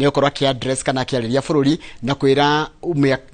Nĩ gũkorwo akĩ-address kana akĩarĩria bũrũri na kwĩra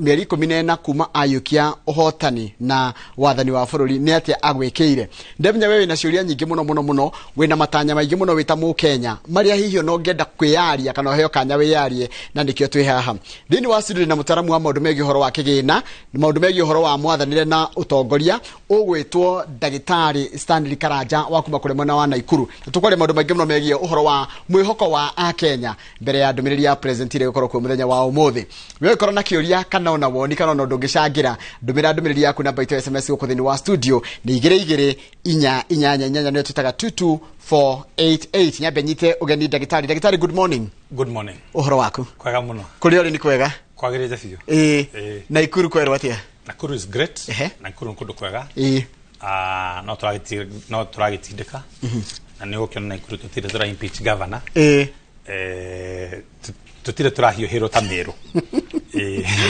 mĩeri 14 kuma ayũkia ũhotani na wathani wa bũrũri nĩ atĩa agwĩkĩire. Ndemenya we wĩna ciũria nyingĩ mũno mũno mũno, wĩna matanya maingĩ mũno wĩ ta Mũkenya marĩa hihi ona ũngĩenda kwĩyaria kana ũheo kanya wĩyarie, na nĩkĩo twĩ haha thĩinĩ wa studio na mũtaaramu wa maũndũ megiĩ ũhoro wa kĩgĩna, maũndũ megiĩ ũhoro wa mwathanĩre na ũtongoria, ũgwĩtwo Ndagĩtarĩ Stanley Karanja wa kuma kũrĩa mwena wa Naikuru, na tũkwaria maũndũ maingĩ mũno megiĩ ũhoro wa mwĩhoko wa Akenya mbere ya ndũmĩrĩri ya president ĩrĩa ĩgũkorwo kuo mũthenya wa ũmũthĩ. We ũngĩkorwo na kĩũria kana ona woni kana ona ũndũ ũngĩcangĩra, ndũmĩra ndũmĩrĩri yaku. Namba itũ ya SMS gũkũ thĩinĩ wa studio nĩ 22488, nĩyo twĩtaga 22488. Nyambe nyite ũgeni ndagĩtarĩ. Ndagĩtarĩ, good morning. Good morning. Ũhoro waku? Kwega mũno. Kũrĩa ũrĩ nĩ kwega? Kwagĩrĩte biũ. Ĩĩ. Naikuru kwerwo atĩa? Nakuru is great. Nakuru nĩ kũndũ kwega. Ah, no tũragĩtindĩka na nĩ ũgũkĩona Nakuru tũtirĩ tũra impeach governor. Tũtirĩ tũrahiũhĩrwo ta Meru.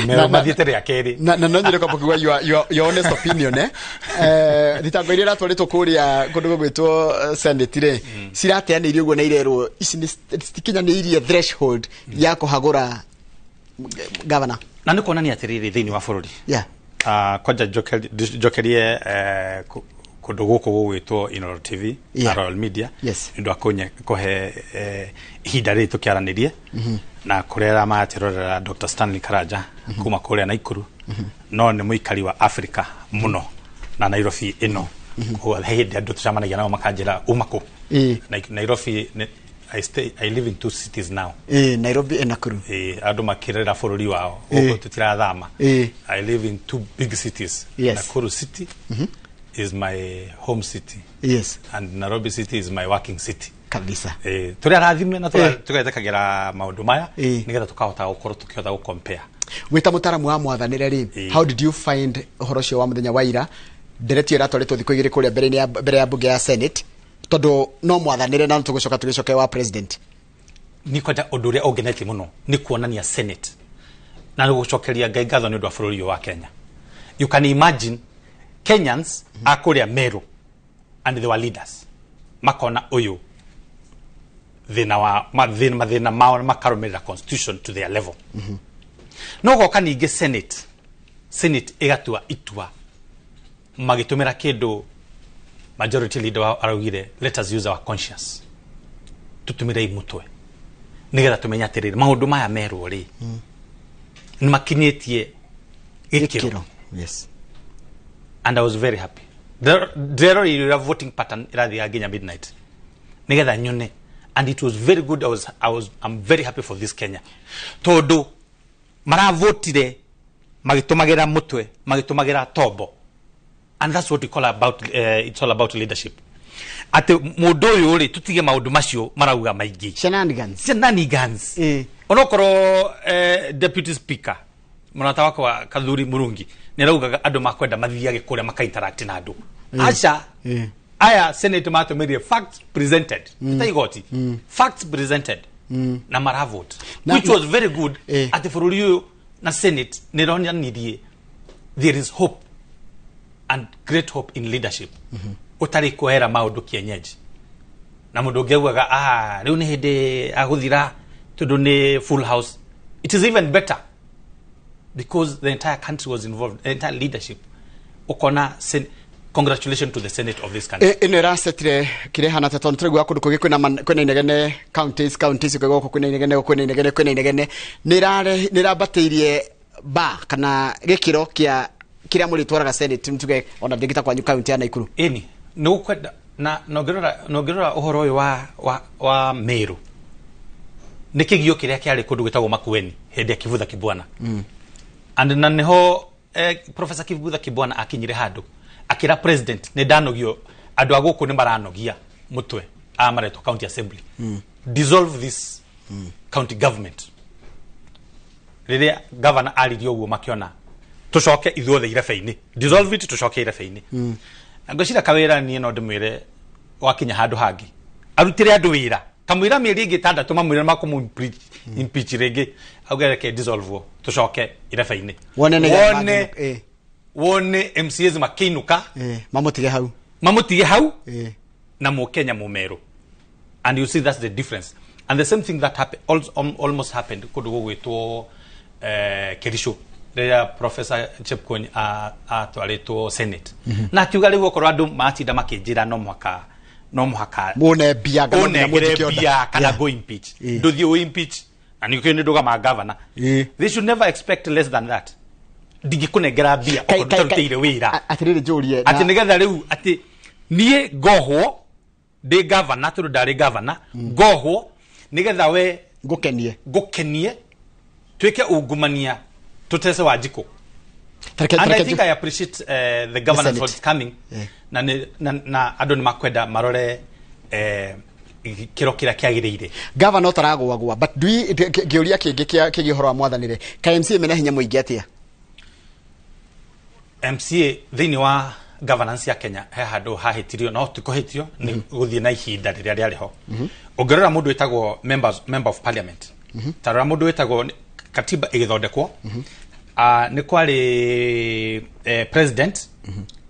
Meru mathiĩte rĩa kerĩ. Na no nyende kwamba kuigua your honest opinion, thitango iria iratwarĩtwo kũrĩa kũndũ gũgwĩtwo Senate rĩ, cirateanĩirio ũguo na irerwo ici nĩ citikinyanĩirie threshold ya kũhagũra governor. Na nĩ kuonania atĩrĩrĩ, thĩinĩ wa bũrũri, kwanja njokerie kũndũ gũkũ gũgwĩtwo Inooro TV na Royal Media nĩ ũndũ wa kũhe ihinda rĩrĩ tũkĩaranĩrie na kũrĩa arĩa maratĩrorera Dr. Stanley Karanja kuma kũrĩa Naikuru, no nĩ mũikari wa Africa mũno na Nairobi ĩno. Koguo he hĩndĩ andũ tũcemanagia nao makanjĩra, "Uma kũ?" Nairobi I live in two cities now. Ĩĩ, Nairobi and Nakuru. Andũ makĩrera bũrũri wao gũkũ tũtirathama. I live in two big cities. Nakuru City is my home city and Nairobi City is my working city. Tũrĩ arathime na tũgetĩkagĩra maũndũ maya nĩgetha tũkahota gũkorwo tũkĩhota gũ compare. Wĩ ta mũtaaramu wa mwathanĩre rĩ, how did you find ũhoro ũcio wa mũthenya wa ira, ndereti ĩyo ĩratwarĩtwo thikũ 2 kũrĩa mbere ya mbere ya bunge ya Senate, tondũ no mwathanĩre na tũgũcoka tũgĩcoke wa president? Ni kwanja ũndũ ũrĩa ũngenetie mũno nĩ kuonania Senate na nĩ gũcokeria Ngai ngatho nĩ ũndũ wa bũrũri ũyũ wa Kenya. You can imagine Kenyans a kũrĩa Meru, and they were leaders, makona ũyũ thĩna wa mathĩna mao makarũmĩrĩra constitution to their level. No goka ningĩ Senate ĩgatua itua magĩtũmĩra kĩndũ majority leader wao araugire, "Let us use our conscience, tũtũmĩrei mũtwe nĩgetha tũmenye atĩrĩrĩ, maũndũ maya merwo rĩ, nĩ makinyĩtie gĩkĩro." Gĩkĩro. Yes. And I was very happy. Ndĩreroreire ũrĩa voting pattern ĩrathiaga nginya midnight nĩgetha nyone, and it was very good. I was, I'm very happy for this Kenya tondũ maravotire magĩtũmagĩra mũtwe, magĩtũmagĩra tombo, and that's what we call about, it's all about leadership, atĩ mũndũ ũyũ rĩ, tũtige maũndũ macio marauga maingĩ. Shenanigans. Shenanigans. Onokorwo deputy speaker mũrata wakwa Kathuri Murungi nĩ araugaga andũ makwenda mathiage kũrĩa maka interact na andũ aca. Aya Senate matũmĩrire facts presented, ta igoti, facts presented na maravote, which was very good, atĩ bũrũri ũyũ na Senate nĩ ĩronanirie there is hope and great hope in leadership ũtarĩ kuoera maũndũ kienyeji na mũndũ ũngĩ augaga, "Ah, rĩu nĩ hĩndĩ agũthira tondũ nĩ full house." It is even better because the entire country was involved, the entire leadership. Ũkona congratulations to the Senate of this country. Ĩno ĩracetire kĩrĩa hana ta tondũ tũraigua kũndũ kũngĩ kwĩna inegene counties ũkaigua gũkũ kwĩna inegene, gũkũ kwĩna inegene, kwĩna inegene, nĩ ĩrambatĩirie ba kana gĩkĩro kĩa kĩrĩa mũrĩtwaraga Senate, tuge ona ndĩngĩta kwanyu county ya Naikuru. Ĩni nĩ gũkwenda na ũngĩrora ũhoro ũyũ wa Meru nĩ kĩgio kĩrĩa kĩarĩ kũndũ gwĩtagwo Makueni hĩndĩ ya Kivutha Kibwana, and na nĩho Professor Kivutha Kibwana akinyire handũ akĩra president, "Nĩ ndanogio, andũ a gũkũ nĩ maranogia mũtwe aya maretwo county assembly, dissolve this county government." Rĩrĩa governor aririe ũguo, makĩona tũcoke ithuothe irebe-inĩ, dissolve it, tũcoke irebe-inĩ. Na ngwĩciria kawĩra niĩ no ndĩmwĩre wakinya handũ hangĩ arutĩre andũ wĩra kamwĩra mĩeri ĩngĩ 6, mamwĩre makũmũ impeach rĩngĩ, auge reke dissolve tũcoke irebe-inĩ. Wone nĩ wone wone MCAs makĩinũka. Mamũtige hau. Mamũtige hau. Na mũkenya mũmerũ, and you see that's the difference. And the same thing that happened, almost happened kũndũ gũgwĩtwo Kericho rĩrĩa Professor Chepkwony atwarĩtwo Senate, na akiuga rĩu okorwo andũ matinda makĩnjĩra no mũhaka Mũne mbia kana nginya ũnengere mũnjĩke order. mbia kana go impeach, ndũthiĩ ũ impeach na nĩkĩo nĩ ndũgama governor. They should never expect less than that. Ndingĩkũnengera mbia okorwo ndũtarutĩire wĩra. Atĩrĩrĩ, njũrie. Atĩ nĩgetha rĩu atĩ niĩ ngohwo ndĩ gavana, tondũ ndarĩ gavana, ngohwo nĩgetha we Ngũkenie. Ngũkenie, twĩke ungumania, tũtece Wanjikũ. And I think I appreciate the governance Senate. what's coming. Na andũ nĩ makwenda marore kĩro kĩrĩa kĩagĩrĩire. Gavana ũtaragũagũa, but do we kĩũria kĩngĩ kĩgiĩ ũhoro wa mwathanĩre, ka MCA mena hinya mũingĩ atĩa? MCA thĩinĩ wa governance ya Kenya he handũ hahĩtirio, no ti kũhĩtio, nĩ gũthiĩ na ihinda rĩrĩa rĩarĩ ho. Ũngĩrora mũndũ wĩtagwo member of parliament, ta rora mũndũ wĩtagwo, katiba ĩgĩthondekwo, nĩ kwarĩ president,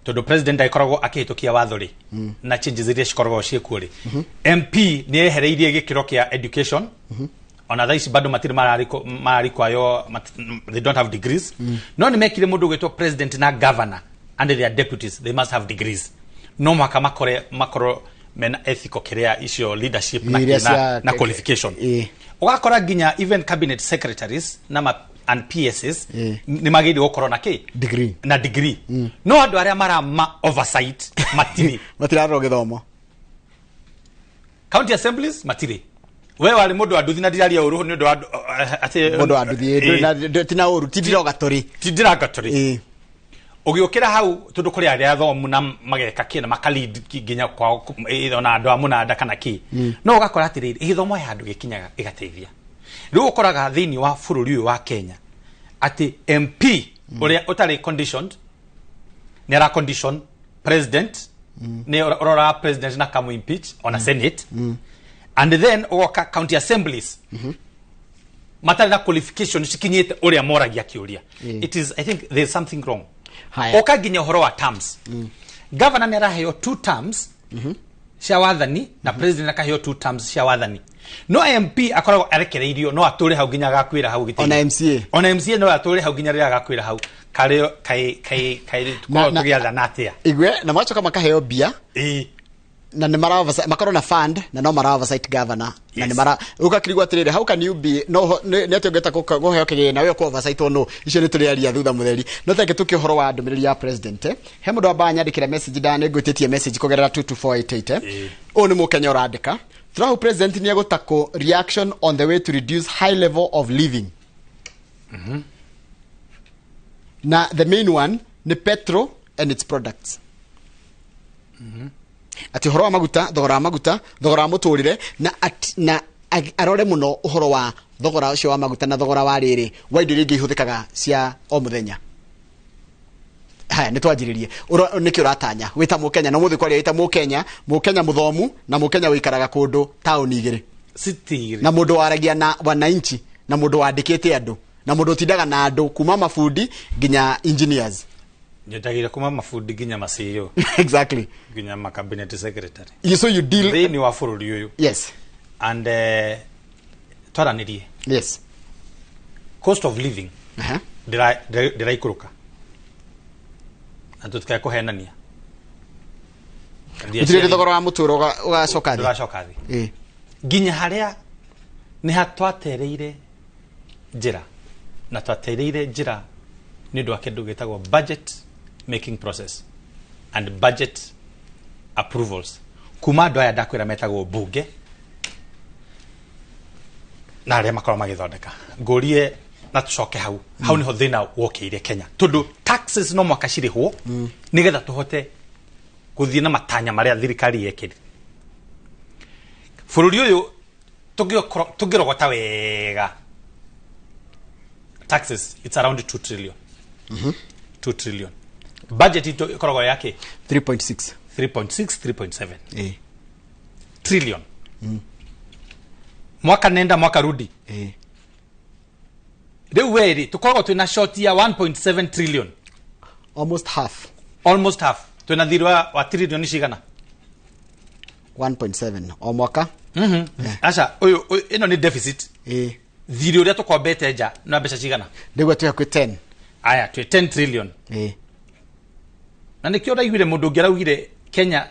tondũ president agĩkoragwo akĩhĩtũkia watho rĩ na changes iria cikoragwo ciĩkuo rĩ, MP nĩ ehereirie gĩkĩro kĩa education. Ona thaa ici bado matirĩ mararikwayo, they don't have degrees. No nĩ mekire mũndũ ũgwĩtwo president na governor and their deputies, they must have degrees. No mũhaka makore makorwo mena ethical kĩrĩa icio leadership na, Iria na qualification. Ũgakora nginya even cabinet secretaries na and PSs nĩ magĩrĩirwo gũkorwo na kĩ? Degree. Na degree. No andũ arĩa marama oversight matirĩ. Matirarora gĩthomo. County assemblies matirĩ. We warĩ mũndũ wa nduthi na ndiraria ũru nĩ ũndũ wa atĩ Mũndũ wa nduthi tina ũru, ti derogatory. Ti derogatory. Ũgĩũkĩra hau, tondũ kũrĩ arĩa athomu na mageka kĩ na makalead nginya kwao ona andũ a mũnanda kana kĩ, no ũgakora atĩrĩrĩ, gĩthomo he handũ gĩkinyaga ĩgateithia. Rĩu ũkoraga thĩinĩ wa bũrũri ũyũ wa Kenya atĩ MP ũrĩa ũtarĩ conditioned nĩ ara condition president, nĩ ũroraga president na kamu impeach ona Senate, and then ũgoka county assemblies matarĩ na qualification cikinyĩte ũrĩa moragia kĩũria. It is, I think there is something wrong. Haya. Ũka nginya ũhoro wa terms. Governor nĩ araheo two terms cia wathani na president akaheo two terms cia wathani, no MP akoragwo arekereirio no atũre hau nginya agakuĩra hau gĩtĩ-inĩ. Ona MCA. Ona MCA no atũre hau nginya rĩrĩa agakuĩra hau. Karĩ kai kai kai tukorwo tũgĩathana atĩa? Igwe na macoka makaheo mbia na nĩ mara makorwo na fund na no mara oversight governor na nĩ mara ũgakirigwo atĩrĩrĩ, how can you be no nĩ atĩ ũngĩhota kũheo kĩgĩna we kũ oversight no icio nĩ tũrĩaria thutha mũtheri. No tenge tũkĩ ũhoro wa ndũmĩrĩri ya president, he mũndũ wamba nyandĩkĩra message, nda nĩ ngwĩtĩtie message kũgerera 22488. Ũyũ nĩ mũkenya ũrandĩka tũrahu president nĩ egũtakũ reaction on the way to reduce high level of living, na the main one nĩ petrol and its products, atĩ ũhoro wa maguta, thogora wa maguta, thogora wa mũtũrĩre, na na arore mũno ũhoro wa thogora ũcio wa maguta na thogora wa rĩrĩ wa indo iria ingĩ ihũthĩkaga cia o mũthenya. Haya, nĩ twanjĩrĩrie. Nĩkĩ ũratanya wĩta mũkenya na mũthĩ kwaria wĩta mũkenya, mũkenya mũthomu na mũkenya wĩikaraga kũndũ taũni igĩrĩ City igĩrĩ. Na mũndũ waragia na wananchi na mũndũ wandĩkĩte andũ na mũndũ ũtindaga na andũ kuma mabundi nginya engineers? Nyendagĩra kuma mabundi nginya ma CEO. Nginya ma cabinet secretary. You, so you deal thĩinĩ wa bũrũri ũyũ. And twaranĩrie cost of living ndĩraikũrũka na tũtikae kũhenania. Gũtirĩ thogora wa mũtũrũ ũgacoka thĩ. Ndũracoka thĩ. Nginya harĩa nĩ ha twatereire njĩra, na twatereire njĩra nĩ ũndũ wa kĩndũ gĩtagwo budget making process and budget approvals kuma andũ aya ndakwĩra metagwo bunge na arĩa makorwo magĩthondeka. Ngũrie na tũcoke hau hau nĩho thĩna wokĩire Kenya, tondũ taxes no mwaka cirĩhwo nĩgetha tũhote gũthiĩ na matanya marĩa thirikari yekĩrire. Bũrũri ũyũ tũngĩrogota wega taxes, it's around 2 trillion, 2 trillion. Budget itũ ĩkoragwo yake 3.6. 3.6, 3.7 trillion, mwaka nenda mwaka rudi. Rĩu werĩ tũkoragwo twĩna short ya 1.7 trillion. Almost half. Almost half. Twĩna thirĩ wa trillion cigana? 1.7 o mwaka. Aca uyu ino ni deficit. Thiri uria tukombete nja na mbeca cigana? Niguo twi hakuhi 10. Aya twi 10 trillion. Na nikio ndaiguire mundu ungi araugire Kenya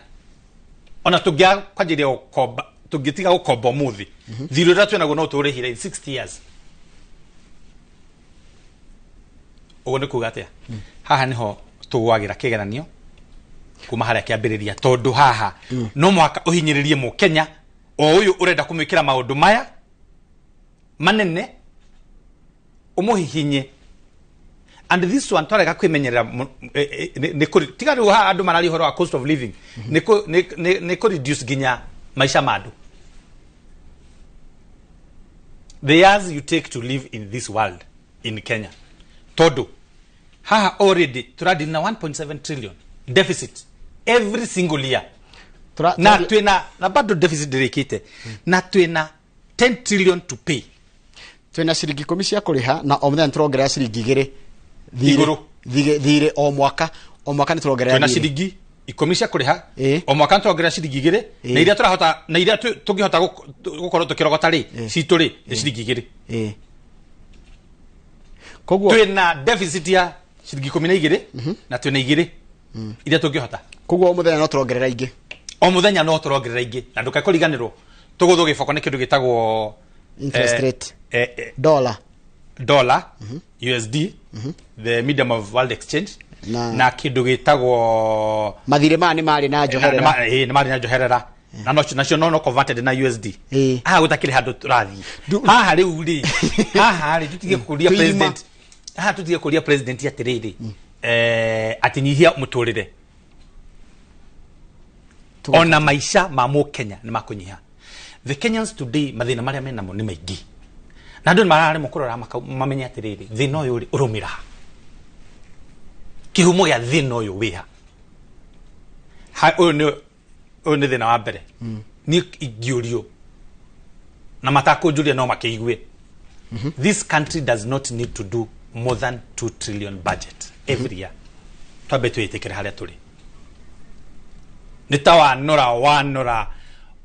ona tũngĩakwanjĩrĩria gũkomba, tũngĩtiga gũkomba ũmũthĩ, thirĩ ũrĩa twĩnaguo no tũũrĩhire in 60 years. Ũguo nĩ kuga atĩa? Haha nĩho tũgwagĩra kĩgeranio kuma harĩa kĩambĩrĩria, tondũ haha no mũhaka ũhinyĩrĩrie mũkenya o ũyũ ũrenda kũmwĩkĩra maũndũ maya manene, ũmũhihinye. And this one twarega kwimenyerera tiga riu haha andu mararia uhoro wa cost of living, ni ku reduce nginya maisha ma andu. The years you take to live in this world in Kenya, tondu haha already turadi na 1.7 trillion deficit every single year, na twina na bado deficit ndirikite, na twina 10 trillion to pay. Twina ciringi 10 cia kuriha na o muthenya turongerera ciringi 2 thire o mwaka, o mwaka ni turongerera twina ciringi 10 cia kuriha o mwaka turongerera ciringi 2, na iria turahota, na iria tungihota gukorwo tukirogota ri citu ri ni ciringi 2. Koguo twina deficit ya ciringi 12 na twina 2 iria tungihota. Koguo o muthenya no turongerera ingi, o muthenya no turongerera ingi, na ndukakuriganirwo tuguthwo giboko ni kindu gitagwo interest rate, dollar USD, the medium of world exchange, na kindu gitagwo mathire ma ni mari na njoherera, ni mari na njoherera, na no nacio no converted na USD. Haha gutakiri handu turathi haha riu ri, haha ri tutige kuria president, haha tutige kuria president atiriri atinyihia muturire ona maisha ma mu Kenya ni makunyiha. The Kenyans today mathina maria menamo ni maingi, na andu mararemwo kurora mamenye atiriri thina uyu ri urumira kihumo gia thina uyu wiha. Uyu ni thina wa mbere ni ingiurio na matakunjuria no makiigue. This country does not need to do more than 2 trillion budget every year. Twambe twitikire haria turi ni ta wanora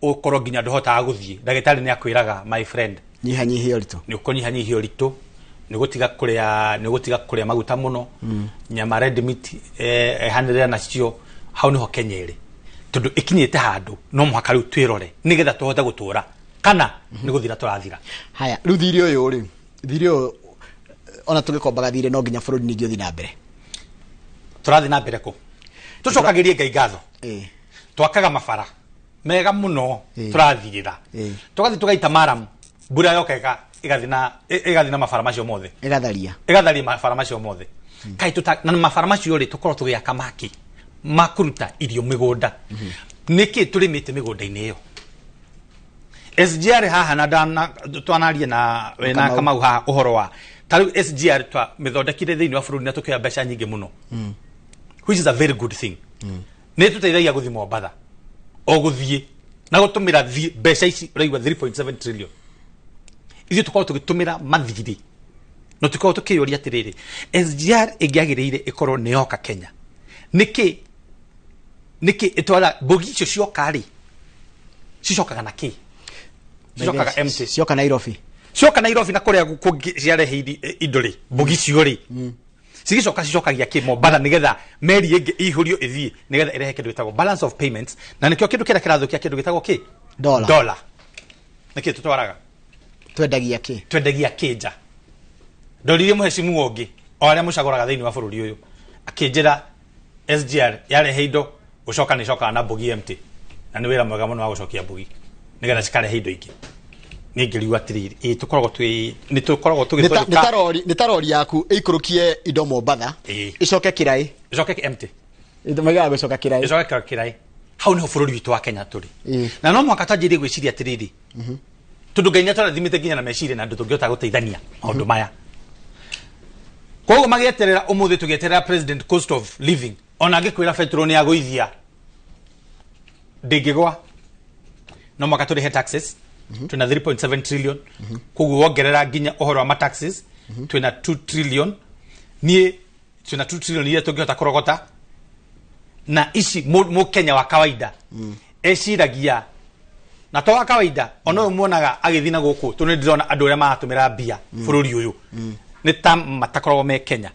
ukorwo nginya nduhotaga guthie. Ndagitari ni akwiraga, my friend, nyihanyihia ũritũ, ni ukunyihanyihia ũritũ, ni gutiga kuria, ni gutiga kuria maguta muno, nyama red meat ehanĩrĩra nacio. Hau niho Kenya ĩrĩ, tondu ikinyĩte handu no mũhaka rĩu twĩrore nĩgetha tũhote gũtũra, kana nĩ gũthira tũrathira. Haya, rĩu thirĩ ũyũ rĩ, thirĩ ũyũ ona tũgĩkombaga thirĩ no nginya bũrũri ningĩ ũthiĩ na mbere. Tũrathiĩ na mbere kũ? Tũcokagĩrie Ngai ngatho. Twakaga mabara mega muno, turathirira tugathi tugaita maram, mbura yoka igathi na mabara macio mothe, igatharia mabara macio mothe. Kai tuta na mabara macio ri tukorwo tugiaka maki makuruta irio migunda. Niki turimite migunda-ini iyo? SGR haha na dana twanarie na na Kamau haha uhoro wa ta riu SGR twa mithondekire thiini wa bururi na tukioya mbeca nyingi muno, which is a very good thing. Ni tuteithagia guthi Mombatha o guthie na gutumira mbeca ici uraigua 3.7 trillion. Ithuĩ tukorwo tugitumira mathiri no tukorwo tukiyũria atiriri, SGR ĩngĩagĩrĩire ĩkorwo nĩ yoka Kenya nĩkĩ ĩtwara mbogi icio cioka rĩ, cicokaga na kĩ? Cicokaga empty, cioka Nairobi, cioka Nairobi na kũrĩa kũngĩ ciarehe indo rĩ, mbogi icio rĩ cigicoka cicokagia kĩ Mombatha nigetha meri ĩngĩ ihũrio ĩthiĩ nigetha ĩrehe kĩndũ gĩtagwo balance of payments, na nĩkĩo kĩndũ kĩrĩa kĩrathũkia kĩndũ gĩtagwo kĩ dollar. Nĩkĩ tũtwaraga? Twendagia kĩ? Twendagia kĩ nja. Ndoririe mũhecimu ũngĩ o arĩa mũcagũraga thĩinĩ wa bũrũri ũyũ akĩnjĩra SGR yarehe indo gũcoka nĩ icokaga na mbogi empty, na nĩ wĩra mwega mũno wa gũcokia mbogi nigetha cikarehe indo ingĩ. Nĩ ngĩrigwo atĩrĩrĩ, ĩ tũkoragwo twĩ nĩ tũkoragwo tũgĩthondeka nĩ ta rori yaku ĩikũrũkie indo Mombatha ĩcoke kĩraĩ, ĩcoke empty, maigaga gũcoka kĩraĩ, ĩcoke kĩraĩ. Hau niho bũrũri witũ wa Kenya tũrĩ, na no mũhaka twanjĩrĩrie gwĩciria atĩrĩrĩ, tondũ Ngai nĩatũrathimĩte nginya na meciria na andũ tũngĩhota gũteithania maũndũ maya. Koguo magĩeterera ũmũthĩ tũgĩeterera president cost of living, ona angĩkwĩra petrol nĩ agũithia ndĩngĩgwa, no mũhaka tũrĩhe taxes. Twĩna 3.7 trillion, koguo wongerera nginya ũhoro wa mataxes twĩna 2 trillion. Niĩ twĩna 2 trillion iria tũngĩhota kũrogota, na ici mũkenya wa kawaida Eciragia na to wa kawaida ona ũyũ muonaga agĩthiĩ na gũkũ, tondũ nĩ ndĩrona andũ arĩa maratũmĩra mbia bũrũri ũyũ nĩ ta matakoragwo me Kenya.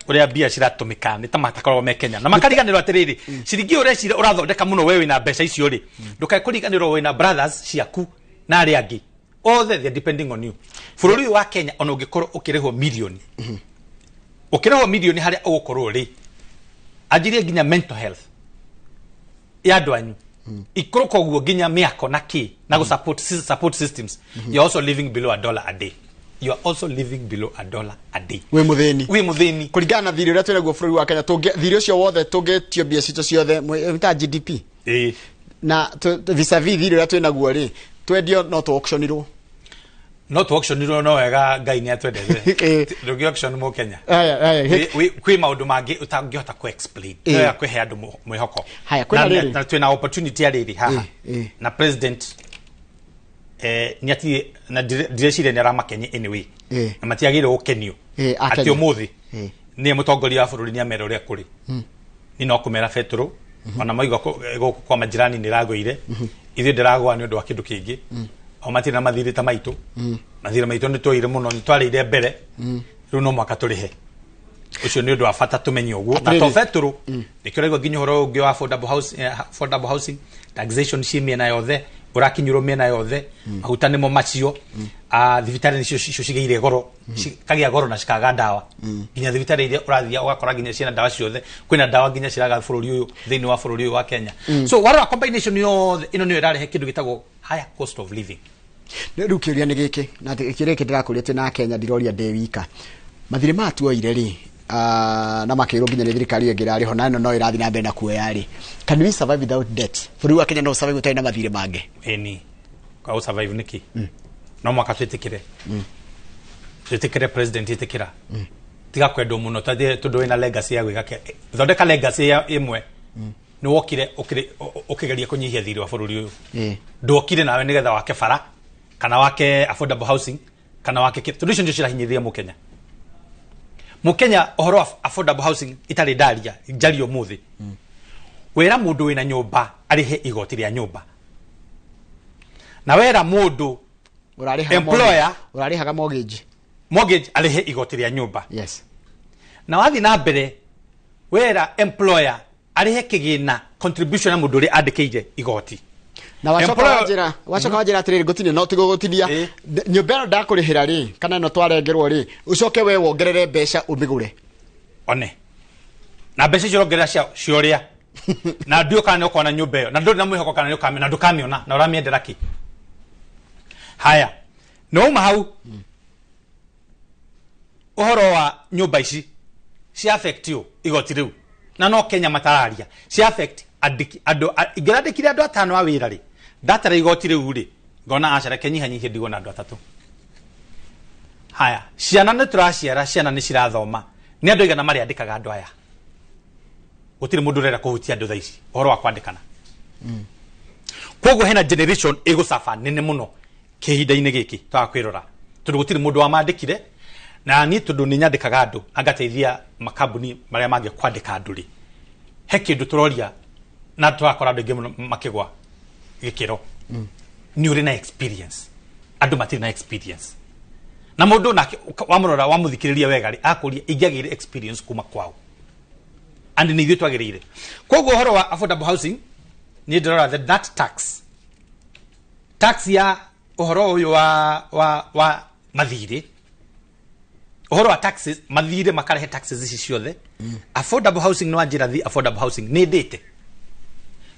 Ũrĩa mbia ciratũmĩka nĩ ta matakoragwo me Kenya, na makariganĩrwo atĩrĩrĩ, ciringi ũreciria ũrathondeka mũno we wĩna mbeca icio rĩ, ndũkae kũriganĩrwo wĩna brothers ciaku na arĩa angĩ othe, they're depending on you. Bũrũri ũyũ wa Kenya, ona ũngĩkorwo ũkĩrĩhwo milioni, ũkĩrĩhwo milioni harĩa ũgũkorwo rĩ, anjirie nginya mental health ya andũ anyu ikũrũka ũguo, nginya mĩako na kĩ na gũ support, support systems. You are also living below $1 a day. You are also living below $1 a day. Wĩ mũthĩni. Wĩ mũthĩni. Kũringana na thirĩ ũrĩa twĩnaguo bũrũri wa Kenya, thirĩ ũcio wothe tũngĩtio mbia citũ ciothe ta GDP na vis-a-vis thirĩ ũrĩa twĩnaguo rĩ, twendio no tũ auctionirwo. No tu auctionirwo, no wega Ngai nĩ atwendete. Ndũngĩ auction mũ Kenya. Aya, aya. Kwĩ maũndũ mangĩ ũtangĩhota ku explain. No ya kwĩhe andũ mwĩhoko. Haya, kwĩna Na- rĩrĩ. Na twĩna opportunity ya rĩrĩ haha na president nĩ atige na ndireciria nĩ aramakenia anyway, na matiagĩrĩirwo gũkenio Akenya. atĩ ũmũthĩ nĩye mũtongoria wa bũrũri nĩ amera ũrĩa kũrĩ. Ni no kũmera betũrũ ona maigua gũkũ kwa majirani nĩ ĩragũire, ithuĩ ndĩragũa nĩ ũndũ wa kĩndũ kĩngĩ. O matirĩ na mathirĩ ta maitũ. Mathirĩ maitũ nĩ twoire mũno, nĩ twarĩire mbere, rĩu no mwaka tũrĩhe. Ũcio nĩ ũndũ wa bata tũmenye ũguo na to Atĩrĩrĩ. betũrũ nĩkĩo ũraigua nginya ũhoro ũngĩ wa affordable house, affordable housing, taxation ci mĩena yothe, ũrakinyĩrwo mĩena yothe. Maguta nĩmo macio. Ah, thibitarĩ nĩcio icio cigĩire goro, cikagĩa goro na cikaga ndawa. Nginya thibitarĩ iria ũrathiĩ ũgakora nginya ciĩna ndawa ciothe, kwĩna ndawa nginya ciraga bũrũri ũyũ, thĩinĩ wa bũrũri ũyũ wa Kenya. So warora combination yothe ĩno nĩyo ĩrarehe kĩndũ gĩtagwo higher cost of living. Rĩu kĩũria nĩ gĩkĩ, na atĩ kĩũria gĩkĩ ndĩrakũria twĩ na Kenya, ndiroria ndĩ wika. Mathirĩ maya tuoire rĩ, na makĩrwo nginya nĩ thirikari ĩngĩ ĩrarĩ ho na ĩno no ĩrathiĩ na mbere na kuoya rĩ, can we survive without debt? Bũrũri wa Kenya no survive ũtarĩ na mathirĩ mangĩ? Ĩni kwa survive nĩkĩ? No mwaka twĩtĩkĩre, twĩtĩkĩre president, ĩtĩkĩra, tiga kwendwo mũno tondũ wĩna legacy ya gwĩka thondeka legacy ya ĩmwe. Nĩ wokire ũkĩgeria kũnyihia thirĩ wa bũrũri ũyũ. Ndwokire nawe nĩgetha wake bara kana wake affordable housing kana wake tondũ icio nĩcio cirahinyĩrĩria mũkenya. Mũkenya, ũhoro wa affordable housing itarĩ ndaria njario ũmũthĩ, wĩra mũndũ wĩna nyũmba arĩhe igoti rĩa nyũmba, na wera mũndũ Ũrarĩhaga Employer. Ũrarĩhaga mortgage. Mortgage, arĩhe igoti rĩa nyũmba. Na wathiĩ na mbere, wera employer arĩhe kĩgĩna contribution ya mũndũ ũrĩa andĩkĩire igoti. Na wacoka wanjĩra atĩrĩrĩ, ngũtinia no tigũgũtinia. Nyũmba ĩno ndakũrĩhĩra rĩ, kana ĩno twarengerwo rĩ, ũcoke we wongerere mbeca ũmĩgũre. One na mbeca icio ũrongerera cia cioria na ndiũ kana nĩ ũkona nyũmba ĩyo, na ndũrĩ na mwĩhoko kana nĩ ũkamĩona, na ndũkamĩona, na ũramĩendera kĩ? Haya, no uma hau ũhoro wa nyũmba ici cia affect you, igoti rĩu na no Kenya matararia cia affect andĩki andũ ingĩrandĩkire andũ atano a wĩra rĩ, ndatara igoti rĩu rĩ, ngona aca, reke nyihanyihie ndigwo na andũ atatũ. Haya, ciana nĩ tũraciara, ciana nĩ cirathoma, nĩ andũ aigana marĩandĩkaga andũ aya? Gũtirĩ mũndũ ũrenda kũhutia andũ thaa ici ũhoro wa kwandĩkana. Koguo hena generation ĩgũcaba nene mũno kĩhinda-inĩ gĩkĩ twaga kwĩrora, tondũ gũtirĩ mũndũ wamandĩkire. Na niĩ tondũ nĩ nyandĩkaga andũ na ngateithia makambuni marĩa mangĩ kwandĩka andũ rĩ, he kĩndũ tũroria na tũrakora andũ aingĩ mũno makĩgwa gĩkĩro nĩ ũrĩ na experience. Andũ matirĩ na experience, na mũndũ nake wamũrora wamũthikĩrĩria wega rĩ, akũria ingĩagĩire experience kuma kwao, and nĩ ithuĩ twagĩrĩire. Koguo ũhoro wa affordable housing, niĩ ndĩrora that tax ya ũhoro ũyũ wa mathirĩ, ũhoro wa taxes, mathirĩ makarehe taxes ici ciothe. Affordable housing nĩ wanjĩra thi affordable housing nĩ ndĩte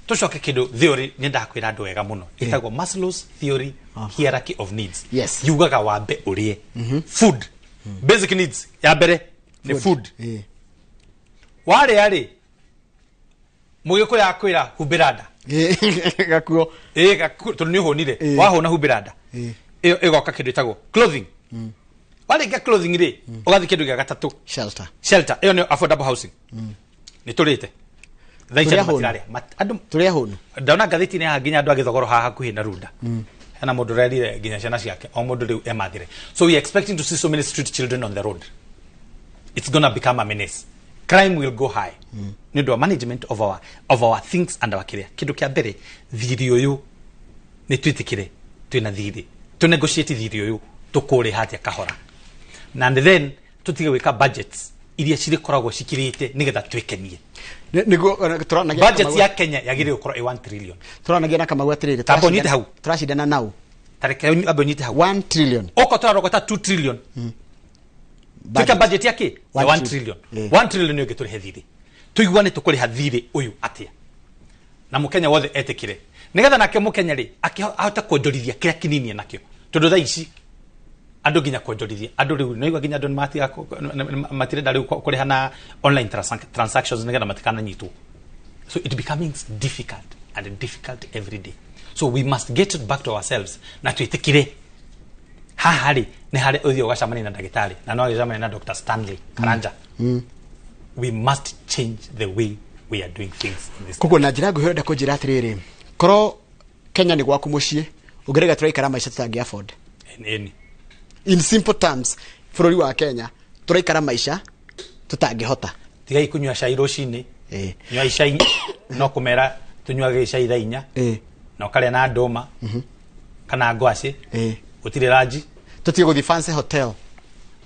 tũcoke kĩndũ theory nyendaga kwĩra andũ wega mũno ĩtagwo Maslow's theory, hierarchy of needs. Yugaga wambe ũrĩe, food, basic needs ya mbere nĩ food. Warĩa rĩ, mũgĩkũyũ akwĩra humbĩra nda. Gakuo. Ĩ, tondũ nĩ ũhũnire. Wahũna, humbĩra nda. Ĩyo ĩgoka kĩndũ ĩtagwo clothing. Warĩkia clothing rĩ, ũgathiĩ kĩndũ gĩa gatatũ. Shelter. Shelter, ĩyo nĩyo affordable housing. Nĩ tũrĩte thaa ici Tũrĩ andũ ahũnu. matirarĩa. Andũ Tũrĩ ahũnu. Ndona ngathĩti-inĩ haha nginya andũ a gĩthogoro haha hakuhĩ na runda, hena mũndũ ũrerire nginya ciana ciake o mũndũ rĩu emathire. So we are expecting to see so many street children on the road. It's gonna become a menace. Crime will go high. Nĩ ũndũ wa management of our things and our kĩrĩa. Kĩndũ kĩa mbere, thirĩ ũyũ nĩ twĩtĩkĩre twĩna thirĩ, tũ negotiate thirĩ ũyũ, tũkũrĩha atĩa kahora, na and then tũtige gwĩka budgets iria cirĩkoragwo cikirĩte nĩgetha twĩkenie. Nĩguo tũranagia na Budget Kamau- ya Kenya yagĩrĩire gũkorwo ĩ 1 trillion. Tũranagia na Kamau atĩrĩrĩ, Tamba ũnyite hau. tũracindana nau. Tareke ambe ũnyite hau. 1 trillion. Okorwo tũrarogota 2 trillion, twĩke budget ya kĩ? Ya 1 1 trillion. Eh. 1 trillion nĩyo ĩngĩtũrĩhe thirĩ, tũiguane tũkũrĩha thirĩ ũyũ atĩa, na mũkenya wothe etĩkĩre, nĩgetha nake mũkenya rĩ ahote kuonjorithia kĩrĩa kĩnini nakĩo, tondũ thaa ici andũ nginya kuonjorithia andũ rĩu naigua nginya andũ nĩmatiga matirenda rĩu kũrĩha na online transactions nĩgetha matikananyitwo. So it becoming difficult and difficult every day, so we must get it back to ourselves na twĩtĩkĩre haha rĩ nĩ harĩa ũthiĩ ũgacemania na ndagĩtarĩ, na no agĩcemania na Dr. Stanley Karanja. We must change the way we are doing things in this. Koguo na njĩra nguhĩ ũrenda kũnjĩra atĩrĩrĩ, korwo Kenya nĩ gwaku mũciĩ, ũngĩrega tũraikara maica tũtangĩ afford? Ĩni. In simple terms, bũrũri wa Kenya tũraikara maica tũtangĩhota. Tigai kunyua cai rũcinĩ. Nyuai cai, no kũmera tũnyuage cai thaa 4 na ũkarĩa na ndũma kana ngwacĩ. Gũtirĩ ranji. Tũtige gũthiĩ fancy hotel.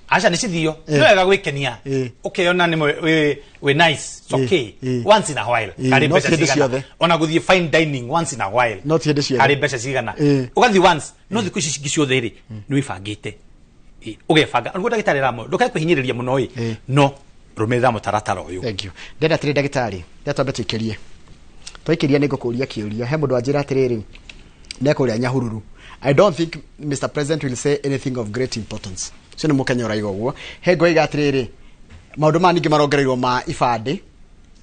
Aca, nĩ cithio, nĩ wega gwĩkenia, ũkeyona nĩ wĩ nice, it's okay once in a while. Karĩ No mbeca ti hĩndĩ cigana? ciothe. Ona gũthiĩ fine dining once in a while. No ti hĩndĩ ciothe. Karĩ mbeca cigana? Ũgathiĩ once, no thikũ ici cingĩ ciothe rĩ, nĩ wĩbangĩte. Ũgebanga nĩguo ndagĩtarĩ ramo ndũkae kwĩhinyĩrĩria mũno ĩ, no rũmĩrĩra mũtaratara ũyũ. Thank you. Ndenda atĩrĩ, ndagĩtarĩ, ndenda twambe tũikĩrie, twaikĩria nĩ ngũkũria kĩũria. He mũndũ wanjĩra atĩrĩrĩ, nekũrĩa Nyahururu, "I don't think Mr. President will say anything of great importance." Ũcio nĩ mũkenya ũraiga ũguo. He ngoiga atĩrĩrĩ, maũndũ maya ningĩ marongereirwo ma ibandĩ,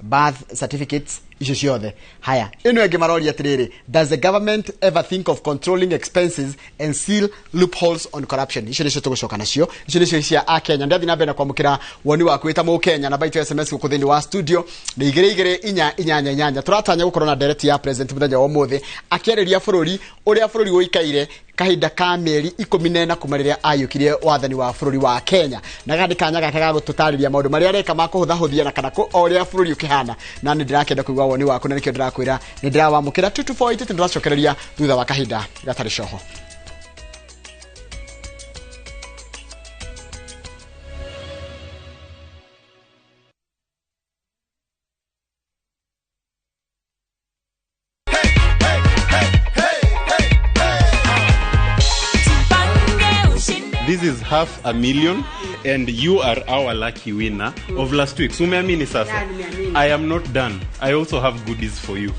birth certificates, icio ciothe. Haya, ĩno ĩngĩ maroria atĩrĩrĩ, "Does the government ever think of controlling expenses and seal loopholes on corruption?" Icio nĩcio tũgũcoka nacio, icio nĩcio cia akenya. Ndathiĩ na mbere na kwamũkĩra woni waku wĩ ta mũkenya. Namba itũ ya SMS gũkũ thĩinĩ wa studio nĩ 22488. Tũratanya gũkorwo na ndereti ya president mũthenya wa ũmũthĩ, akĩarĩria bũrũri ũrĩa bũrũri ũikaire kahinda ka mĩeri 14 kuma rĩrĩa ayũkirie wathani wa bũrũri wa Kenya, na gaka nĩ kanya gake ga gũtũtarĩria maũndũ marĩa areka ma kũhũthahũthia na kana o ũrĩa bũrũri ũkĩhana. Na nĩ ndĩrakenda kũigua woni waku, na nĩkĩo ndĩrakwĩra nĩ ndĩrawamũkĩra 22488. Ndĩracokereria thutha wa kahinda gatarĩ coho. This is half a million and you are our lucky winner of last week. So umeamini sasa? Yeah, nimeamini. I am not done. I also have goodies for you.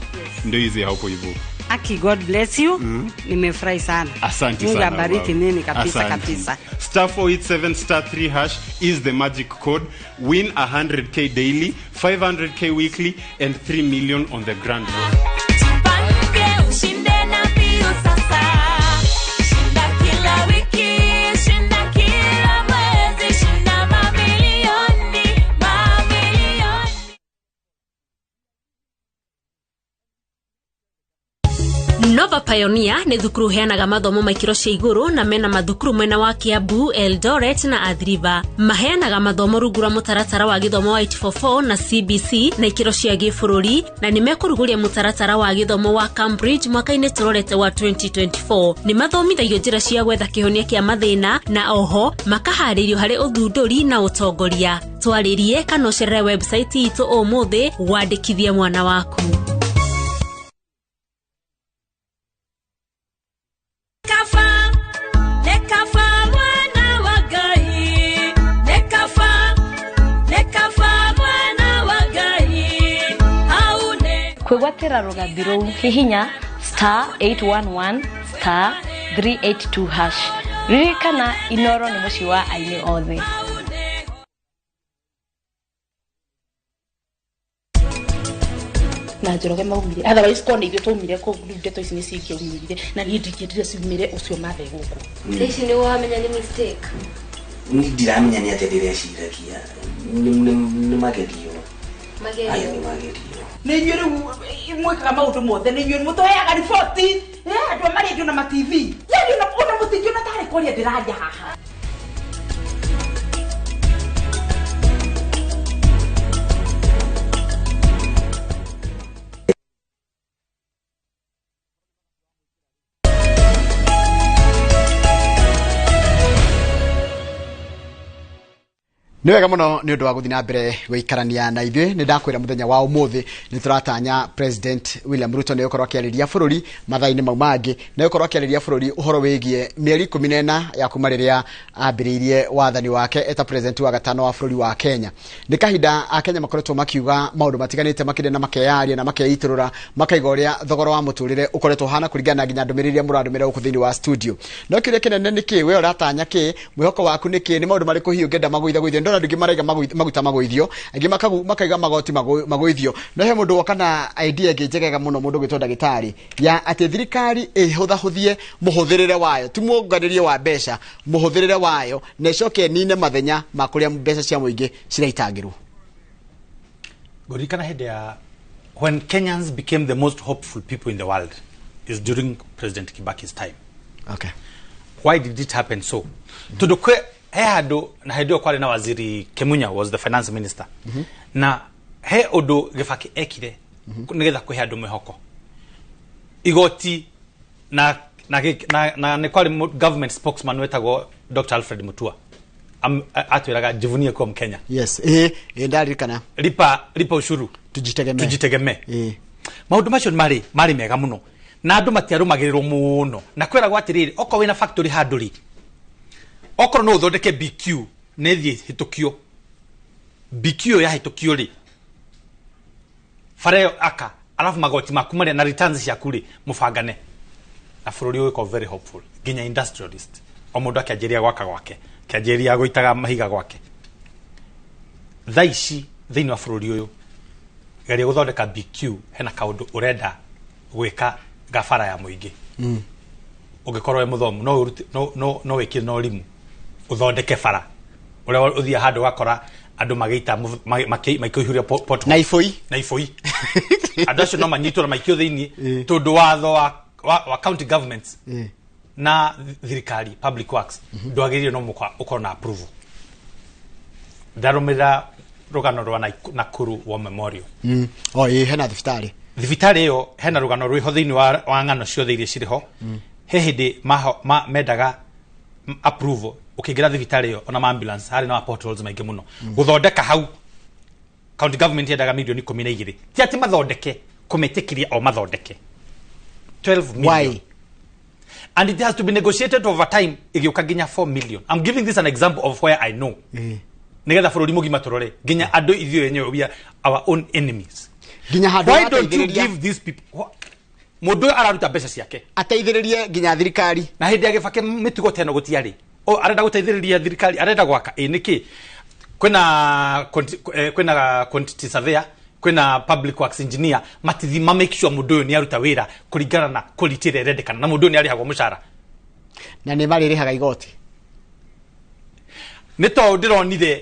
Ndio hizi hapo hivyo. Aki, God bless you. Nimefurahi sana. Asante Mungu sana. abariki Mama. nini kabisa. Asante. Kabisa. *487*3# is the magic code. Win 100K daily, 500K weekly and 3 million on the grand road. Jipange ushinde na mbio sasa. Shinda kila wiki, shinda kila mwezi, shinda mamilioni, mamilioni. Nova Pioneer nĩ thukuru heanaga mathomo ma ikĩro cia igũrũ, na mena mathukuru mwena wa Kiambu, Eldoret na Athi River. Maheanaga mathomo rungu rwa mũtaratara wa gĩthomo wa 844 na CBC na ikĩro cia gĩbũrũri, na nĩ mekũrugũria mũtaratara wa gĩthomo wa Cambridge mwaka-inĩ tũrorete wa 2024. Nĩ mathomithagio njĩra cia gwetha kĩhonia kĩa mathĩna, na oho makaharĩrio harĩ ũthundũri na ũtongoria. Twarĩrie kana ũcerere website itũ ũmũthĩ wandĩkithie mwana waku. Kafa, nekafa mwana wa Ngai, nekafa, nekafa mwana wa Ngai, aune. Kwĩgwatĩra rũgambi rũu, hihinya *811*382#. Ririkana, Inoro nĩ mũciĩ wa aini othe. Aune. Na Njoroge maumire, otherwise korwo nĩ ithuĩ twaumire kũu, rĩu ndeto ici nĩ cingĩaumĩrire, na niĩ ndingĩendire ciumĩre ũcio mathe gũkũ. Ici nĩ wamenya nĩ mistake? Ni ndiramenya nĩ atĩa ndĩreciragia. Nĩ magerio aya, nĩ Magerio. Magerio. Nĩ inyuĩ rĩu mwĩkaga maũndũ mothe, nĩ inyuĩ mũtũheaga riboti. Andũ a marendio na ma TV, yani ona mũtingĩona tarĩ kwaria ndĩraria haha. Nĩ wega mũno nĩ ũndũ wa gũthiĩ na mbere gũikarania na ithuĩ. Nĩ ndakwĩra mũthenya wa ũmũthĩ nĩ tũratanya President William Ruto nĩ gũkorwo akĩarĩria bũrũri mathaa-inĩ mau mangĩ, nĩ gũkorwo akĩarĩria bũrũri ũhoro wĩgiĩ mĩeri 14 ya kuma rĩrĩa ambĩrĩirie wathani wake eta president wa gatano wa bũrũri wa Kenya. Nĩ kahinda akenya makoretwo makiuga maũndũ matiganĩte, makĩria na makeyaria na makeitũrũra, makaiga ũrĩa thogora wa mũtũrĩre ũkoretwo ũhana kũringana na nginya ndũmĩrĩri iria mũrandũmĩra gũkũ thĩinĩ wa studio. No kĩũria kĩnene nĩ kĩ we ũratanya, kĩ mwĩhoko waku nĩ kĩ, nĩ maũndũ marĩkũ hihi ũngĩenda magũithagũithio? Ndona andũ aingĩ maraiga maguta magũithio, angĩ makaiga magoti magũithio. No he mũndũ woka na idea ĩngĩ njegega mũno, mũndũ ũgwĩtwo ndagĩtarĩ, ya atĩ thirikari ĩhũthahũthie mũhũthĩrĩre wayo, ti muonganĩrie wa mbeca, mũhũthĩrĩre wayo, na ĩcoke ĩnine mathenya ma kũrĩa mbeca cia mũingĩ ciraitangĩrwo. Ngũririkana hĩndĩ ya when Kenyans became the most hopeful people in the world is during President Kibaki's time. Why did it happen so? Tondũ kwe he handũ na hĩndĩ ĩyo kwarĩ na waziri Kimunya was the finance minister, na he ũndũ Gĩbaki ekire nĩgetha kũhe andũ mwĩhoko. Igoti na nĩ kwarĩ government spokesman wetagwo Dr. Alfred Mutua. Atwĩraga, "Jivunie kuwa Mkenya." Yes, ĩ ndaririkana. Lipa ushuru. Tujitegemee. Tujitegemee. Maũndũ macio marĩ mega mũno na andũ matiarũmagĩrĩrwo mũno, na kwĩragwo atĩrĩrĩ, okorwo wĩna factory handũ rĩ, okorwo no ũthondeke BQ nĩ ĩthiĩ hĩtũkio. BQ ĩyo yahĩtũkio rĩ, bara ĩyo aka, alafu magoti maku marĩa na returns ciaku rĩ, mũbangane na bũrũri ũgĩkorwo very hopeful. Nginya industrialist, o mũndũ akĩanjĩrĩria gwaka gwake, akĩanjĩrĩria gũitaga mahiga gwake. Thaa ici thĩinĩ wa bũrũri ũyũ, geria gũthondeka BQ hena kaũndũ ũrenda gwĩka gabara ya mũingĩ. Ũngĩkorwo wĩ mũthomu, no no wĩkire na ũrimũ ũthondeke bara ũrĩa ũthiaga handũ ũgakora andũ magĩita makĩihũria pothole. Na ibũi. Na ibũi. Andũ acio no manyitwo na maikio thĩinĩ, tondũ watho wa county governments na thirikari, public works, ndwagĩrĩire no mũka ũkorwo na approval. Ndarũmĩrĩra rũgano rwa Nakuru War Memorial. O ĩ, hena thibitarĩ. Thibitarĩ ĩyo hena rũgano rwĩho thĩinĩ wa ng'ano ciothe iria cirĩ ho. He hĩndĩ mendaga approval ũkĩingĩra thibitarĩ ĩyo, ona ma ambulance harĩ na potholes maingĩ mũno. Gũthondeka hau, county government yendaga mirioni 12. Ti atĩ mathondeke, kũmetĩkĩria o mathondeke 12 million. Why? And it has to be negotiated over time, ĩgĩũka nginya 4 million. I'm giving this an example of where I know, nigetha bũrũri mũgima tũrore nginya andũ ithuĩ enyewe, we are our own enemies. Nginya handũ Why don't you ũrateithĩrĩria- give these people? Mũndũ ũyũ araruta mbeca ciake. Ateithĩrĩrie nginya thirikari. Na hĩndĩ ya Gĩbakĩ mĩtugo ta ĩno gũtiarĩ. O arenda gũteithĩrĩria thirikari, arenda gwaka ĩ nĩkĩ kwĩna quantity surveyor, kwĩna public works engineer, matithi ma make sure mũndũ ũyũ nĩ aruta wĩra kũringana na quality ĩrĩa ĩrendekana, na mũndũ ũyũ nĩ arĩhagwo mũcara. Na nĩ marĩrĩhaga igoti. Nĩ tondũ ndĩronire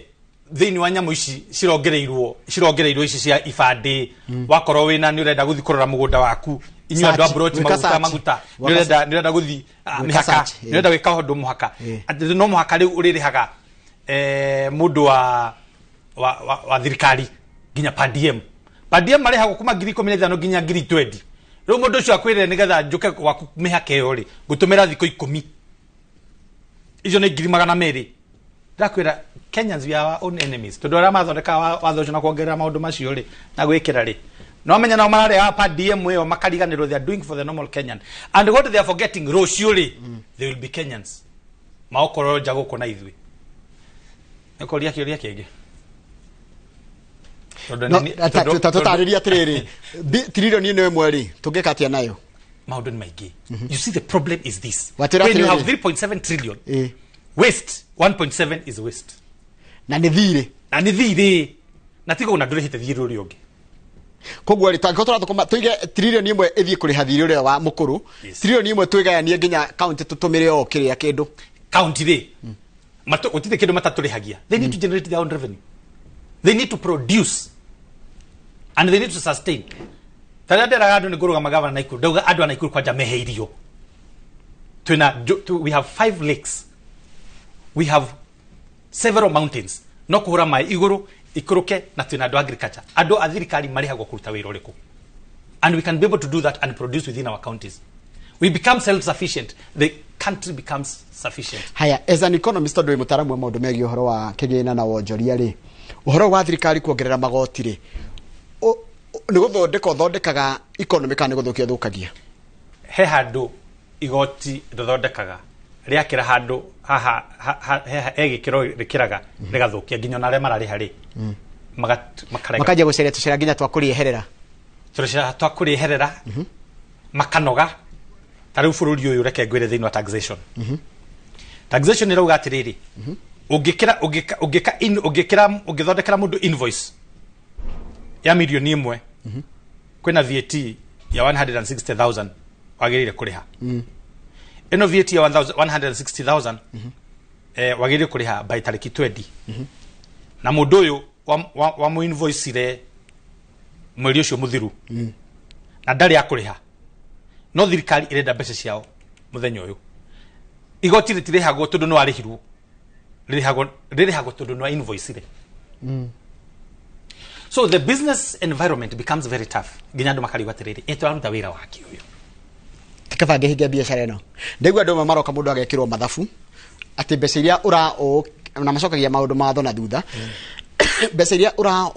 thĩinĩ wa nyamũ ici cirongereirwo ici cia ibandĩ, wakorwo wĩna nĩ ũrenda gũthiĩ kũrora mũgũnda waku, inyuĩ andũ a Search, broti, gwĩka maguta, search. maguta, nĩ Gwĩka ũrenda gũthiĩ Gwĩka mĩhaka, search, nĩ ũrenda gwĩka ũndũ mũhaka, atĩ no mũhaka rĩu ũrĩrĩhaga mũndũ wa thirikari nginya per diem. Per diem marĩhagwo kuma 15,000 nginya 20,000. Rĩu mũndũ ũcio akwĩrire, nĩgetha njũke gwaku mĩhaka ĩyo rĩ, ngũtũmĩra thikũ 10, icio nĩ 200,000. Ndakwĩra, Kenyans, we are our own enemies, tondũ arĩa mathondeka watho ũcio na kuongerera maũndũ macio rĩ na gwĩkĩra rĩ, no menya nao mararĩhaga per diem ĩyo, makariganĩrwo they are doing for the normal Kenyan. And what they are forgetting, rũciũ rĩ, they will be Kenyans magokorwo nja gũkũ na ithuĩ. Nĩkũria kĩũria kĩngĩ. Tondũ No, ta tũtarĩrie atĩrĩrĩ, tiririoni ĩno ĩmwe rĩ, tũngĩka atĩa nayo? Maũndũ nĩ maingĩ. You see, the problem is this: Watĩra when you atĩrĩrĩ. have 3.7 trillion, waste 1.7 is waste. Na nĩ thirĩ. Na nĩ thirĩ, na tiga ona ndũrĩhĩte thirĩ ũrĩa ũngĩ. Koguo rĩ, tangĩkorwo tũrathũkũma, tũige tiririoni 1 ĩthiĩ kũrĩha thirĩ ũrĩa wa mũkũrũ, tiririoni 1 twĩgayanie nginya kaunti, tũtũmĩre o kĩrĩa kĩndũ. County rĩ, gũtirĩ kĩndũ matatũrĩhagia. They need to generate their own revenue, they need to produce and they need to sustain. Tarĩa nderaga andũ nĩ ngũrũgama gavana Naikuru, ndauga andũ a Naikuru kwanja mehe irio. Twĩna we have five lakes, we have several mountains, no kũhũra maĩ igũrũ ikũrũke, na twĩna andũ agriculture. Andũ a thirikari marĩhagwo kũruta wĩra ũrĩkũ? And we can be able to do that and produce within our counties. We become self sufficient, the country becomes sufficient. Haya, as an economist, tondu wi mutaramu wa maundu megie uhoro wa kigina na wonjoria ri, uhoro wa thirikari kuongerera magoti ri, ni guthondeka uthondekaga economy kana ni guthukia uthukagia? He handu igoti rithondekaga riakira handu haha he gikiro rikiraga rigathukia nginya ona aria marariha ri makarega makaja guceria tucera nginya twa kurieherera, tucera twa kurieherera makanoga. Ta riu bururi uyu reke ngwire thiini wa taxation. Taxation irauga atiriri, ungikira ungika ungikira ungithondekera mundu invoice ya milioni 1, kwina VAT ya 160,000 wagirire kuriha. Ino VAT ya 160,000 wagirire kuriha by tariki 20. Na mundu uyu wa mu invoice ire mweri ucio muthiru na ndari akuriha, no thirikari irenda mbeca ciao muthenya uyu. Igoti ritirihagwo tondu no arihirwo, ririhagwo tondu no invoice ire. So the business environment becomes very tough nginya andu makarigwo atiriri, turaruta wira waki uyu, tikaba ngihingia biacara ino. Ndaigua andu amwe maroka mundu agekirwo mathabu ati mbeca iria ura na macokagia maundu matho na thutha, mbeca iria ura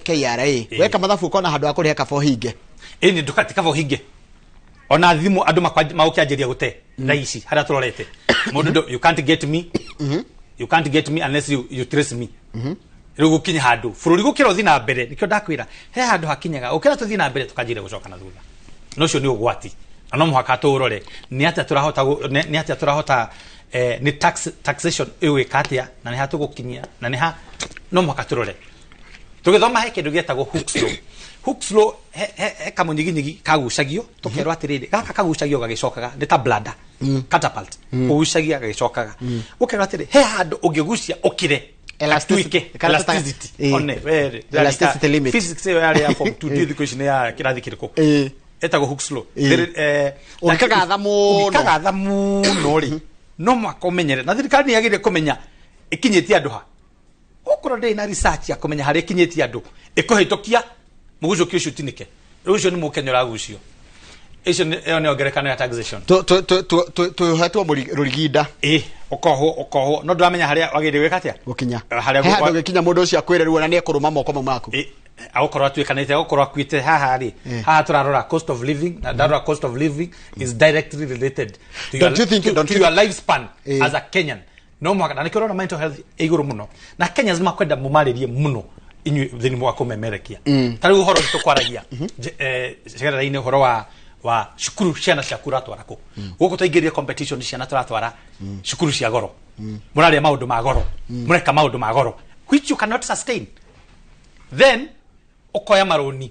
KRA weka mathabu ukona handu ha kuriha kaba uhinge. Ini ndukati kaba uhinge ona thimu andu magukianjiria gute thaa ici haria turorete mundu, you can't get me, you can't get me unless you trace me. Riu gukinya handu bururi gukira uthi na mbere, nikio ndakwira he handu hakinyaga ukira tuthi na mbere tukanjira gucoka na thutha. No cio ni ugwati na no muhaka tuurore ni atia turahota, ni atia turahota ni taxation igwika atia na ni ha tugukinyia na ni ha, no muhaka turore. Tugithoma he kindu gietagwo Hooke's law. Hooke's law he kamunyiginyigi kagucagio tukerwo atiriri, gaka kagucagio gagicokaga ni ta bladder catapult ugucagia gagicokaga, ukerwo atiriri he handu ungigucia ukire elasticity one very elasticity limit. Physics iyo yari ya form 2 thikũ ici ni ya kirathi kiriko etagwo Hooke's law. Ũngĩkagatha mũno, ũngĩkagatha mũno ri no mwaka ũmenyere, na thirikari nĩ yagĩrĩire kũmenya ĩkinyĩtie andũ ha. Okorwo ndĩrĩ na research ya kũmenya harĩa ĩkinyĩtie andũ, ĩkũhĩtũkia mũgucũki ũcio ũtinĩke. Rĩu ũcio nĩ mũkenya ũragucio. Icio ĩyo nĩyo ngerekano ya taxation. Tuhetwo rũriginda. Ũkohwo no ndũramenya harĩa wagĩrĩire gwĩka atĩa, gũkinya he handũ ũgĩkinya mũndũ ũcio akwĩre rĩu ona nĩ ekũrũma moko mau maku. Agũkorwo atuĩkanĩte, agũkorwo akuĩte haha rĩ, haha tũrarora cost of living, na ndarora cost of living is directly related to your, to your lifespan as a Kenyan. No mũhaka, na nĩkĩo ũrona mental health ĩ igũrũ mũno, na Kenyans makwenda mũmarĩrie mũno inyuĩ thĩinĩ wa kũmemerekia. Ta rĩu ũhoro tũkwaragia cegerera-inĩ ũhoro wa cukuru, ciana ciaku ũratwara kũ? Gũkũ twaingĩrire competition, ciana tũratwara cukuru cia goro, mũrarĩa maũndũ ma goro, mũreka maũndũ ma goro which you cannot sustain. Then ũkoya marũni,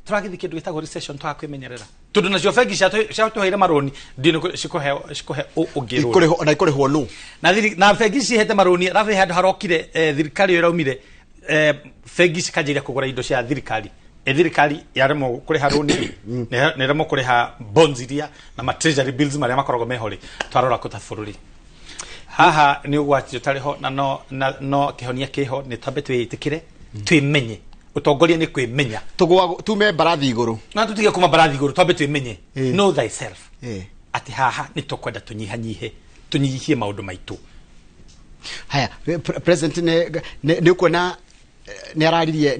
tũragĩthiĩ kĩndũ gĩtagwo recession, tũgakwĩmenyerera tondu nacio bengi ciatũheire marũni ndini cikũhe ũngĩ rũni na ikũrĩhwo nũ na bengi cihete marũni arabu he handũ harokire thirikari ĩyo ĩraumire, bengi cikanjĩrĩria kũgũra indo cia thirikari. Thirikari yaremwo kũrĩha rũni, nĩ kũrĩha bonds iria na ma treasury bills marĩa makoragwo meho rĩ, twarora kũ ta bũrũri haha nĩ ũgwati ũtarĩ ho, na no kĩhonia kĩho nĩ twambe twĩĩtĩkĩre twĩmenye. Ũtongoria nĩ kwĩmenya, tume mbarathi igũrũ na tũtige kuma mbarathi igũrũ, twambe twĩmenye. Know thyself atĩ haha nĩ tũkwenda tũnyihanyihe, tũnyihie maũndũ maitũ. Haya, president nĩ ũkuona nĩ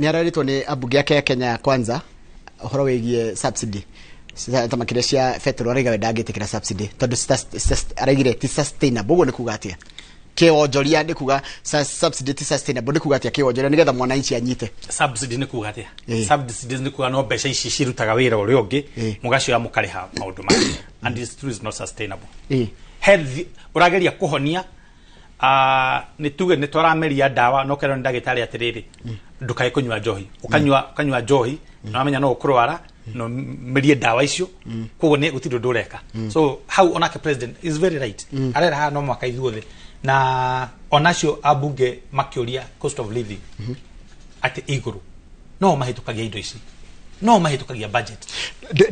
ararĩtwo nĩ ambunge ake ya Kenya Kwanza ũhoro wĩgiĩ subsidy ta makĩria cia petrol, araiga we ndangĩtĩkĩra subsidy tondũ araigire ti sustainable. Ũguo nĩ kuga atĩa? Kĩwonjoria nĩ kuga subsidy ti sustainable nĩ kuga atĩa kĩwonjoria nĩgetha mwananchi anyite? Subsidy nĩ kuga atĩa? Subsidy nĩ kuga no mbeca ici cirutaga wĩra ũrĩa ũngĩ, mũgacioya mũkarĩha maũndũ mangĩ, and this truth is not sustainable. Health ũrageria kũhonia, nĩ tuge nĩ twarameria ndawa no kerwo nĩ ndagĩtarĩ atĩrĩrĩ, ndũkae kũnyua njohi, ũkanyua njohi na wamenya no ũkũrwara, no merie ndawa icio, koguo nĩ gũtirĩ ũndũ ũreka. So hau onake president is very right, arera haha no mwaka ithuothe na onacio ambunge makĩũria cost of living atĩ igũrũ no mahĩtũkagia indo ici, no mahĩtũkagia budget,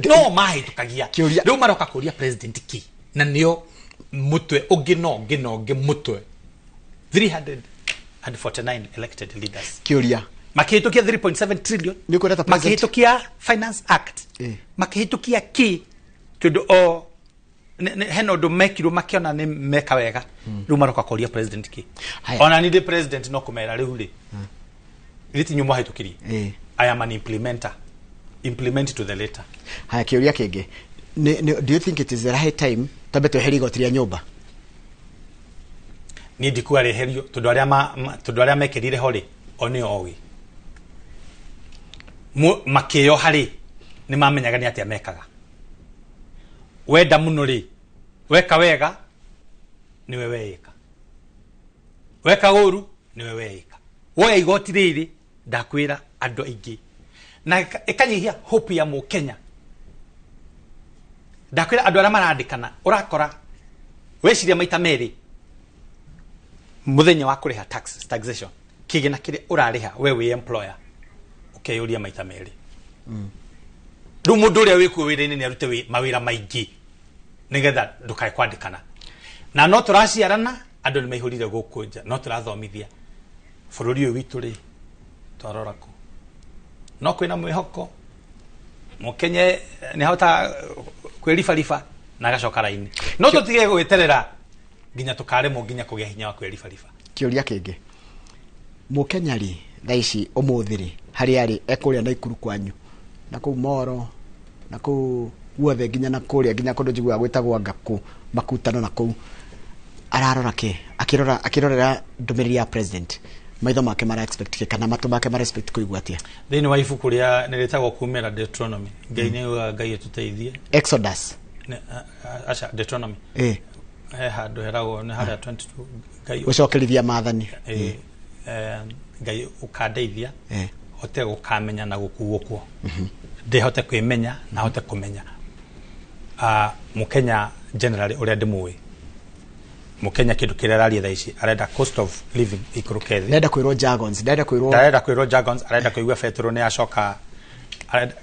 no mahĩtũkagia rĩu maroka kũria president ki na nĩo mũtwe ũngĩ no ũngĩ no ũngĩ mũtwe 349 elected leaders kĩũria makĩhĩtũkia 3.7 trillion, makĩhĩtũkia Finance Act, makĩhĩtũkia kĩ Tondu o hena undu mekirwo makiona ni meka wega riu maroka kuria president ki. Ona ni the president no kumera riu ri riti nyuma hitukirie. I am an implementer, implement to the letter. Haya, kiuria kingi, do you think it is the right time tambe tweherie igoti ria nyumba? Ni ndikuwa reherio tondu aria mekirire ho ri o ni owi makio hari ni mamenyaga ni atia mekaga. Wenda muno ri weka wega niwe weika, weka uru niwe weika. Woya igoti riri ndakwira andu aingi na ikanyihia hope ya mukenya. Ndakwira andu aria marandikana urakora weciria maita meri muthenya wa kuriha tax taxation kigina kiri urariha we wi employer ukeyuria maita meri. Riu mundu uria wikuo wira-ini ni arute mawira maingi nigetha ndukae kwandikana. Na no turaciarana andu ni maihurire guku nja, no turathomithia bururi uyu witu ri twarora ku no kwina mwihoko mukenye ni hota kwiribariba na agacoka raini. No tutige gwiterera nginya tukaremwo nginya kugia hinya wa kwiribariba. Kiuria kingi, mukenya ri thaa ici umuthi ri haria ari ekuria Naikuru kwanyu na kuu Moro na kuu guothe nginya na kuria nginya kundu njiguaga gwitagwo Ngaku makutano na kuu, ararora ki akirora akirorera ndumiriri ya president, maitho make mara expect ki kana matu make mara expect kuigua atia? Thiini wa ibuku ria ni ritagwo kumira Deuteronomy, Ngai ni Ngai atuteithie. Exodus acha Deuteronomy he handu heragwo ni haria 22 Ngai gucokerithia maathani. Ngai ukandeithia hote gukamenya na gukuo kuo ndihote kwimenya na hote kumenya. Mukenya generally uria ndimui mukenya kindu kiria araria thaa ici arenda cost of living ikuruke thi. Ndenda kwirwo jargons, ndenda kwirwo jargons, arenda kuigua betro ni acoka,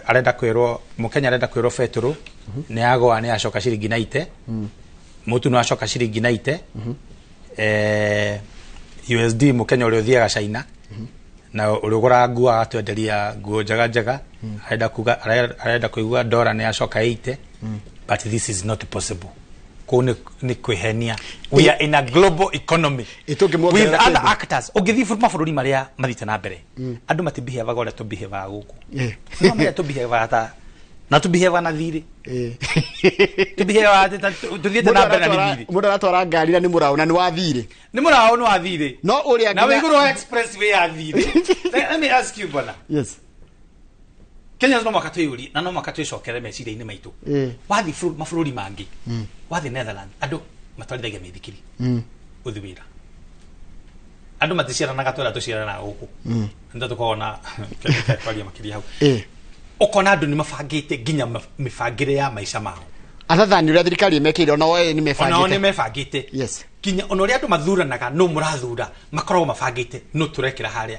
arenda kwirwo mukenya arenda kwirwo betro ni agwa ni acoka ciringi 90, mutu no acoka ciringi 90, USD mukenya uria uthiaga China na uria uguraga nguo agatwenderia nguo njega njega, arenda kuga arenda kuigua dola ni acoka 80. But this is not possible. Kuu ni kwihenia. We are in a global economy with other actors. Ũngĩthiĩ mabũrũri marĩa mathiĩte na mbere, andũ matibihevaga ũrĩa tũbihevaga gũkũ. No marĩa tũbihevaga ta na tũbihevaga na thirĩ. Tũbihevaga tũthiĩte na mbere na nĩ thirĩ. Mũndũ aratwara ngari na nĩ mũraũ na nĩ wa thirĩ. Nĩ mũraũ nĩ wa thirĩ. No ũrĩa na wĩ igũrũ wa expressway ya thirĩ. Let me ask you bwana. Yes. Kenya no mwaka twiyurie na no mwaka twicokere meciria-inĩ maitũ. Wathi mabũrũri mangĩ, wathi Netherlands, andũ matwarithagia mĩithikiri gũthiĩ wĩra. Andũ maticiaranaga ta ũrĩa tũciaranaga gũkũ. Nĩ tũkoragwo na kwaria makĩria hau. Ũkona andũ nĩ mabangĩte nginya mĩbangĩre ya maica mao. Other than ũrĩa thirikari ĩmekĩire, ona o nĩ mebangĩte. Ona o nĩ mebangĩte. Yes. Nginya ona ũrĩa andũ mathuranaga no mũrathura makoragwo mabangĩte no tũrekĩra harĩa.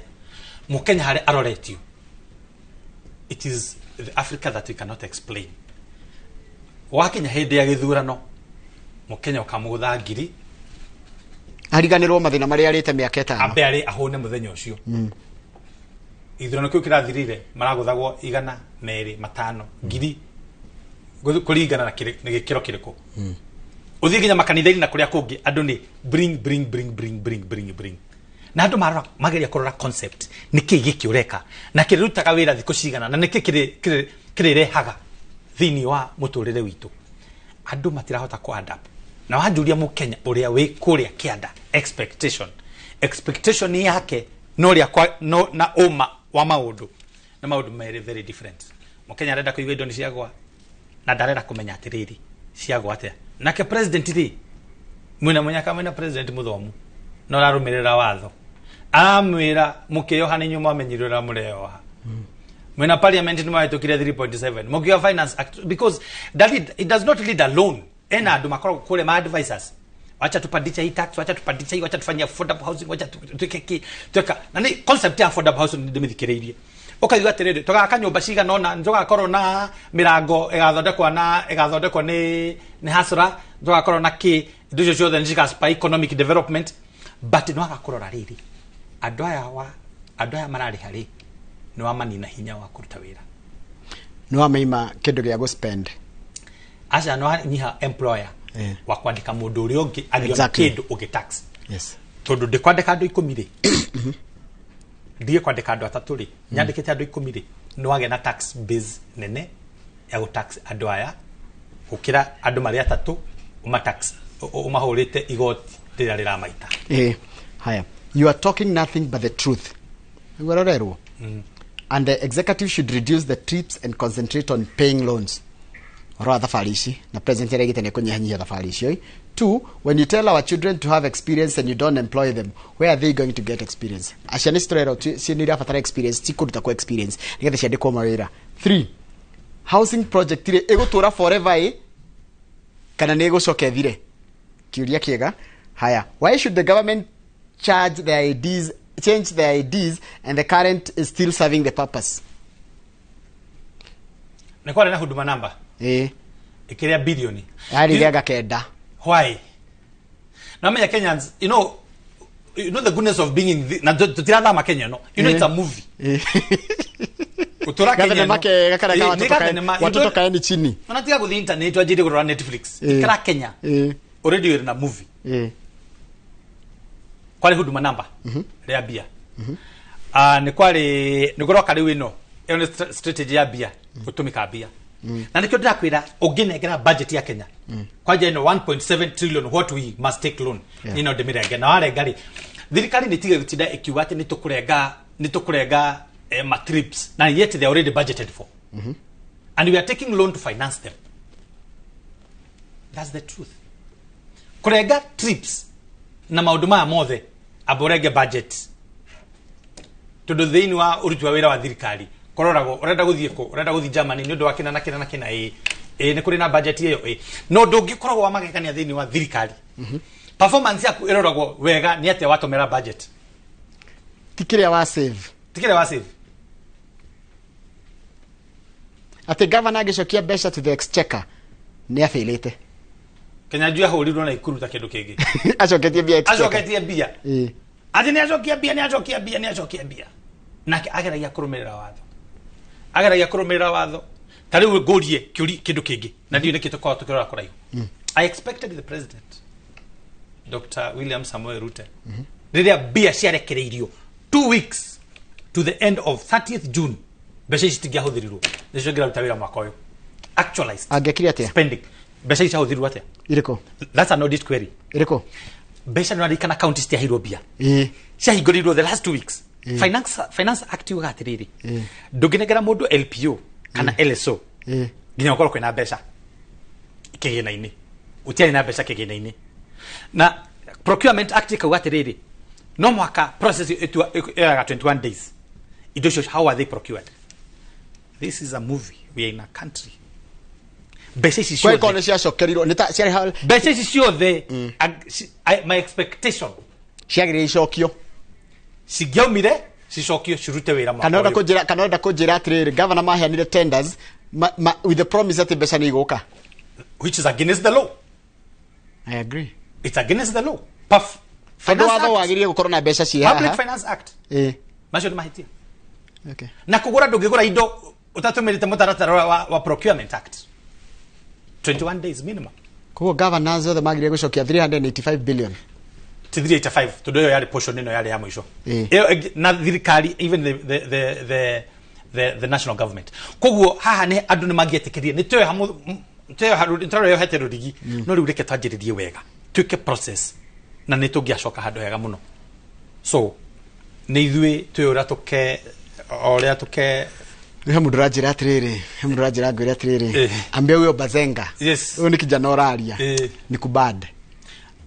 Mũkenya harĩa aroretio. It is the Africa that we cannot explain. Wakinya hindi ya githurano mukenya ukamugutha ngiri ariganirwo mathina maria arite miaka 5 ambe ari ahune muthenya ucio. Githurano kiu kirathirire maraguthagwo 100 2 5 ngiri kuringana na gikiro kiriku. Uthie nginya makanitha-ini na kuria kungi andu ni bring bring bring bring bring bring bring. Na andu marora mageria kurora concept niki giki ureka na kirutaga wira thiku cigana na niki kirirehaga thiini wa muturire witu. Andu matirahota ku adapt. Na wanjuria mukenya uria wi kuria kianda expectation yake no ria no na uma wa maundu na maundu mere very different. Mukenya arenda kuigua indo ni ciagwa na ndarenda kumenya atiriri ciagwa atia. Nake president ri mwina munyaka mwina president muthomu no rarumirira watho amwira mukiyoha ni nyuma amenyirwo ra mureyoha. Mwina parliament ni mahitukire 3.7 mukiyo finance act because that it does not lead alone. Ena andu makoragwo kule ma advisors, wacha tupandishe hii tax, wacha tupandishe hii, wacha tufanye affordable housing, wacha tuweke ki tuweka na ni concept ya affordable housing ndimithikiriirie. Ukaiga atiriri tugaka nyumba cigana ona tugakorwo na mirango igathondekwa na igathondekwa ni hasra, tugakorwo na ki indo icio ciothe ni cigaspa economic development. But no agakurora riri andu aya marariha ri ni wamanina hinya wa kuruta wira, ni wameima kindu gia go spend. Aca no nyiha employer wa kwandĩka mũndũ ũrĩa ũngĩ angĩona kĩndũ ũngĩ tax. Tondũ ndĩkwandĩka andũ 10 rĩ, ndige kwandĩka andũ 3 rĩ, nyandĩkĩte andũ 10 rĩ, nĩ wagĩa na tax base nene ya gũ tax andũ aya gũkĩra andũ marĩ 3 ũma tax ũmahũrĩte igoti rĩrĩa rĩramaita. Haya, you are talking nothing but the truth. Werorerwo. And the executive should reduce the trips and concentrate on paying loans. Oro thabarĩ ici na president aregete nĩ kũnyihanyihia thabarĩ icio. 2, when you tell our children to have experience and you don't employ them, where are they going to get experience? Aciana citorero nĩ irabatara experience, ti kũruta kwa experience nĩgetha ciandĩkwo mawĩra. 3, housing project rĩ ĩgũtũra forever ĩ kana nĩ ĩgũcoka ĩthire? Kĩũria kĩega. Haya, why should the government charge their IDs, change their IDs and the current is still serving the purpose? Nĩ kwarĩ na Huduma Number ĩkĩrĩa bilioni yarĩ rĩanga 9. Why? Na menya Kenyans, you know the goodness of being in the, na tutirathama Kenya, no, you know, it's a movie. Utura Kenya gathenema kega karĩa ka watoto kaeni chini. Ona tiga guthi internet wanjĩrie kũrora Netflix. Ikara Kenya already wĩna movie. Kwari Huduma Number rĩa mbia. Nĩ kwari nĩ kũroka rĩu ĩno ĩyo nĩ strategy ya mbia gũtũmĩka mbia. Na nĩkĩo ndĩrakwĩra ũngĩnengera budget ya Kenya kwanja ĩno 1.7 trillion what we must take loan ĩno ndĩmĩrenge na warenga rĩ thirikari nĩ tige gũtinda ĩkiuga atĩ nĩ tũkũrenga ma trips na yet they are already budgeted for. And we are taking loan to finance them. That's the truth. Kũrenga trips na maũndũ maya mothe aborege budget tondu thiini wa uruti wa wira wa thirikari kororagwo urenda guthie ku urenda guthie Germany ni undu wa kina na kina na kina ii ni kuri na budget iyo ii no ndungikoragwo wa magegania thiini wa thirikari. Performance yaku iroragwo wega ni atia watumira budget, ti kiria wa save, ti kiria wa save. Ati governor agicokia mbeca to the exchequer ni afailite. Kenya njui ahurirwo na ikuruta kindu kingi acoketie mbia exchequer, acoketie mbia ati ni acokia mbia, ni acokia mbia, ni acokia mbia. Nake ageragia kurumirira watho, ageragia kurumirira watho. Ta riu ngurie kiuri kindu kingi na ndiu niki tukorwo tukirora kuraihu. I expected the president Dr. William Samoei Ruto riria mbia ciarekereirio 2 weeks to the end of 30th June mbeca ici citingĩahũthĩrirwo nĩcio ngĩraruta wĩra mwaka ũyũ actualized angĩkire atia spending mbeca ici ciahũthĩrirwo atia irĩkũ? That's an audit query. Irĩkũ mbeca? Nĩ warikana county citiaheirwo mbia, ciahingũrĩirwo the last 2 weeks. Finance Act yugaga atĩrĩrĩ, ndũngĩnengera mũndũ LPO kana LSO nginya ũkorwo kwĩna mbeca kĩgĩna-inĩ. Ũtiarĩ na mbeca kĩgĩna-inĩ. Na Procurement Act ĩkauga atĩrĩrĩ, no mwaka process ĩyoyaga 21 days. Indo icio how are they procured? This is a movie. We are in a country. Mbeca ici ciothe ciothe nĩ ciacokerirwo nĩ ta ciarĩ mbeca ici ciothe, my expectation ciagĩrĩire icokio, cingĩaumire cicokio cirute wĩra mwaka ũyũ. Kana ũrenda kũnjĩra atĩrĩrĩ, governor maheanire tenders with the promise atĩ mbeca nĩ igũka, which is against the law. I agree, it's against the law. Tondũ watho wagĩrĩire gũkorwo na mbeca ciĩ haha. Public Finance Act macio nĩ mahĩtia. Na kũgũra ndũngĩgũra indo ũtatũmĩrĩte mũtaratara wa Procurement Act 21 days minimum. Koguo governors othe magĩrĩire gũcokia 385 billion. Ti 385 tondu iyo yari portion ino yari ya mwisho iyo na thirikari even the national government. Koguo haha ni andu ni mangietikirie ni tweha tweha hete rurigi no riu reke twanjiririe wega twike process na ni tungiacoka handu hega muno. So ni ithuĩ twi uria tuke oria tuke he mundu ranjira atiriri, he mundu ranjira ngwire atiriri, ambia huyo Bazenga huyo ni kijana oraria ni kubad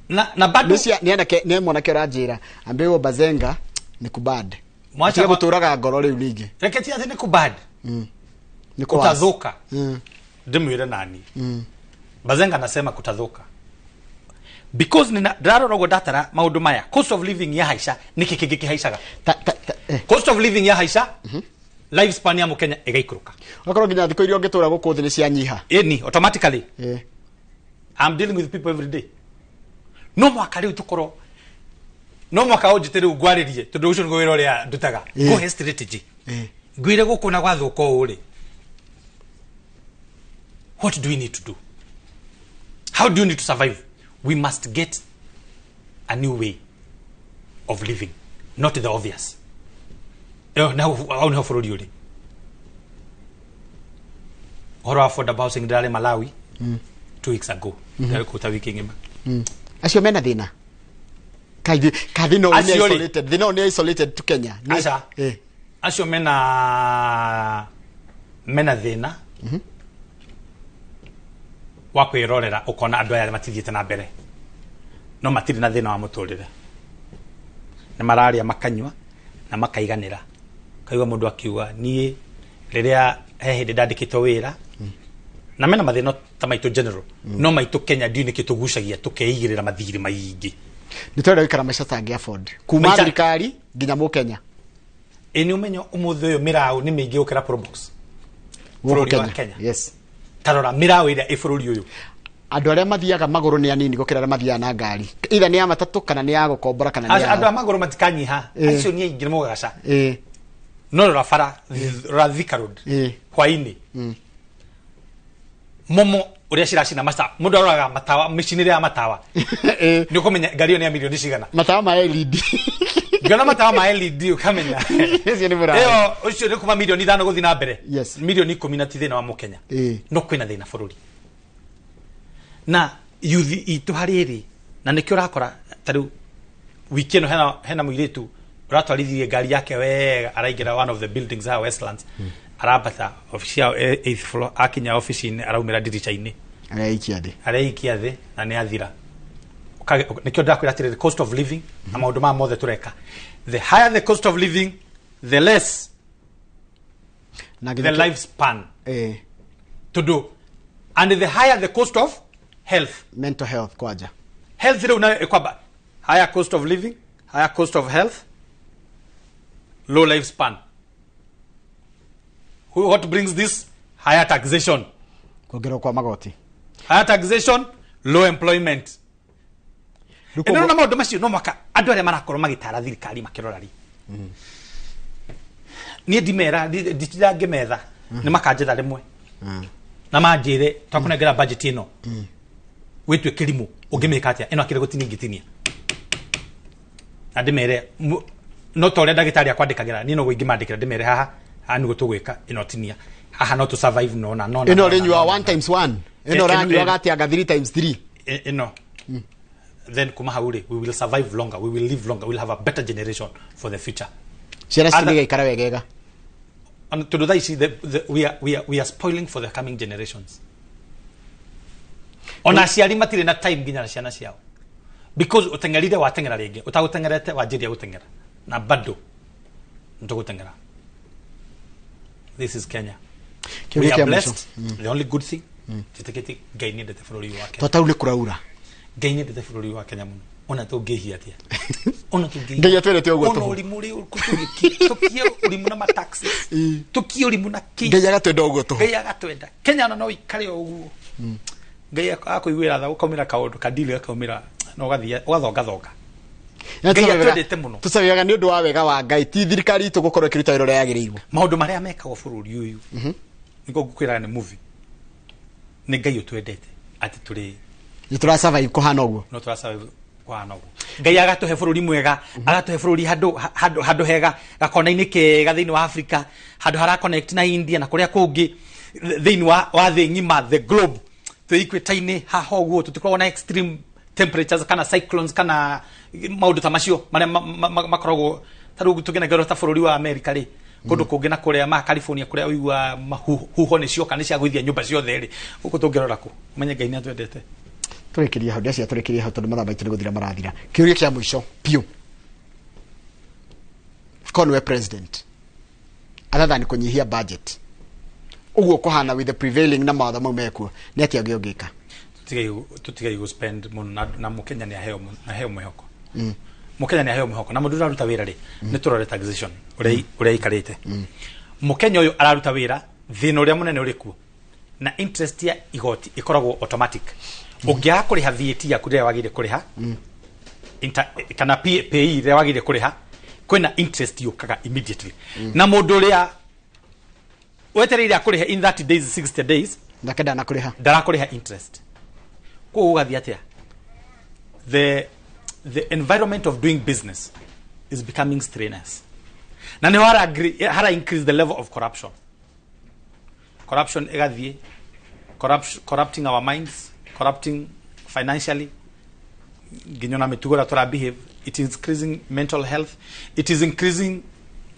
na bado ni anake ni mwanake ranjira ambia huyo Bazenga ni kubad mwacha guturaga ngoro riu ringi reke ti athi ni kubad ni kutathuka ndimwire nani Bazenga nasema kutathuka because nina ndarora ndatara maundu maya cost of living ya haisha niki kingi kihaicaga cost of living ya haisha lifespan ya mukenya igaikuruka akorwo nginya thikũ iria ũngĩtũra gũkũ thĩ nĩ cianyiha ĩni automatically. I'm dealing with people every day. No mwaka rĩu tũkorwo no mwaka ũnjĩte rĩu ngwarĩrie tondũ ũcio nĩguo wĩra ũrĩa ndutaga ngũhe strategy ngwĩre gũkũ na gwathũka ũũ rĩ, what do we need to do? How do you need to survive? We must get a new way of living, not the obvious. Ĩyo hau nĩho bũrũri ũrĩ. Ũhoro wa affordable housing, ndĩrarĩ Malawi 2 weeks ago, ndĩrarĩ kũu ta wiki ng'ima. Acio mena thĩna ka thĩna ũyũ nĩ Acio rĩ. isolated, thĩna ũyũ nĩ isolated to Kenya. Aca. Acio mena thĩna wa kwĩrorera, ũkona andũ aya matithiĩte na mbere, no matirĩ na thĩna wa mũtũrĩre, nĩ mararĩa, makanyua na makaiganĩra. Kaigua mũndũ akiuga, niĩ rĩrĩa he hĩndĩ ndandĩkĩtwo wĩra, na mena mathĩna ta maitũ general, no maitũ Kenya ndiũ nĩkĩ tũgucagia tũkeigĩrĩra mathirĩ maingĩ. Nĩ tũrenda gũikara maica tangĩ afford kuma thirikari nginya mũkenya. Ĩ nĩ ũmenyo ũmũthĩ ũyũ mĩraũ nĩ mĩingĩ gũkĩra Probox gũkũ bũrũri wa Kenya. Kenya. Yes. Tarora mĩraũ ĩrĩa ĩ bũrũri ũyũ. Andũ arĩa mathiaga magũrũ nĩ anini gũkĩra arĩa mathiaga na ngari, either nĩ ya matatũ kana nĩ ya gũkombora kana nĩ Andũ ya a magũrũ matikanyiha. Acio nĩ aingĩ, nĩ mũgagaca. No rora bara, rora Thika Road hwainĩ, momo ũrĩa ciracina mata, mũndũ aroraga matawa, mĩcinĩre ya matawa, nĩ ũkũmenya ngari ĩyo nĩ ya mirioni cigana. Matawa ma LED. Ngĩona matawa ma LED ũkamenya Ũcio nĩ mũraũ. Ĩyo ũcio nĩ kuma 5 milioni gũthiĩ na mbere. 10 milioni na ti thĩna wa mũkenya. No kwĩna thĩna bũrũri na yuthi itũ harĩ ĩrĩ, na nĩkĩo ũrakora ta rĩu wiki ĩno hena mũirĩtu ũratwarithirie ngari yake wega, araingĩra one of the buildings haha Westlands, arambata ofici yao eighth floor, akinya ofici-inĩ araumĩra ndirica-inĩ. Areikia thĩ. Areikia thĩ na nĩ athira. Nĩkĩo ndakwĩra atĩrĩrĩ, cost of living na maũndũ maya mothe tũreka, the higher the cost of living, the less na the nginya life span, tondũ and the higher the cost of health. Mental health kwanja. Health rĩu nayo ĩkwamba higher cost of living, higher cost of health, low life span. What brings this? Higher taxation. Kuongererwo kwa magoti. Higher taxation, low employment. Rĩu ĩno na maũndũ macio no mwaka andũ arĩa marakorwo magĩtara thirikari makĩrora rĩ, niĩ ndimera nditinda ngĩmetha, nĩ makanjetha rĩmwe na manjĩre, twakũnengera budget ĩno, wĩtue kĩrimũ, ũngĩmĩka atĩa ĩno, akĩrĩ gũtinia ingĩtinia, na ndĩmere no ta ũrĩa ndagĩtarĩ akwandĩkagĩra, niĩ noguo ingĩmandĩkĩra, ndĩmere haha haha nĩguo tũgwĩka, ĩno tinia haha, no tũ survive, no na no na ĩno no na, ũrĩnyua no na. 1 times 1 ĩno ũranyuaga atĩa anga 3 times 3. Ĩno then kuma hau rĩ, we will survive longer, we will live longer, we will have a better generation for the future. Ciana citũ Other- nĩigaikara wegega. And tondũ thaa ici we are spoiling for the coming generations. Ona aciari matirĩ na time nginya na ciana ciao, because ũteng'erire, wateng'era rĩngĩ, ũtagũteng'erete wanjĩria gũteng'era na bado nĩtũgũteng'era. This is Kenya. Kĩũria We are kĩa mũico. blessed. The only good thing, njĩtĩkĩtie Ngai nĩendete bũrũri ũyũ wa Kenya. To tau nĩ kũraura. Ngai nĩendete bũrũri ũyũ wa Kenya mũno, ona tũngĩhia atĩa, ona tũngĩhia. Ngai atwendete ũguo Ona tũhũ. ũrimũ rĩ, tũkie ũrimũ na mataxes, tũkie ũrimũ na kĩ. Ngai agatwenda ũguo tũhũ. Ngai agatwenda. Kenya ona no ikare o ũguo, Ngai akũiguĩra tha, gũkaumĩra kaũndũ kadili gakaumĩra na ũgathiĩ ũgathongathonga. Ngai atwendete mũno. Tũcabiaga nĩ ũndũ wa wega wa Ngai, ti thirikari itũ gũkorwo ĩkĩruta wĩra ũrĩa yagĩrĩirwo. Maũndũ marĩa mekagwo bũrũri ũyũ, nĩguo ngũkwĩraga nĩ movie, nĩ Ngai ũtwendete atĩ tũrĩ Nĩ tũra survive kũhana ũguo. No tũra kũhana ũguo. Ngai agatũhe bũrũri mwega, agatũhe bũrũri handũ hega, gakona-inĩ kega thĩinĩ wa Africa, handũ hara connect na India na kũrĩa kũngĩ thĩinĩ wa thĩ ng'ima, the globe. Twĩ equator-inĩ haha ũguo, tũtikoragwo na extreme temperatures kana cyclones kana maũndũ ta macio marĩa makoragwo ta rĩu tũngĩnengerwo ta bũrũri wa America rĩ, kũndũ kũngĩ na kũrĩa ma California, kũrĩa ũigua huho nĩ cioka nĩ ciagũithia nyũmba ciothe rĩ, gũkũ tũngĩrora kũ ũmenye Ngai nĩ atwendete. Tũrĩkĩrie hau, ndĩreciria tũrĩkĩrie hau tondũ mathaa maitũ nĩ gũthira marathira. Kĩũria kĩa mũico biũ, korwo nĩwe president, other than kũnyihia budget ũguo kũhana with the prevailing na mawatho mau mekuo, nĩ atĩa ũngĩ ũngĩka? Tũtigai gũ spend mũno na mũkenya nĩ aheo aheo mwĩhoko. Mũkenya nĩ aheo mwĩhoko, na mũndũ ũraruta wĩra rĩ, nĩ tũrore taxation ũrĩa ikarĩte. Mũkenya ũyũ araruta wĩra, thĩna ũrĩa mũnene ũrĩ kuo na interest ya igoti ĩkoragwo automatic. Ũngĩaga kũrĩha VAT yaku rĩrĩa wagĩrĩire kũrĩha, kana PAYE rĩrĩa wagĩrĩire kũrĩha, kwĩna interest yũkaga immediately, na mũndũ ũrĩa wetereire akũrĩhe in 30 days, 60 days, nake ndanakũrĩha. Ndarakũrĩha interest. Koguo gũgathiĩ atĩa? The environment of doing business is becoming strenuous, na nĩho hara increase the level of corruption. Corruption ĩgathiĩ corrupting our minds, corrupting financially, nginya ona mĩtugo ĩrĩa tũra behave. It is increasing mental health, it is increasing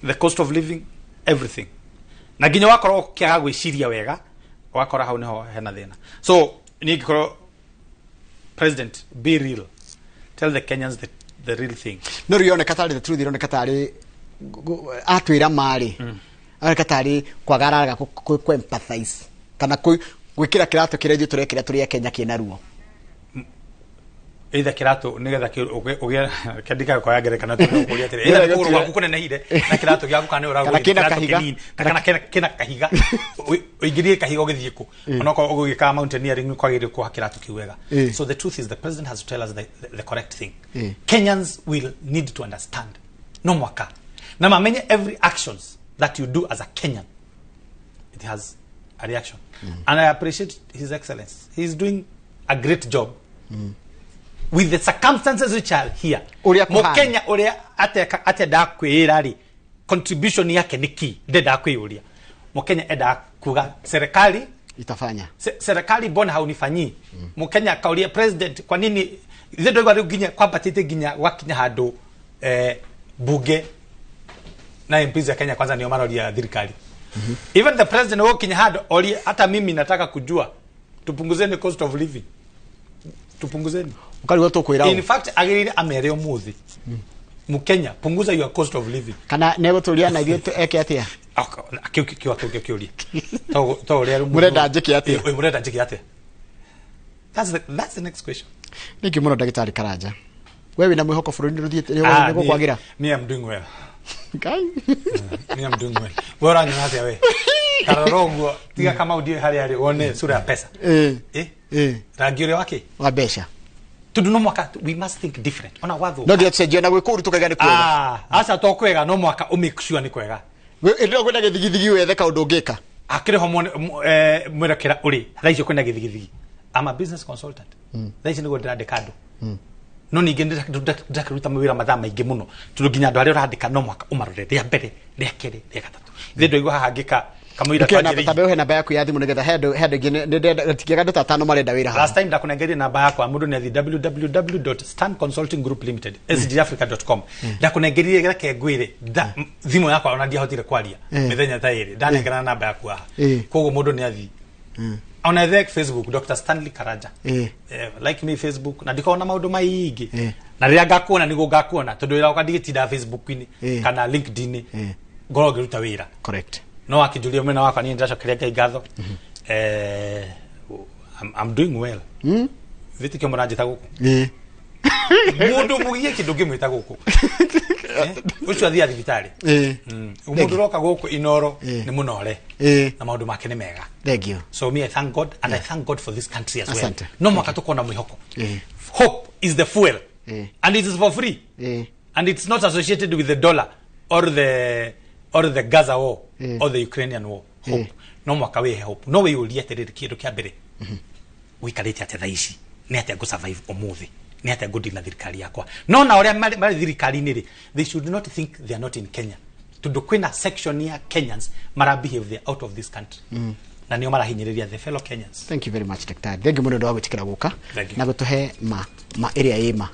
the cost of living, everything. Na nginya wakorwo ũkĩaga gwĩciria wega, ũgakora hau nĩho hena thĩna. So niĩ ngĩkorwo president, be real, tell the Kenyans the real thing. No rĩu yoneka tarĩ the truth, ironeka tarĩ atwĩra marĩ aroneka tarĩ kwaga ararega kũ empathize kana gwĩkĩra kĩratũ kĩrĩa ithuĩ tũrekĩra tũrĩ a Kenya kĩna ruo. Either kĩratũ nĩgetha ũgĩe kĩandĩka kwa ngerekano tũkũria atĩrĩ, either kũgũrũ gwaku kũnenehire na kĩratũ gĩaku, kana nĩ Kana ũragũrire kĩna kĩratũ kahiga. kĩnini, kana kĩna kahiga. Ũingĩrie kahiga ũgĩthiĩ kũ, onokorwo ũgũgĩka mountaineering nĩ kwagĩrĩire kuoha kĩratũ kĩu wega. So the truth is the president has to tell us the correct thing. Kenyans will need to understand no mwaka na mamenye every actions that you do as a Kenyan, it has a reaction. And I appreciate His Excellence. He is doing a great job with the circumstances which are here. Ũrĩa kũhana. Mũkenya ũrĩa atendaga kwĩĩra rĩ, contribution yake nĩ kĩ, ndendaga kwĩyũria. Mũkenya endaga kuga serikali itafanya. Serikali mbona haunifanyii? Mũkenya akauria president, kwa nini ithuĩ ndauga rĩu nginya kwambatĩte nginya gwakinya handũ bunge na MPs ya Kenya Kwanza nio maroria thirikari. Even the president wokinya handũ orie, hata mimi nataka kujua, tupunguzeni cost of living, tupunguzeni. Ũkarigwo tũkwĩra In ũ. fact, agĩrĩire amere ũmũthĩ, Mkenya, punguza your cost of living. Kana negũtũria na ithuĩ eke atĩa? Kĩu kĩu kĩu kĩũria to ũrĩa rĩu Mũrenda njĩke atĩa? Mũrenda njĩke atĩa? That's the next question. Nĩkĩ mũno, ndagĩtarĩ Karanja, we wĩna mwĩhoko bũrũri nĩ rũthiĩte Ah, nĩ gũkwagĩra? Me, I'm doing well. Ngai. Me, I'm doing well. We ũranyona atĩa? We tarora ũguo, tiga Kamau ndiũĩ harĩa arĩ, wone sura ya pesa. Rangi ũrĩa wake wa mbeca. Tondũ no mwaka we must think different ona gwathũka. No nginya tũcenjie na gwĩkũru tũkaiga nĩ kwega. Ah, aca, to kwega, no mwaka ũ make sure nĩ kwega. Ĩndĩ ĩyo kwĩna gĩthigithigi, wethe kaũndũ ũngĩka. Akĩrĩ ho mwerekera ũrĩ thaa icio kwĩna gĩthigithigi. I'm a business consultant. Thaa ici nĩguo ndĩrandĩka andũ, no ningĩ ndĩrakĩruta mawĩra mathaa maingĩ mũno, tondũ nginya andũ arĩa ũrandĩka no mwaka ũmarore rĩa mbere, rĩa kerĩ, rĩa gatatũ. Ithe ndwaigua haha ngĩka kamũira Ndũkĩhe namba, tambe ũhe namba yaku ya thimũ nĩgetha he andũ aingĩ nĩndĩrenda andũ ta atano marenda wĩra haha. Last time ndakunengeria namba yakwa, mundu ni athi www.stanconsultingrouplimited sgafrica.com. Ndakunengerie, reke ngwire, thimũ yakwa ona ndiahotire kwaria mĩthenya ta ĩrĩ ndanengerana namba yaku haha. Koguo mũndũ nĩ athi ona ethe Facebook, Dr Stanley Karanja. Like me Facebook, na ndikoragwo na maũndũ maingĩ, na rĩrĩa ngakuona nĩguo ngakuona, tondũ wĩra wakwa ndigĩtindaga Facebook-inĩ kana LinkedIn, ngorwo ngĩruta wĩra. No akĩnjũria mwena wakwa, niĩ ndĩracokeria Ngai ngatho. I'm doing well. Wĩtĩkio mũranjĩta gũkũ mũndũ mũgie kĩndũ ngĩmwĩta gũkũ. Ũcio athiaga thibitarĩ. Mũndũ ũroka gũkũ Inoro nĩ mũnore na maũndũ make nĩ mega. Thank you. So me, I thank God, and I thank God for this country as well. Asante. No mwaka tukuona mwĩhoko. Hope is the fuel, and it is for free, and it's not associated with the dollar or the Gaza war or the Ukrainian war. Hope, no mwaka wĩhe hope, no wĩyũrie atĩrĩrĩ, kĩndũ kĩa mbere, ũikarĩte atĩa thaa ici? Nĩ atĩa ngũ survive ũmũthĩ? Nĩ atĩa ngũ deal na thirikari yakwa? No na ũrĩa marĩ thirikari-inĩ rĩ, they should not think they are not in Kenya, tondũ kwĩna section ya Kenyans mara behave they are out of this country, na nĩo marahinyĩrĩria the fellow Kenyans. Thank you very much, daktari. Thank you mũno ũndũ wa gwĩtĩkĩra gũka Thank you. na gũtũhe ma ĩrĩa ĩ ma.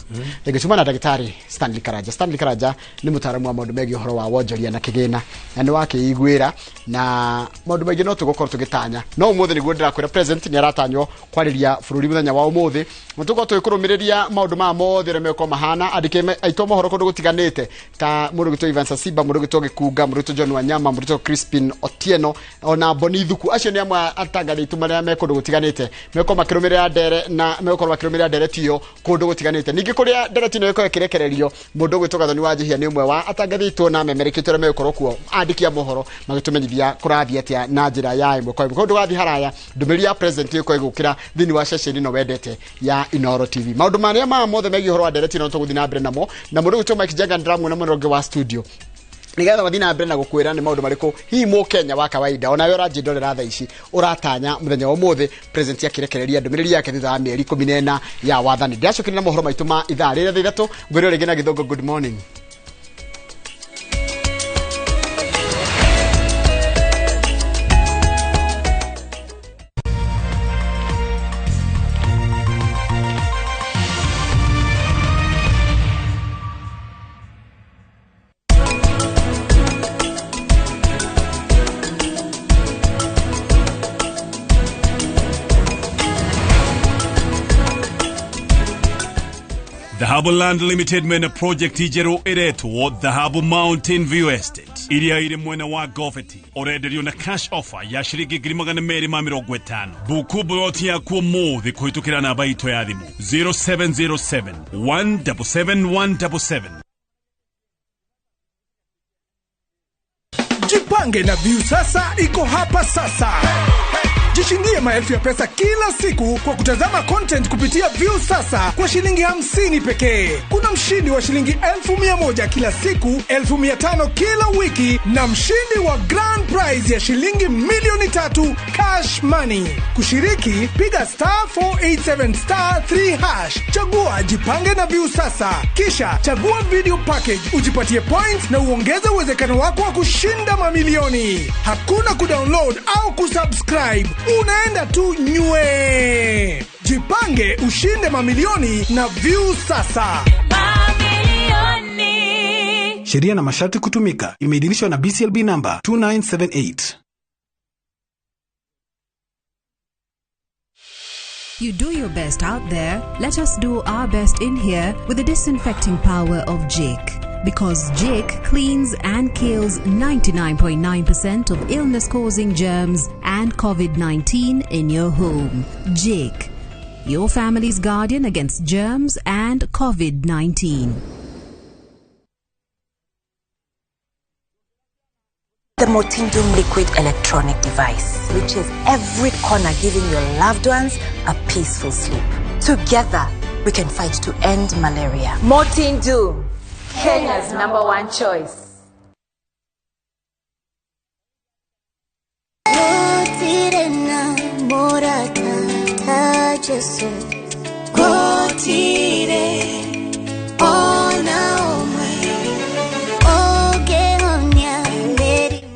Thank you. Tuma na ndagĩtarĩ Stanley Karanja. Stanley Karanja nĩ mũtaaramu wa maũndũ megiĩ ũhoro wa wonjoria na kĩgĩna, na nĩ wakĩiguĩra na maũndũ maingĩ no tũgũkorwo tũgĩtanya, no ũmũthĩ nĩguo ndĩrakwĩra president nĩ aratanywo kwarĩria bũrũri mũthenya wa ũmũthĩ, na tũgũkorwo tũgĩkũrũmĩrĩria maũndũ maya mothe ũrĩa megũkorwo mahana. Andĩke aitũ mohoro kũndũ gũtiganĩte ta mũndũ gwĩtwo Ivan Sasiba, mũndũ gwĩtwo Gĩkunga, mũndũ gwĩtwo John Wanyama, mũndũ gwĩtwo Crispin Otieno, ona Boni Thuku. Acio nĩ amwe a atangathi aitũ marĩa me kũndũ gũtiganĩte megũkorwo makĩrũmĩrĩra ndere na megũkorwo makĩrũmĩrĩra ndereti ĩyo kũndũ gũtiganĩte. Ningĩ kũrĩa ndereti ĩno ĩkorwo ĩkĩrekererio, mũndũ ũgwĩtwo Gathoni wa Njihia nĩ ũmwe wa atangathi aitũ na memerekĩte ũrĩa megũkorwo kuo, andĩki a mohoro magĩtũmenyithia kũrathiĩ atĩa na njĩra ya ĩmwe kwa ĩmwe. Koguo ndũgathiĩ haraya, ndũmĩrĩri ya president ĩgũkorwo ĩgũkĩra thĩinĩ wa ceceni ĩno wendete ya Inoro TV. Maũndũ marĩa maya mothe megiĩ ũhoro wa ndereti ĩno tũgũthiĩ na mbere namo, na mũndũ ũgwĩtwo Mike Jenga ndĩramuona mwena ũngĩ wa studio. Nigetha wathi na mbere na gukwira ni maundu mariku hihi mu Kenya wa kawaida ona we uranjindorera thaa ici uratanya muthenya wa umuthi president akirekereria ndumiriri yake thutha wa mieri 14 ya wathani. Ndiracokeria na mohoro maitu ma ithaa rĩrĩa 3 ngwĩrwo rĩngĩ na Gĩthũngũ. Good morning. Dhahabu Land Limited mena project njerũ ĩretwo Dhahabu Mountain View Estate iria iri mwena wa Goveti ũrenderio na cash offer ya ciringi 250,000. Buku buloti yaku ũmũthĩ kũhĩtũkĩra namba itũ ya thimũ 0707 177 177. Jipange na View Sasa iko hapa sasa. Jishindie maelfu ya pesa kila siku kwa kutazama content kupitia View Sasa kwa shilingi 50 pekee. Kuna mshindi wa shilingi 1,100 kila siku, 1,500 kila wiki na mshindi wa grand prize ya shilingi 3,000,000 cash money. Kushiriki, piga *487 *3#. Chagua Jipange na View Sasa. Kisha chagua video package, ujipatie points na uongeze uwezekano wako wa kushinda mamilioni. Hakuna kudownload au kusubscribe. Unaenda tu nywe. Jipange ushinde mamilioni na View Sasa. Mamilioni. Sheria na masharti kutumika. Imeidhinishwa na BCLB number 2978. You do your best out there. Let us do our best in here with the disinfecting power of Jik. Because Jik cleans and kills 99.9% of illness-causing germs and COVID-19 in your home. Jik, your family's guardian against germs and COVID-19. The Motindum liquid electronic device reaches every corner, giving your loved ones a peaceful sleep. Together, we can fight to end malaria. Motindum, Kenya's #1 choice.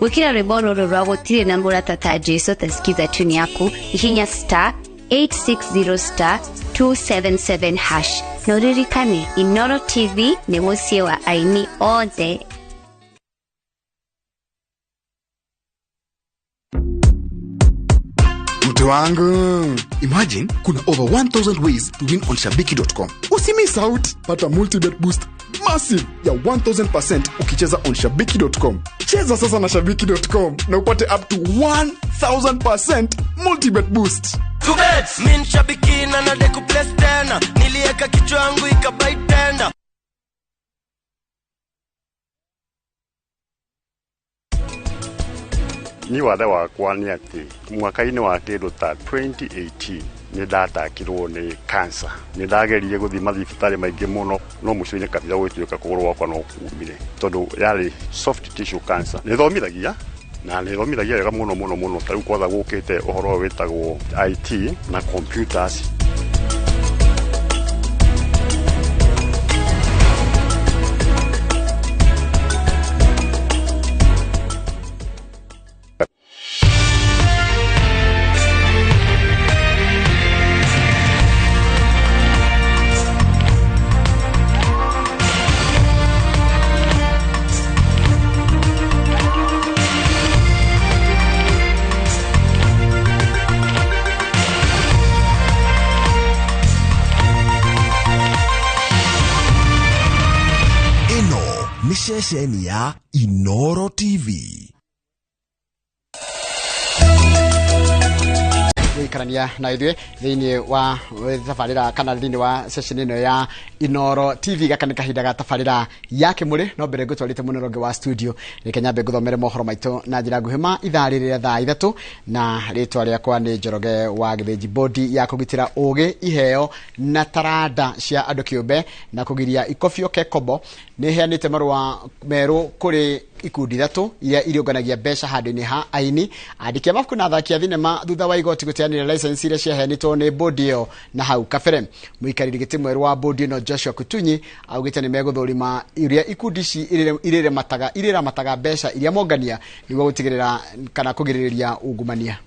Gwikira rwimbo rũrũ rwa gũtirĩ na mũrata ta Jesu tasikiza tune yaku ihinya *860 *277# na ũririkane Inoro TV nĩ mũciĩ wa aini othe. Mtu wangu, imagine kuna over 1000 ways to win on shabiki.com. Usimiss out, pata multibet boost massive ya 1000% ukicheza on shabiki.com. Cheza sasa na shabiki.com na upate up to 1000% multibet boost. Min shabiki na nadeku place tena, nilieka kichwa yangu ikabai tena. Ni wathe wakwa nĩ atĩ mwaka-inĩ wa kĩndũ ta 2018 nĩ ndatakirwo nĩ cancer. Nĩ ndageririe gũthiĩ mathibitarĩ maingĩ mũno no mũico-inĩ kabira gũgĩtuĩka kũgũrũ gwakwa no kumire tondũ yarĩ soft tissue cancer. Nĩ thomithagia na nĩ thomithagia wega mũno mũno mũno, ta rĩu kwatha gũkĩte ũhoro ũyũ wĩtagwo IT na computers. Ceceni ya Inoro TV. Gũikarania na ithuĩ thĩinĩ wa tabarĩra kana thĩinĩ wa session ĩno ya Inoro TV. Gaka nĩ kahinda ga tabarĩra ya Kĩmũrĩ, no mbere ngũtwarĩte mũno rũngĩ wa studio reke nyambe ngũthomere mohoro maitũ na njĩra nguhĩ ma ithaa rĩrĩ rĩa thaa 3, na rĩtwa rĩakwa nĩ Njoroge wa Gĩthĩnji. Bodi ya kũgitĩra ũgĩ, iheo na taranda cia andũ kĩũmbe na kũgiria ikobio Kekobo nĩ ĩheanĩte marũa merũ kũrĩ ikundi ithatũ iria iriũnganagia mbeca handũ-inĩ ha aini, andĩki a mabuku na athaki a thinema thutha wa igoti gũteanĩria license iria ciaheanĩtwo nĩ bodi ĩyo na hau kabere. Mũikarĩri gĩtĩ mwerũ wa bodi ĩno Joshua Kutunyi augĩte nĩ megũthũrima iria ikundi ici irĩramataga mbeca iria mongania nĩguo gũtigĩrĩra kana kũgirĩrĩria ungumania.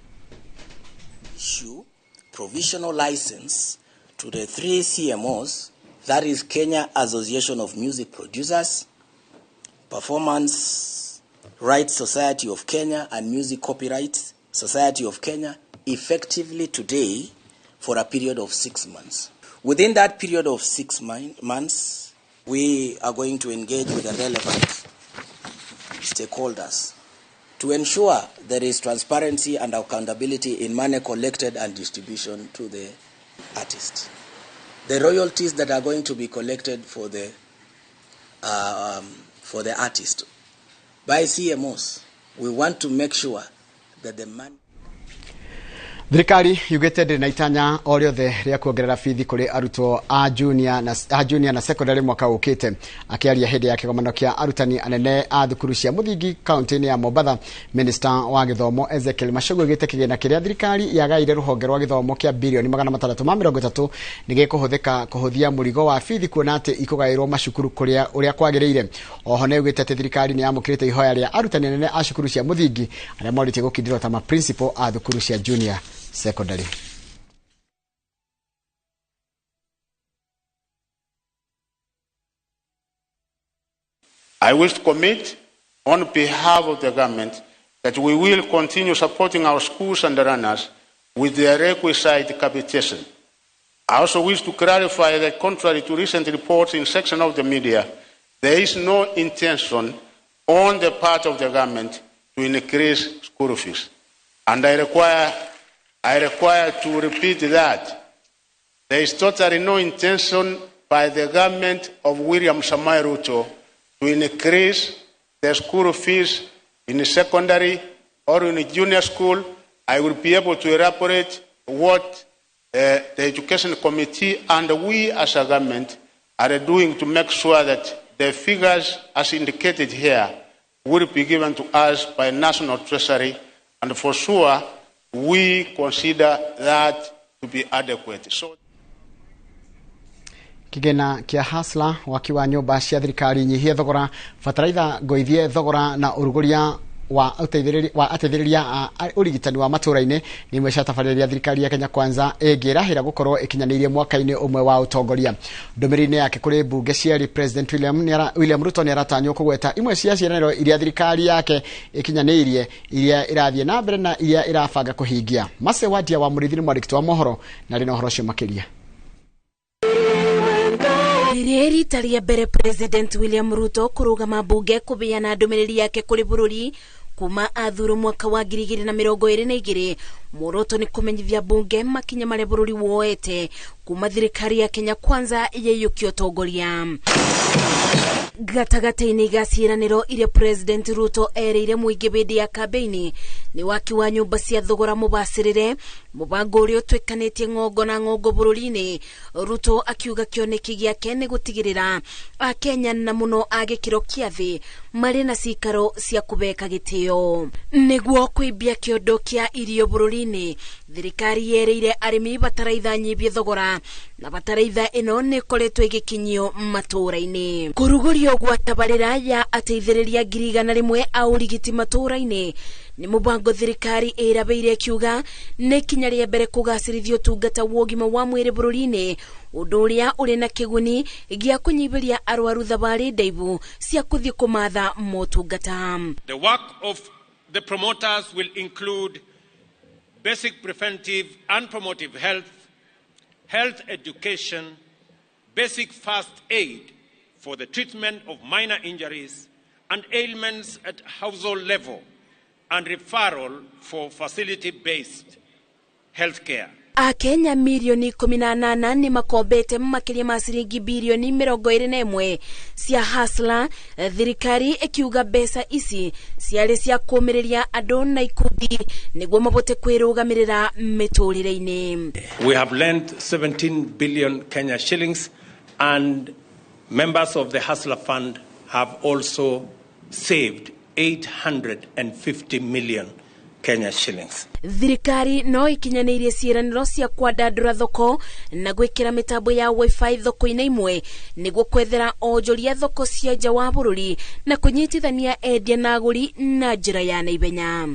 Issue provisional license to the 3 CMOs, that is Kenya Association of Music Producers, Performance Rights Society of Kenya, and Music Copyright Society of Kenya, effectively today for a period of 6 months. Within that period of 6 months, we are going to engage with the relevant stakeholders to ensure there is transparency and accountability in money collected and distribution to the artist. The royalties that are going to be collected for the artist by CMOs, we want to make sure that the money. Thirikari yugĩte ndĩrĩ na itanya o rĩothe rĩa kuongerera bithi kũrĩ arutwo a junior na secondary mwaka ũkĩte. Akĩaria hĩndĩ ya kĩgomano kĩa arutani anene a thukuru cia mũthingi kaunti-inĩ ya Mombatha, Minister wa gĩthomo Ezekiel Machogu augĩte kĩgĩna kĩrĩa thirikari yagaire rũhonge rwa gĩthomo kĩa birioni 630 nĩ gĩkũhũthĩka kũhũthia mũrigo wa bithi kuona atĩ ikũgaĩrwo macukuru kũrĩa ũrĩa kwagĩrĩire. Oho nĩ augĩte atĩ thirikari nĩ yamũkĩrĩte ihoya rĩa arutani anene a cukuru cia mũthingi arĩa morĩtie gũkindĩrwo ta ma principal a thukuru cia junior secondary. I wish to commit on behalf of the government that we will continue supporting our schools and learners with their requisite capitation. I also wish to clarify that contrary to recent reports in section of the media, there is no intention on the part of the government to increase school fees. And I require to repeat that there is totally no intention by the government of William Samoei Ruto to increase the school fees in secondary or in junior school. I will be able to elaborate what the Education Committee and we as a government are doing to make sure that the figures as indicated here will be given to us by National Treasury, and for sure we consider that to be adequate. So Kigena kia Hustler waki wa nyumba cia thirikari nyihie thogora bataraitha ngoithie thogora na uruguria wa ateithĩrĩria a ũrigitani wa matũra-inĩ nĩ imwe cia tabarĩra thirikari ya Kenya Kwanza ĩngĩrahĩra gũkorwo ĩkinyanĩirie mwaka-inĩ ũmwe wa ũtongoria. Ndũmĩrĩri-inĩ yake kũrĩ mbunge cierĩ, President William Ruto nĩaratanywo kũgweta imwe cia ciĩranĩro iria thirikari yake ĩkinyanĩirie, iria ĩrathiĩ na mbere na iria ĩrabanga kũhingia. Mase Wadia wa Mũrĩithi nĩ mwandĩki wa mohoro na arĩ na ũhoro ũcio makĩria. Rĩrĩ rita rĩa mbere President William Ruto kũrũgama mbunge kũbeana ndũmĩrĩri yake kũrĩ bũrũri kuma athurwo mwaka wa 2022. Muoroto nĩ kũmenyithia mbunge makinya marĩa bũrũri woete kuma thirikari ya Kenya Kwanza yaiyũkia ũtongoria. Gatagatĩ-inĩ ga ciĩranĩro iria President Ruto erĩire mũingĩ hĩndĩ ya kambeini nĩ waki wa nyũmba cia thogora mũbacĩrĩre, mũbango ũrĩa ũtuĩkanĩtie ng'ongo na ng'ongo bũrũri-inĩ. Ruto akiuga kĩoneki gĩake nĩ gũtigĩrĩra Akenya na mũno a gĩkĩro kĩa thĩ marĩ na cikaro cia kũbeka gĩtĩo. Nĩguo kũimbia kĩondo kĩa irio bũrũri-inĩ, thirikari yerĩire arĩmi bataraitha nyibie thogora, na bataraitha ĩno nĩ ĩkoretwo ĩgĩkinyio matũũra-inĩ. Kũrugũrio gwa tabarĩra ya ateithĩrĩria 100,000 a ũrigiti matũũra-inĩ nĩ mũbango thirikari ĩrabĩire ĩkiuga nĩ ikinya rĩa mbere kũgacĩrithia ũtungata wa ũgima wa mwĩrĩ bũrũri-inĩ, ũndũ ũrĩa ũrĩ na kĩguni gĩa kũnyihĩria arwaru thabarĩ ndaihu cia kũthiĩ kũmatha motungata. The work of the promoters will include basic preventive and promotive health, health education, basic first aid for the treatment of minor injuries and ailments at household level, and referral for facility-based health care. Akenya mirioni 18 nĩ makombete makĩria ma ciringi birioni 21 cia Hustler, thirikari ĩkiuga mbeca ici ciarĩ cia kũmĩrĩria andũ na ikundi nĩguo mabote kwĩrũgamĩrĩra mĩtũrĩre-inĩ. We have lent 17 billion Kenya shillings, and members of the Hustler Fund have also saved 850 million Kenya shillings. Thirikari no ikinyanĩirie ciĩranĩro cia kwandandũra thoko na gwĩkĩra mĩtambo ya wifi thoko-inĩ imwe nĩguo kwethera onjoria thoko cia nja wa bũrũri na kũnyitithania endia na agũri na njĩra ya naihenya.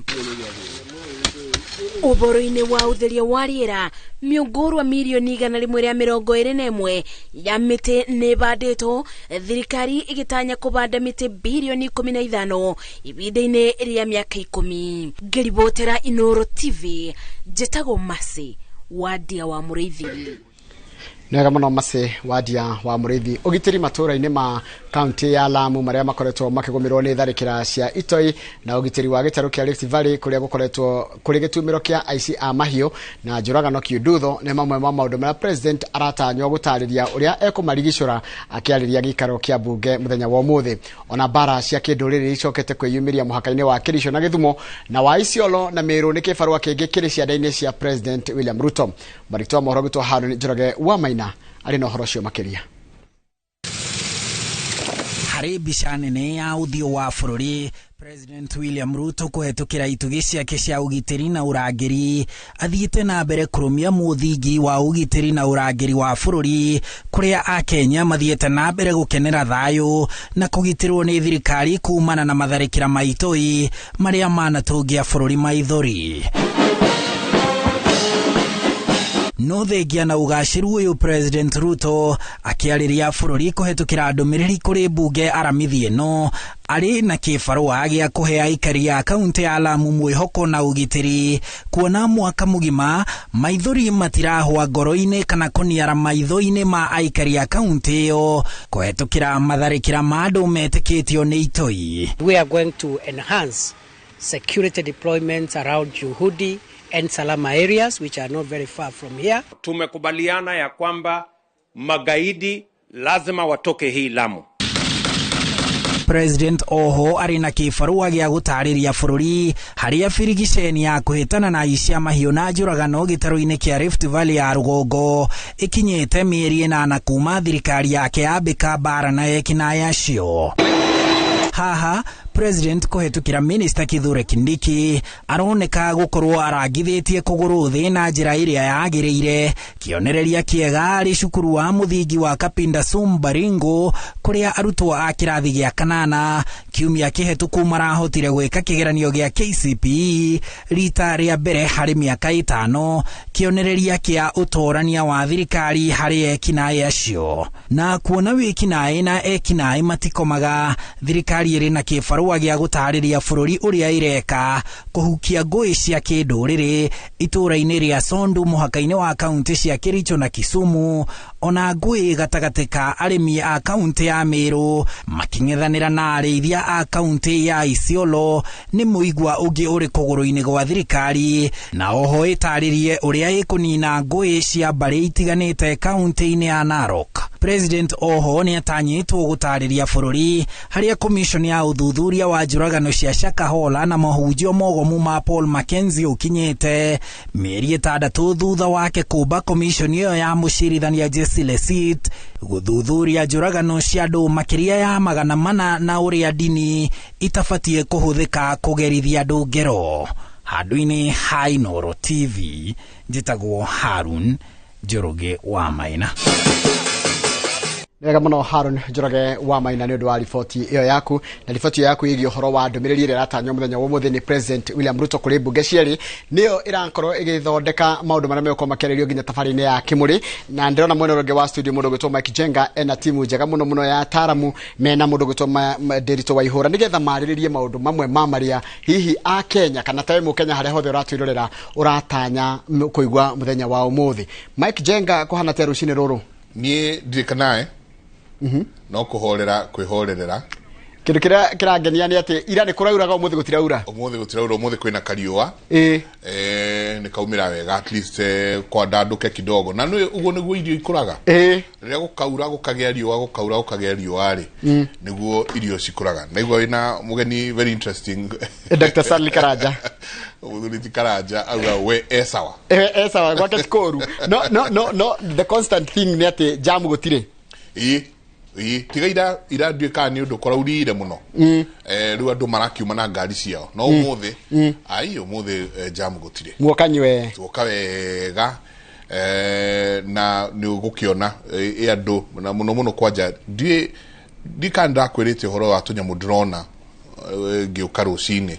Ũhoro-inĩ wa ũtheria wa rĩera, mĩũngũrwa mirioni 121 ya mĩtĩ nĩ ĩbandĩtwo, thirikari ĩgĩtanya kũbanda mĩtĩ birioni 15 ihinda-inĩ rĩa mĩaka 10. Ngĩribotera Inooro TV, njĩtagwo Mercy Wandia wa Mũrĩithi. Nĩwega mũno Mercy Wandia wa Mũrĩithi. Ũgitĩri matũũra-inĩ ma kaunti ya Lamu marĩa makoretwo makĩgũmĩrwo nĩ tharĩkĩra cia itoi na ũgitĩri wa gĩtarũ kĩa Rift Valley kũrĩa gũkoretwo kũrĩ gĩtumĩro kĩa aici a mahiũ na njũragano Kiundutho nĩ mamwe ma maũndũ marĩa president aratanywo gũtarĩria ũrĩa ekũmarigicũra akĩarĩria gĩikaro kĩa mbunge mũthenya wa ũmũthĩ. Ona mbara cia kĩndũrĩrĩ icokete kwĩyumĩria mũhaka-inĩ wa Kericho na Gĩthumo na wa Isiolo na Meru nĩ kĩbarũa kĩngĩ kĩrĩ cianda-inĩ cia President William Ruto. Mwandĩki wa mohoro witũ Harũni Njoroge wa Maina arĩ na ũhoro ũcio makĩria. Harĩ mbica nene ya ũthiũ wa bũrũri, President William Ruto kũhetũkĩra itugĩ ciake cia ũgitĩri na ũrangĩri athiĩte na mbere kũrũmia mũthingi wa ũgitĩri na ũrangĩri wa bũrũri kũrĩa akenya mathiĩte na mbere gũkenera thayũ na kũgitĩrwo nĩ thirikari kumana na matharĩkĩra ma itoi marĩa manatũngia bũrũri maithori. No thengia na ũgacĩru ũyũ, President Ruto akĩarĩria bũrũri kũhetũkĩra ndũmĩrĩri kũrĩ mbunge aramithi ĩno arĩ na kĩbarũa gĩa kũhe aikari a kaunti ya Lamu mwĩhoko na ũgitĩri kuona mwaka mũgima maithori matirahwa ngoro-inĩ kana kũniara maitho-inĩ ma aikari a kaunti ĩyo kũhetũkĩra matharĩkĩra ma andũ metĩkĩtio nĩ itoi. We are going to enhance security deployments around Juhudi and Salama areas, which are not very far from here. Tumekubaliana ya kwamba magaidi lazima watoke hii Lamu. President oho arĩ na kĩbarũa gĩa gũtarĩria bũrũri harĩa birigiceni ya kũhĩtana na aici a mahiũ na njũragano gĩtarũ-inĩ kĩa Rift Valley ya rũgongo ĩkinyĩte mĩeri 8 kuma thirikari yake yambĩka mbara na ekinaĩ acio. Haha President kũhetũkĩra Minister Kithure Kindiki aroneka gũkorwo arangithĩtie kũgũrũ thĩ na njĩra ĩrĩa yagĩrĩire, kĩonereria kĩega arĩ cukuru wa mũthingi wa Kapinda Sumbaringo kũrĩa arutwo a kĩrathi gĩa kanana kiumia kĩhetũku marahotire gwĩka kĩgeranio gĩa KCPE rita rĩa mbere harĩ mĩaka 5, kĩonereria kĩa ũtorania wa thirikari harĩ ekinaĩ acio. Na kuona wĩkinaĩ na ekinaĩ matikomaga, thirikari ĩrĩ na kĩbarũa gĩa gũtarĩria bũrũri ũrĩa ĩreka kũhukia ngũĩ cia kĩndũrĩrĩ itũũra-inĩ rĩa Sondu mũhaka-inĩ wa kaunti cia Kericho na Kisumu, ona ngũĩ gatagatĩ ka arĩmi a kaunti ya Meru makĩng'ethanĩra na arĩithia a kaunti ya Isiolo nĩ mũigua ũngĩ ũrĩ kũgũrũ-inĩ gwa thirikari, na oho ĩtarĩrie ũrĩa ĩkũnina ngũĩ cia mbarĩ itiganĩte kaunti-inĩ ya Narok. President oho nĩ atanyĩtwo gũtarĩria bũrũri harĩa commission ya ũthuthuria wa njũragano cia Shakahola na mahunjio mogomu ma Paul Mackenzie ũkinyĩte mĩeri 6 thutha wake kũmba commission ĩyo ya mũcirithania Jesse Lesit gũthuthuria njũragano cia andũ makĩria ya 400 na ũrĩa ndini itabatie kũhũthĩka kũgerithia andũ ngero. Handũ-inĩ ha Inooro TV, njĩtagwo Harun Njoroge wa Maina. Wega mũno Harun Njoroge wa Maina nĩ ũndũ wa riboti ĩyo yaku, na riboti ĩyo yaku ĩgiĩ ũhoro wa ndũmĩrĩri ĩrĩa ĩratanywo mũthenya wa ũmũthĩ nĩ President William Ruto kũrĩ mbunge cierĩ nĩyo ĩrakorwo ĩgĩthondeka maũndũ marĩa megũkorwo makĩarĩrĩrio nginya tabarĩra-inĩ ya Kĩmũrĩ. Na ndĩrona mwena ũrĩa ũngĩ wa studio mũndũ ũgwĩtwo Mike Jenga ena timu njega mũno mũno ya ataaramu mena mũndũ ũgwĩtwo Ndiritu Waihũra nĩgetha marĩrĩrie maũndũ mamwe ma marĩa hihi a Kenya kana tawe mũkenya harĩa hothe ũratwĩrorera ũratanya kũigua mũthenya wa ũmũthĩ. Mike Jenga, kũhana atĩa rũcinĩ rũrũ? Niĩ ndirikanae no kũhorera kwĩhorerera. Kĩndũ kĩrĩa kĩrangenia nĩ atĩ ira nĩ kũrauraga, ũmũthĩ gũtiraura. Ũmũthĩ gũtiraura, ũmũthĩ kwĩna kariũa. Nĩ kaumĩra wega at least kwandandũke kidogo. Na nĩ ũguo nĩguo irio ikũraga. Rĩrĩa gũkaura gũkagĩa riũa, gũkaura gũkagĩa riũa rĩ, nĩguo irio cikũraga. Naigua wĩna mũgeni very interesting. Dr. Stanley Karanja. Mũthuri ti Karanja auga we e sawa. E sawa gwake ti kũũru. No no no no the constant thing nĩ atĩ jam gũtirĩ. Ĩĩ. Tiga ira nduĩkaga nĩ ũndũ kũraurire mũno. Rĩu andũ marakiuma na ngari ciao no ũmũthĩ ai ũmũthĩ jam gũtirĩ muoka nywe tuoka wega na nĩ ũgũkĩona andũ na mũno mũno kwanja ndikana ndakwĩrĩte ũhoro wa tũnyamũ ndĩrona ngĩũka rũcinĩ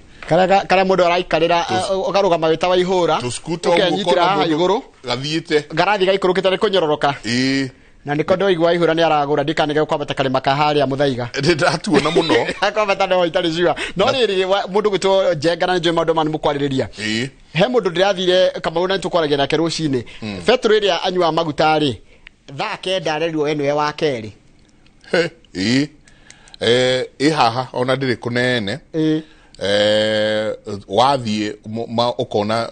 kara mũndũ araikarĩra ũkarũgama wĩ ta wa ihũra ũkenyitĩra haha igũrũ gathiĩte garathi gaikũrũkĩte nĩ kũnyororoka na nĩko ndoigua ihũra nĩ aragũra ndikanege kwambata karĩma ka harĩa Mũthaiga ndatuona mũno kwambata no itarĩ sure no rĩrĩ mũndũ gwĩtwo Njenga na nĩnjũĩ maũndũ maya nĩmũkwarĩrĩria he mũndũ ndĩrathire Kamau na nĩtũkwaragia nake rũcinĩ betũrũ ĩrĩa anyuaga maguta rĩ thaa 9 arerirwo we nĩwe wa kerĩ ĩ haha ona ndĩrĩ kũnene wathiĩ ũkona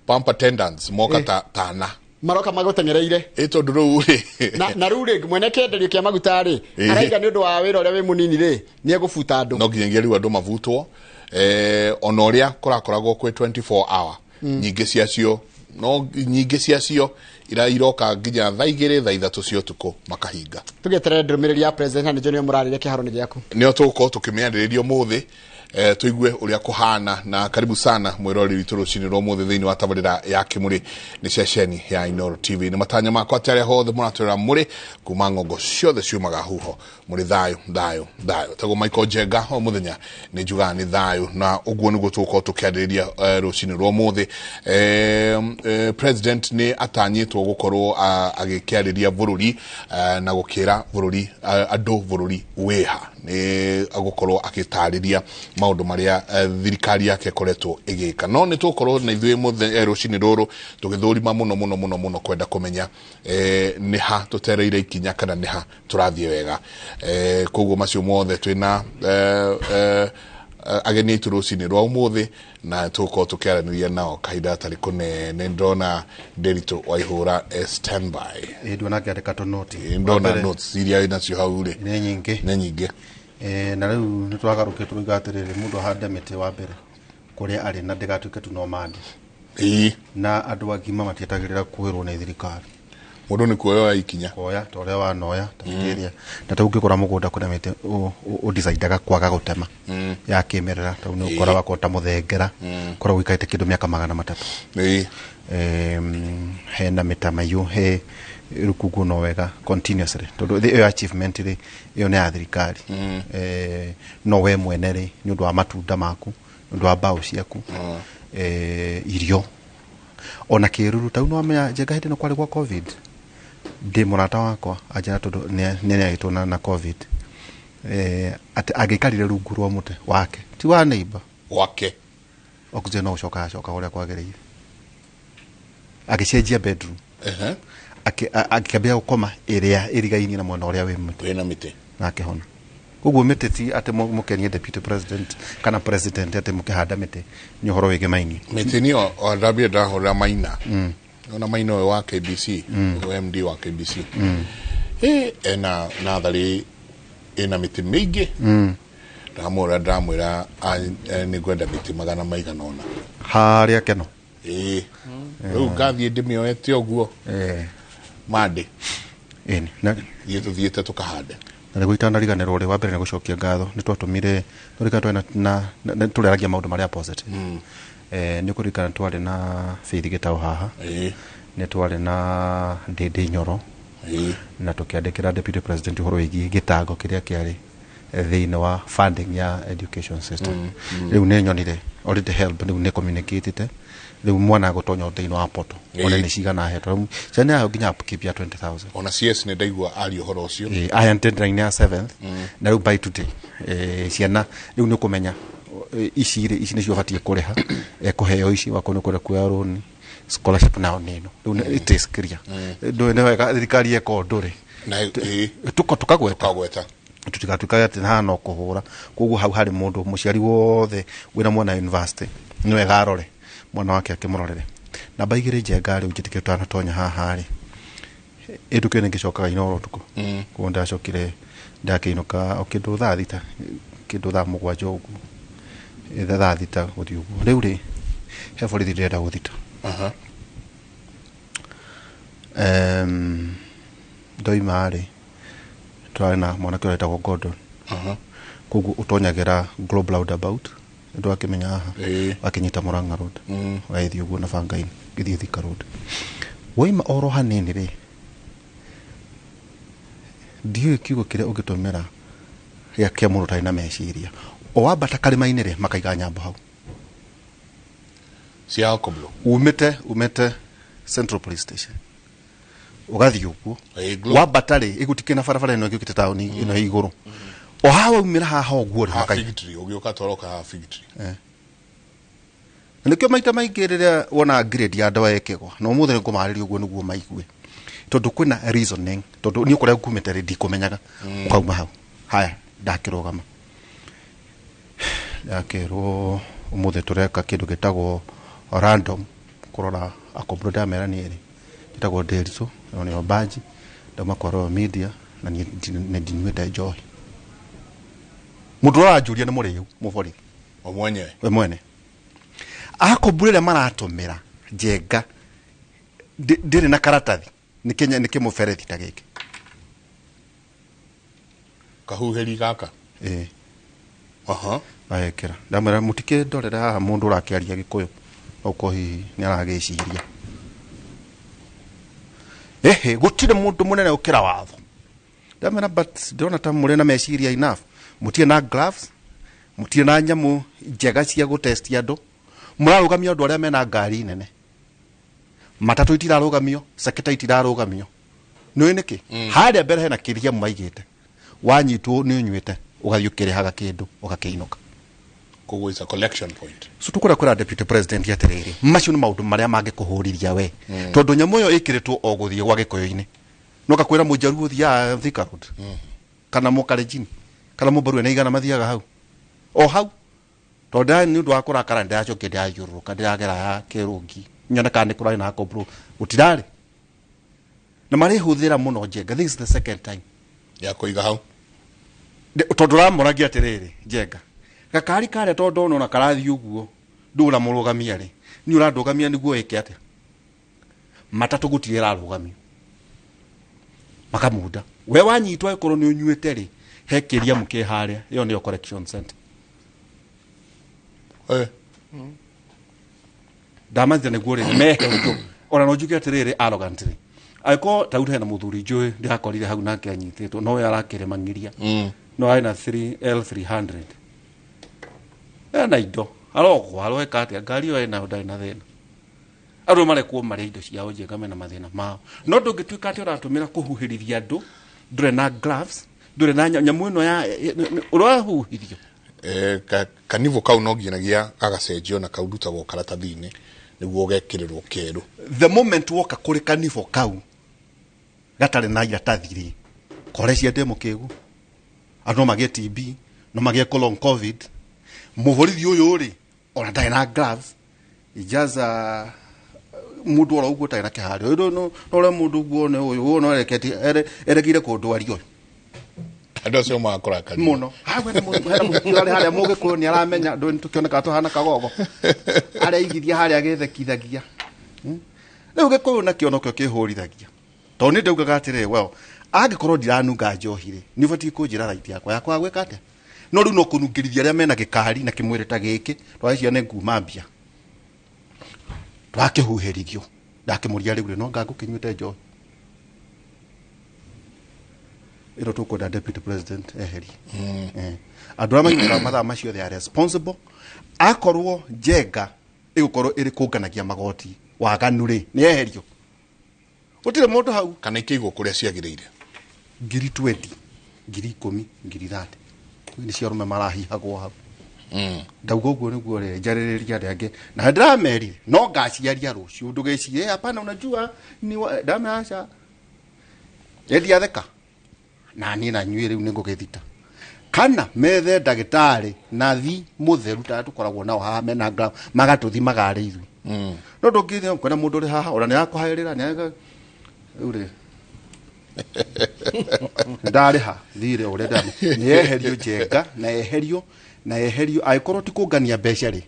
pump attendants moka tana maroka magũteng'ereire tondũ rĩu rĩ na rĩu rĩ mwene kĩenderio kĩa maguta rĩ araiga nĩ ũndũ wa wĩra ũrĩa wĩ mũnini rĩ nĩ egũbuta andũ no nginyagia rĩu andũ mabutwo ona ũrĩa kũrakoragwo kwĩ 24 hour nyingĩ ciacio no nyingĩ ciacio iroka nginya thaa 2 thaa 3 cia ũtukũ makahinga tũgĩeterere ndũmĩrĩri ya president na nĩnjũĩ nĩyo mũrarĩria kĩharo-inĩ gĩaku nĩyo tũgũkorwo tũkĩmĩarĩrĩria ũmũthĩ tuigue uria kuhana na karibu sana mwirori witu rucini rwa muthe thiini wa tabarira ya Kimuri ni ceceni ya Inooro TV ni matanya makwa ati aria hothe muratwira muri kuma ngongo ciothe ciumaga huho muri thayo thayo thayo tago Michael Njenga o muthenya ni njugaga ni thayo na uguo niguo tugukorwo tukiarĩrĩria rucini rwa muthe president ni atanyitwo gukorwo agĩkĩarĩria bururi na gukira bururi andu bururi wiha ni agukorwo agĩtarĩria maundu maria thirikari yake ikoretwo igika no ni tukorwo na ithuĩ muthe rucini ruru tugithurima muno muno muno muno kwenda kumenya ni ha tutereire ikinya kana ni ha turathie wega koguo macio mothe twina ageni aitu rucini rwa umuthi na tukorwo tukiaraniria nao kahinda gatari kunene ndona Nderitu Waihura standby ndona ngĩandĩka tũnoti ndona notes iria wĩnacio hau rĩ nĩ nyingĩ nĩ nyingĩ na rĩu nĩ twagarũkĩte tũroiga atĩrĩrĩ mũndũ ahande mĩtĩ wa mbere kũrĩa arĩ na ndĩgatuĩke tu no mande na andũ agima matietagĩrĩra kwĩrwo nĩ thirikari mũndũ nĩ kuoya ikinya kuoya ta ũrĩa wanoya ta mĩtĩ ĩrĩa na ta ũngĩkora mũgũnda kwĩna mĩtĩ ũdecidaga kwaga gũtema ya kĩmerera ta nĩ ũkora wakwa ta mũthengera ũkoragwo ũikarĩte kĩndũ mĩaka 300 hena mĩtamaiyũ he rũkũngũ no wega continuously tondũ ĩyo achievement rĩ ĩyo nĩ ya thirikari no we mwene rĩ nĩ ũndũ wa matunda maku nĩ ũndũ wa mbaũ ciaku irio ona kĩruru tau no amenya Njenga hĩndĩ ĩno kwarĩ gwa COVID ndĩ mũrata wakwa anjĩra tondũ nĩ agĩtwo na COVID atĩ angĩikarire rungu rwa mũtĩ wake ti wa neighbor wake oxygen no gũcoka acoka ũrĩa kwagĩrĩire agĩcenjia bedroom akĩambia gũkoma ĩrĩa ĩrigainie na mwena ũrĩa wĩ mũtĩ wĩna mĩtĩ na akĩhona koguo mĩtĩ ti atĩ mũkenie deputy president kana president atĩ mũkĩhanda mĩtĩ nĩ ũhoro wĩgemainie mĩtĩ nĩyo ndambire ndahũrĩra Maina ona Maina ũyũ wa KBC MD wa KBC ena natharĩ ĩna mĩtĩ mĩingĩ ndamũra ndamwĩra nĩngwenda mĩtĩ 400 maigana ũna harĩa keno rĩu ngathiĩ ndĩmĩoete ũguo mande thiĩ tũthiĩte tũkahande na nĩguo itanariganĩrwo rĩ wa mbere nĩ gũcokia ngatho nĩ twatũmire tũrikana na tũrĩaragia maũndũ marĩa positive nĩ ũkũririkana twarĩ na Faith Gĩtaũ haha nĩ twarĩ na Ndĩndĩ Nyoro na tũkĩandĩkĩra deputy president ũhoro wĩgiĩ gĩtango kĩrĩa kĩarĩ thĩinĩ wa funding ya education system rĩu nĩ nyonire already help rĩu nĩ communicated rĩu mwana agũtonya thĩinĩ wa poto one nĩ cigana ahetwo ciana yayo nginya upkeep ya 20,000 ona CS nĩ ndaigua aria ũhoro ũcio aya deadline ya 7th na rĩu by today ciana rĩu nĩ ũkũmenya ici rĩ ici nĩcio ũbatiĩ kũrĩha kũheo ici wakorwo nĩ ũkwenda kuoya rũni scholarship nayo nĩ ĩno rĩu it is clear ndũĩ nĩ wega thirikari eka ũndũ rĩ tũkagweta tũtigatuĩkage atĩ haha no kũhũra koguo hau harĩ mũndũ mũciari wothe wĩna mwana university nĩ wega arore mwana wake akĩmũrorere namba 2 Njenga rĩu njĩtĩkĩre tũtanatonya haha rĩ ĩndũkĩo nĩ ngĩcokaga Inooro ũtukũ koguo ndacokire ndakĩinũka o kĩndũ thaa 6 kĩndũ thaa 7 ũguo thaa 6 gũthiĩ ũguo rĩu rĩ he borithi ndĩrenda gũthita ndoima rĩ Tũrarĩ na mwanake ũrĩa wĩtagwo Gordon. Koguo ũtonyagĩra Global Roundabout ndwakĩmenya haha, wakinyita Murang'a Road, ũgagĩthiĩ ũguo na bangainĩ ũgĩthiĩ Thika Road, waima oro hanini rĩ, ndiũĩ kiugo kĩrĩa ũngĩtũmĩra gĩa kĩa mũndũ ũtarĩ na meciria. O wambata karĩma-inĩ rĩ, makaiga nyambo hau cia Alcoblow. Umĩte Central Police Station ũgathiĩ ũguo wambata rĩ, ĩgũtikĩ na barabara ĩno ĩgĩũkĩte taũni ĩno ĩ igũrũ, o haha waumĩra haha ũguo rĩ, makaiga Fig Tree, ũgĩũka twaroka haha Fig Tree. Na nĩkĩo maita maingĩ rĩrĩa wona grade ya andũ ĩkĩgwa, na ũmũthĩ nĩngũmarĩria ũguo nĩguo maigue, tondũ kwĩna reasoning, tondũ niĩ kũrĩa ngumĩte rĩ ndikũmenyaga. Ũkauma hau haya, ndakĩrũgama, ndakĩrwo ũmũthĩ tũreka kĩndũ gĩtagwo random kũrora akobro. Ndamera niĩ rĩ njĩtagwo Ndĩritũ, ĩno nĩyo baji, ndauma kwa Royal Media, na niĩ nĩ ndinyuĩte njohi. Mũndũ ũrĩa ũranjũria nĩ mũrĩu mũborithi. O mwenyewe. We mwene akobro ĩrĩa maratũmĩra njenga ndĩrĩ na karatathi, nĩ Kenya, nĩ kĩmũberethi ta gĩkĩ. Kahuhĩri gaka. Ĩĩ. Agekĩra, ndamwĩra mũtikĩndorere haha mũndũ ũrakĩaria gĩkũyũ, okorwo hihi nĩ aragĩciria ehe gũtirĩ mũndũ mũnene ũkĩra watho. Ndamwĩra, but ndĩrona ta mũrĩ na meciria enough, mũtirĩ na gloves, mũtirĩ na nyamũ njega cia gũtesti andũ, mũrarũgamia andũ arĩa mena ngari nene, matatũ itirarũgamio, seketa itirarũgamio, nĩũĩ nĩkĩ? Harĩa mbere hena kĩria maigĩte, wanyitwo nĩ ũnyuĩte ũgathiĩ ũkĩrĩhaga kĩndũ ũgakĩinũka. Koguo is a collection point. So tukwenda kwĩra deputy president atĩrĩrĩ, macio nĩ maũndũ marĩa mangĩkũhũrithia we, tondũ nyamũ ĩyo ĩkĩrĩtwo o gũthiĩ gwa gĩkũyũ-inĩ, no gakwĩra mũjaruo ũthiaga Thika Road, kana mũkalenjini, kana mũmbarue na igana mathiaga hau o hau, tondũ nĩ ũndũ wa kũrakara ndĩracokia, ndĩrathiũrũrũka, ndĩragera ya kĩrũngi nyone kana nĩ kũrarĩ na akobro, gũtirarĩ na marĩhũthĩra mũno njenga. This is the second time ya kũiga hau. Tondũ ũramoragia atĩrĩrĩ, njenga gakari karĩa, tondũ ũnona karathiĩ ũguo ndũramũrũgamia rĩ, nĩ ũrandũgamia nĩguo ĩke atĩa? Matatũ gũtirĩ ĩrarũgamio, makamunda we wanyitwo angĩkorwo nĩ ũnyuĩte rĩ, he kĩria mũkĩ harĩa, ĩyo nĩyo correction center. Ndamathira nĩguo rĩ meherio, ona no njuge atĩrĩrĩ, arrogantly, angĩkorwo ta rĩu hena mũthuri njũĩ ndĩrakorire hau nake anyitĩtwo, no we arakĩrĩmang'iria, no arĩ na 3 L300, ena indo, arogwa aroeka atĩa, ngari ĩyo enayo ndarĩ na thĩna. Andũ marekwo marĩa indo ciao njega mena mathĩna mao, no ndũngĩtuĩka atĩ ũratũmĩra kũhuhĩrĩria andũ, ndũrĩ na gloves, ndũrĩ na nyamũ ĩno ya ũrahuhĩrio. Kanivo kau no nginyagia gagacenjio na kau rutagwo karatathi-inĩ nĩguo gekĩrĩrwo kerũ. The moment woka kũrĩ kanivo kau gatarĩ na iratathi rĩ, kore cia ndĩ mũkĩgu, andũ no magĩe TB, no magĩe colon covid. Mũborithi ũyũ rĩ, ona ndarĩ na gloves, ijaza mũndũ oro ũguo ũtarĩ na kĩharĩo. Ũyũ no ũrĩa mũndũ ũguo nĩ ũyũ no erekeire kũndwaria ũyũ. Andũ acio magakũrakaria mũno. Hau hena mũhiki ũrarĩ harĩa mũgĩkũyũ nĩ aramenya, ndũ tũkĩoneka tũhana kagogo, areigithia harĩa agĩthekithagia. Rĩu gĩkũyũ nakĩo nokĩo kĩhũrithagia, tondũ nĩ ndaugaga atĩrĩrĩ, well, angĩkorwo ndiranunga njohi rĩ, nĩ ũbatiĩ kũnjĩra right yakwa yakwa gwĩka atĩa? No rĩu no kũnungĩrithia arĩa mena gĩkari na kĩmwĩrĩ ta gĩkĩ, twacia nĩ nguma mbia, twakĩhuhĩrithio, ndakĩmũria rĩu rĩ, no ngangũkĩnyuĩte njohi ĩno. Tũkwenda deputy president eherie andũ arĩa mainũkaga mathaa macio, they are responsible. Akorwo njenga ĩgũkorwo ĩrĩ kũnganagia magoti waganu rĩ, nĩ eherio, gũtirĩ mũndũ hau. Kana ikĩigwo kũrĩa ciagĩrĩire. 20,000, 10,000, 30,000 nĩ cio arũme marahihagwo hau. Ndauga ũguo nĩguo rĩ, njarĩrĩria arĩa angĩ na ndĩramerire no ngaciaria rũciũ, ndũgĩcirie hapana, unajua ni ndamera aca endiatheka na niĩ na nyuĩ rĩu nĩngũgĩthita, kana methe ndagĩtarĩ nathi mũtheru ta tũkoragwo nao haha mena glove, magatũthimaga arĩ ithuĩ. No ndũngĩthia kwĩna mũndũ ũrĩ haha ona nĩarakũhaĩrĩra rĩu rĩ ndarĩha thirĩ ũrĩa nĩ eherio njenga na eherio na eherio, angĩkorwo ti kũngania mbeca rĩ,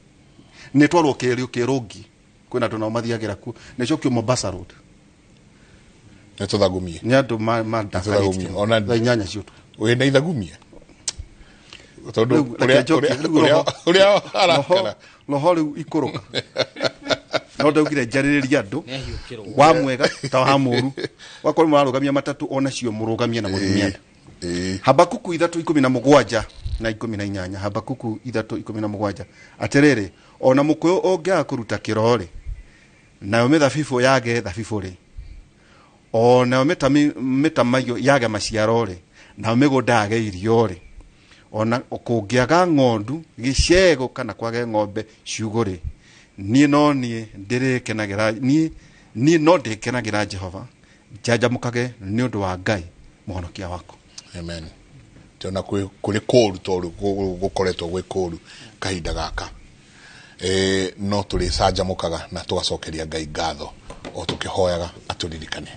nĩ twarwo kĩrũ kĩrũngi, kwĩna andũ nao mathiagĩra kuo, nĩ cokio Mombasa Road. Nĩ tũthagumie. Nĩ andũ mandakarĩtie. Ona thaa 8 cia ũtukũ. Wĩna ithagumia. Tondũ ũrĩa arakara. Roho rĩu ikũrũka. No ndaugire njarĩrĩria andũ wa mwega ta wa mũru. Wakorwo mũrarũgamia matatũ onacio mũrũgamie na mũthimie andũ. Habakuku 3:17 na 18. Habakuku 3:17. Atĩrĩrĩ, ona mũkũyũ ũngĩaga kũruta kĩro-rĩ, nayo mĩthabibũ yage thabibũ-rĩ, o nayo mĩtamaiyũ yage maciaro-rĩ, nayo mĩgũnda yage irio-rĩ, ona kũngĩaga ng'ondu gĩcego kana kwage ng'ombe ciugũ-rĩ, niĩ no niĩ ndĩrĩkenagĩra, niĩ no ndĩkenagĩra Jehova, njanjamũkage nĩ ũndũ wa Ngai mũhonokia wakwa. Amen. Tona kũrĩ kũũru tondũ gũkoretwo gwĩ kũũru kahinda gaka. No tũrĩcanjamũkaga na tũgacokeria Ngai ngatho o tũkĩhoyaga atũririkane.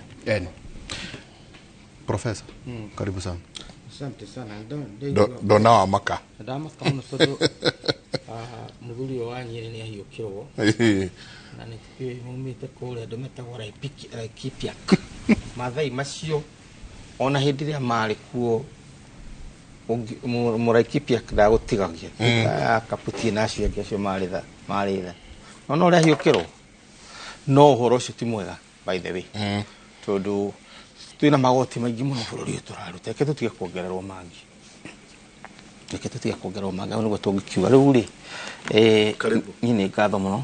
Professor, karibu sana. Asante sana. Ndona wa maka. Ndamaka mũno tondũ mũthuri ũyũ wa Nyĩrĩ nĩ ahiũkĩrwo. Na nĩ maumĩte kũrĩa andũ metagwo Laikipia. Mathai macio ona hĩndĩ ĩrĩa marĩ kuo Mũraikipia ndagũtigagia. Akaputie na acio angĩ acio marĩ tha. No no ũrĩa ahiũkĩrwo. No ũhoro ũcio ti mwega by the way. Tondũ twĩna magoti maingĩ mũno bũrũri ũyũ tũraruta. Reke tũtige kuongererwo mangĩ. Hau nĩguo tũngĩkiuga. Rĩu rĩ, niĩ nĩ ngatho mũno.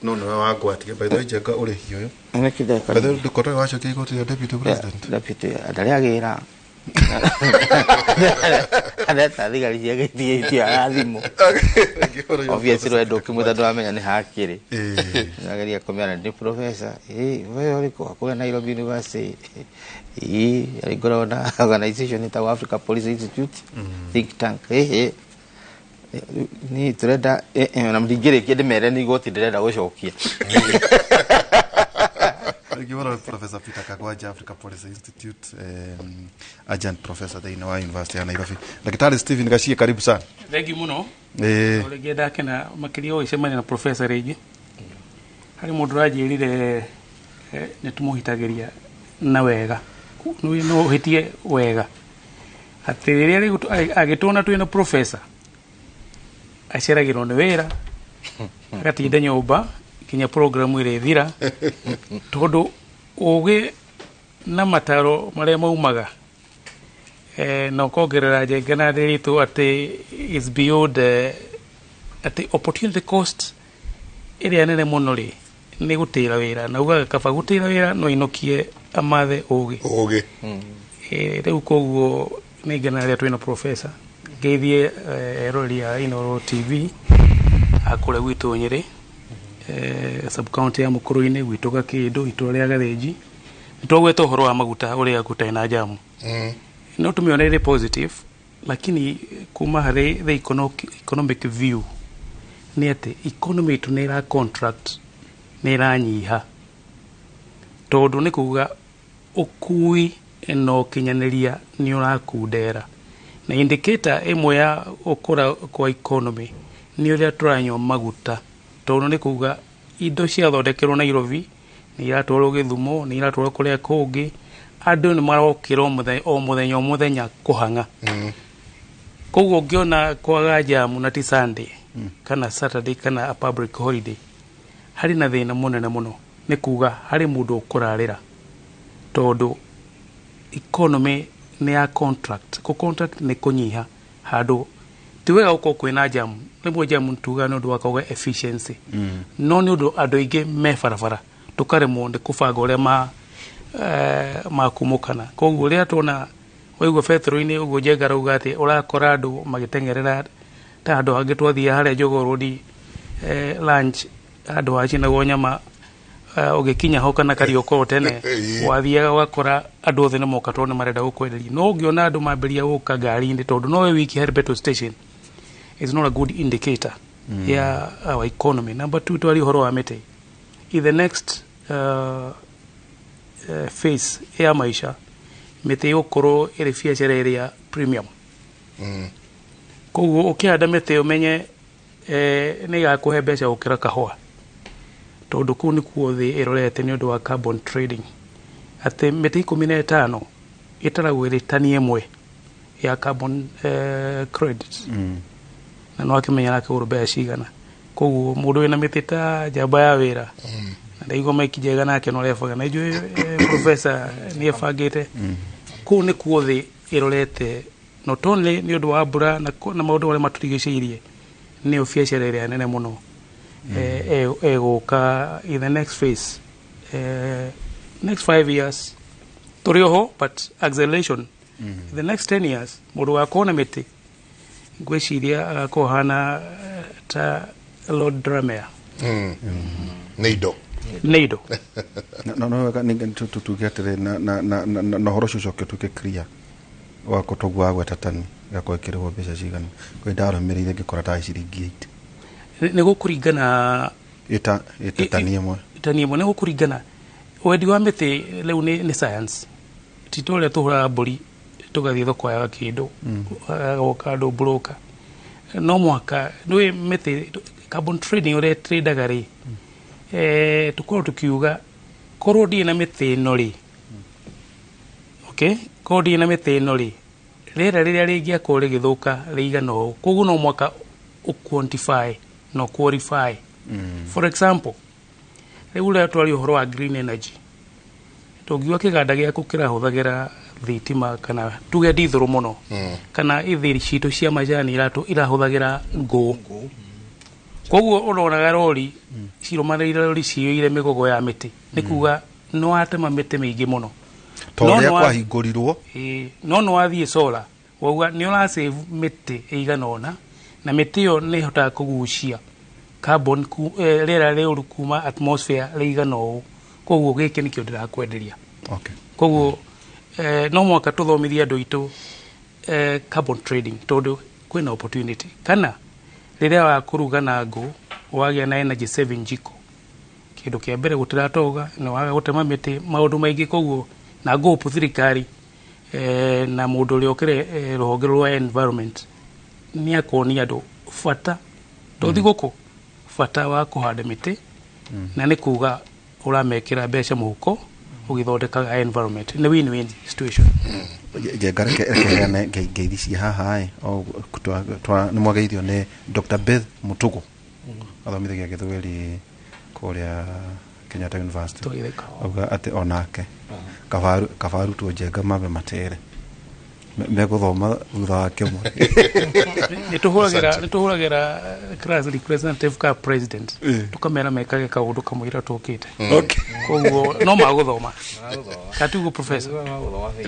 No nĩwe wangwatie. By the way, Njenga ũrĩhi ũyũ. By the way, ndũkorwo wacokia igoti rĩa deputy president. Deputy, ndarĩ agĩra. Areta thigari cia gĩtigĩtie arathimũ. Obviously we ndũkĩmwĩta ndũramenya nĩ hakĩrĩ. Ageria kũmĩara nĩ professor. We ũrĩkũ? Kũrĩa Nairobi University. Arĩ ngoragwo na organization ĩtagwo Africa Policy Institute, think tank. Niĩ tũrenda na ndingĩrĩkia ndĩmere nĩ igoti ndĩrenda gũcokia. Ngĩmwĩra Professor Peter Kagwanja, Africa Policy Institute, adjunct professor thĩinĩ wa University ya Nairobi. Daktari Stephen Gachie, karibu sana. Thank you mũno. Rĩngĩ ndakena makĩria ũgĩcemania na professor rĩngĩ. Harĩ mũndũ ũranjĩrire nĩ tũmũhitagĩria na wega. No ũhĩtie wega. Atĩ rĩrĩa agĩtuona twĩna professor, aceragĩrwo nĩ wĩra, agatinda nyũmba kinya programu ĩrĩthira, tondũ ũgĩ na mataro marĩa maumaga na ũkongerera Njenga na Ndĩritũ atĩ is beyond atĩ opportunity cost ĩrĩa nene mũno rĩ nĩ gũtĩra wĩra, na ugaga kaba gũtĩra wĩra no inokie amathe ũgĩ. Rĩu koguo nĩ ngena rĩrĩa twĩna professor ngeithie eroreri a Inooro TV akũrĩa gwitũ Nyĩrĩ, sub county ya Mukuruini gwitũ Gakĩndũ itũra rĩa Gathĩnji. Nĩtwagweta ũhoro wa maguta ũrĩa gũtarĩ na jamu. No tũmĩone ĩrĩ positive, lakini kuma harĩ the economic view nĩ atĩ economy itũ nĩ ĩra contract, nĩ ĩranyiha, tondũ nĩ kuga ũkui na ũkinyanĩria nĩ ũrakundera, na indicator ĩmwe ya ũkũra kwa economy nĩ ũrĩa tũranyua maguta, tondũ nĩ kuga indo ciathondekerwo Nairobi nĩ iratwarwo Gĩthumo, nĩ iratwarwo kũrĩa kũngĩ, andũ nĩ marokĩra o mũthenya o mũthenya kũhang'a. Koguo ũngĩona kwaga jamu na ti Sunday kana Saturday kana a public holiday, harĩ na thĩna mũnene mũno, nĩ kuga harĩ mũndũ ũkũrarĩra, tondũ economy nĩ ya contract. Kũ contract nĩ kũnyiha handũ ti wega gũkorwo kwĩna jamu. Rĩmwe jamu tugaga nĩ ũndũ wa kwaga efficiency, no nĩ ũndũ andũ aingĩ me barabara tũkaremwo nĩ kũbanga ũrĩa makumũkana. Koguo rĩrĩa tuona waigua betũrũ-inĩ ũguo Njenga arauga atĩ ũrakora andũ magĩteng'erera ta handũ hangĩ twathiaga harĩa Jogoo Road lunch, handũ hacinagwo nyama, ũgĩkinya ho kana Kariokor tene wathiaga ũgakora andũ othe nĩ moka tondũ nĩ marenda gũkwenderia. No ũngĩona andũ mambĩrĩria gũka ngari-inĩ tondũ nowe wiki harĩ petrol station, is not a good indicator ya our economy. Number 2, twari ũhoro wa mĩtĩ. In the next phase ya maisha, mĩtĩ ĩgũkorwo ĩrĩ biacara ĩrĩa premium. Koguo ũkĩhanda mĩtĩ ũmenye nĩ ĩgakũhe mbeca gũkĩra kahũa, tondũ kũu nĩkuo thĩ ĩrorete nĩ ũndũ wa carbon trading. Atĩ mĩtĩ 15 ĩtaragwo ĩrĩ tani ĩmwe ya carbon credits. Na no akĩmenya arakĩgũrwo mbeca cigana. Koguo mũndũ wĩna mĩtĩ ta njamba ya wĩra na ndaigua Mike Njega nake no arebanga na njũĩ professor nĩ ebangĩte. Kũu nĩkuo thĩ ĩrorete, not only nĩ ũndũ wa mbura na maũndũ marĩa matũrigicĩirie, nĩyo biacara ĩrĩa nene mũno ĩgũka in the next phase, next 5 years tũrĩ oho, but acceleration in the next 10 years mũndũ wakorwo na mĩtĩ ngwĩciria agakorwo hana ta Lord Delamere. Nĩ indo. Nĩ indo. No wega tuge atĩrĩ na ũhoro ũcio ũcoke ũtuĩke clear wakwa toguo wagweta tani gakorwo ĩkĩrĩhwo mbeca cigana kwĩ ndarũmĩrĩire ngĩkora ta ciringi 8. Nĩ gũkũringana ĩta tani ĩmwe. Tani ĩmwe nĩ gũkũringana wendi wa mĩtĩ rĩu nĩ science. Ti ta ũrĩa tũhũraga mbũri tũgathiĩ thoko ya kĩndũ agoka andũ broker. No mũhaka nĩũĩ mĩtĩ carbon trading ũrĩa tradeaga rĩ, tũkorwo tũkiuga korwo ndirĩ na mĩtĩ ĩno rĩ, okay, korwo ndirĩ na mĩtĩ ĩno rĩ, rĩera rĩrĩa rĩngĩakorwo rĩgĩthũka rĩigana ũũ. Koguo no mũhaka ũ-quantify na qualify. For example, rĩu ũrĩa twaria ũhoro wa green energy, tũngiuga kĩganda gĩaku kĩrahũthagĩra thitima kana tuge ndithũrũ mũno, kana ithiri citũ cia majani irahũthagĩra ngũ. Koguo ũronaga rori cirũmanĩrĩire rori ciyũire mĩgogo ya mĩtĩ, nĩ kuga nĩ watema mĩtĩ mĩingĩ mũno. To ũrĩa kwahingũrirwo. No nĩ wathiĩ solar wauga nĩ ũrasave mĩtĩ ĩigana ũna, na mĩtĩ ĩyo nĩ ĩhotaga kũgucia carbon rĩera rĩũru kuma atmosphere rĩigana ũũ. Koguo gĩkĩ nĩkĩo ndĩrakwenderia. Koguo no mũhaka tũthomithie andũ aitũ carbon trading tondũ kwĩna opportunity. Kana rĩrĩa wakũruga na ngũ wagĩa na energy saving jiko, kĩndũ kĩa mbere gũtiratoga, nĩ waga gũtema mĩtĩ, maũndũ maingĩ. Koguo na ngũpu thirikari na mũndũ ũrĩa ũkĩrĩ rũhonge rwa environment nĩ akuonia andũ bata tũthi gũkũ bata wa kũhanda mĩtĩ, na nĩ kuga ũramekĩra mbeca mũhuko ũgĩthondekaga environment. Nĩ win-win situation. Njenga reke heane ngeithi cia haha ĩ, nĩ mwageithio nĩ Dr. Beth Mutugu athomithagia gĩthweri kũrĩa Kenyatta University. Auga atĩ onake kaba arutwo Njenga mambe matere megũthoma thutha wa kĩmwe. Nĩ tũhũragĩra class representative ka president tũkamera mekage kaũndũ kamũira tũkĩte. Koguo no magũthoma katiguo professor.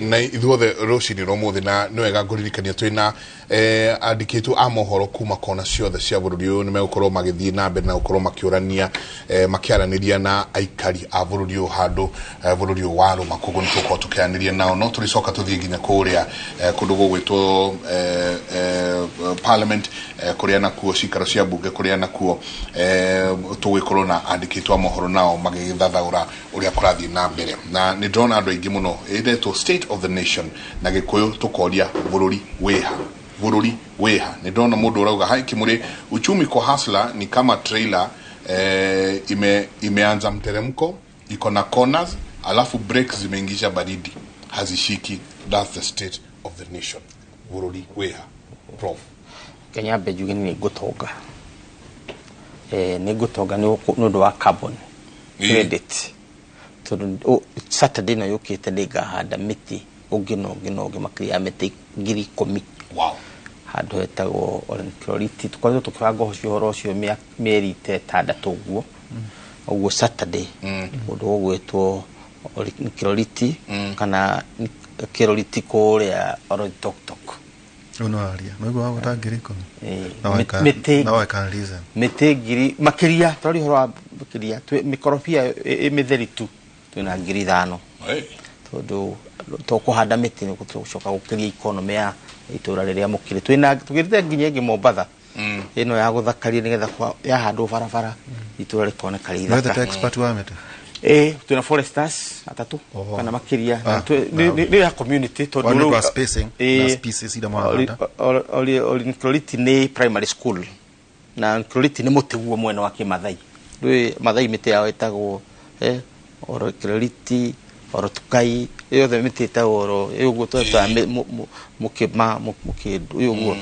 Na ithuothe rũcinĩ rwa ũmũthĩ, na nĩ wega ngũririkania twĩna andĩkĩtwo a mohoro kuma kona ciothe cia bũrũri ũyũ, nĩ megũkorwo magĩthiĩ na mbere na gũkorwo makĩũrania makĩaranĩria na aikari a bũrũri ũyũ handũ bũrũri ũyũ warũma. Koguo nĩ tũgũkorwo tũkĩaranĩria nao, no tũrĩcoka tũthiĩ nginya kũrĩa kũndũ gũgwĩtwo parliament, kũrĩa nakuo cikaro cia bunge, kũrĩa nakuo tũgũgĩkorwo na andĩkĩtwo a mohoro nao magĩgĩthathaũra ũrĩa kũrathiĩ na mbere. Na nĩ ndĩrona andũ aingĩ mũno ĩretwo State of the Nation na Gĩkũyũ tũkoria bũrũri wĩha, bũrũri wĩha. Nĩ ndĩrona mũndũ ũrauga hai Kimuri, uchumi kwa hustler ni kama trailer imeanza mteremko, iko na corners, alafu brakes zimeingisha baridi, hazishiki. That's the state of the nation. Bũrũri wĩha, Prof. Kenya mbe njuge nĩ ngũtonga. Nĩ ngũtonga nĩ ũndũ wa carbon credit. Tondũ Saturday ĩno yũkĩte nĩ ngahanda mĩtĩ ũngĩ na ũngĩ na ũngĩ makĩria ya mĩtĩ 10,000. Wow. Handũ hetagwo Olenkroriti. Tũkoretwo tũkĩbanga ũhoro ũcio mĩeri ta ĩtandatũ ũguo. Ũguo Saturday ũndũ ũgwĩtwo Olenkroriti kana Kĩroriti kũrĩa Oloitoktok. Ũyũ aria no wa 10,000. Mĩtĩ mĩtĩ ngiri makĩria, twarĩ ũhoro wa makĩria mĩkorobia ĩ mĩtheri tu twĩna 5,000. Tondũ tũkũhanda mĩtĩ nĩ tũgũcoka gũkĩria economy ya itũra rĩrĩa mũkĩrĩ. Twĩna tũgĩrĩte nginya ĩngĩ Mombatha ĩno ya gũthakaria nĩgetha yahandwo barabara itũra rĩkoneka rĩ ithaka. Nĩ expert wa mĩtĩ? Twĩna foresters atatũ kana makĩria nĩ ya community tondũ rĩu spacing na species ira marahanda. Olenkroriti nĩ primary school na Olenkroriti nĩ mũtĩ guo mwena wa Kĩmathai. Rĩu Mathai mĩtĩ yao ĩtagwo Olenkroriti, Oro tukai yothe mĩtĩ ĩtagwo oro ũguo twetaga mũkĩma mũkĩndũ ũguo.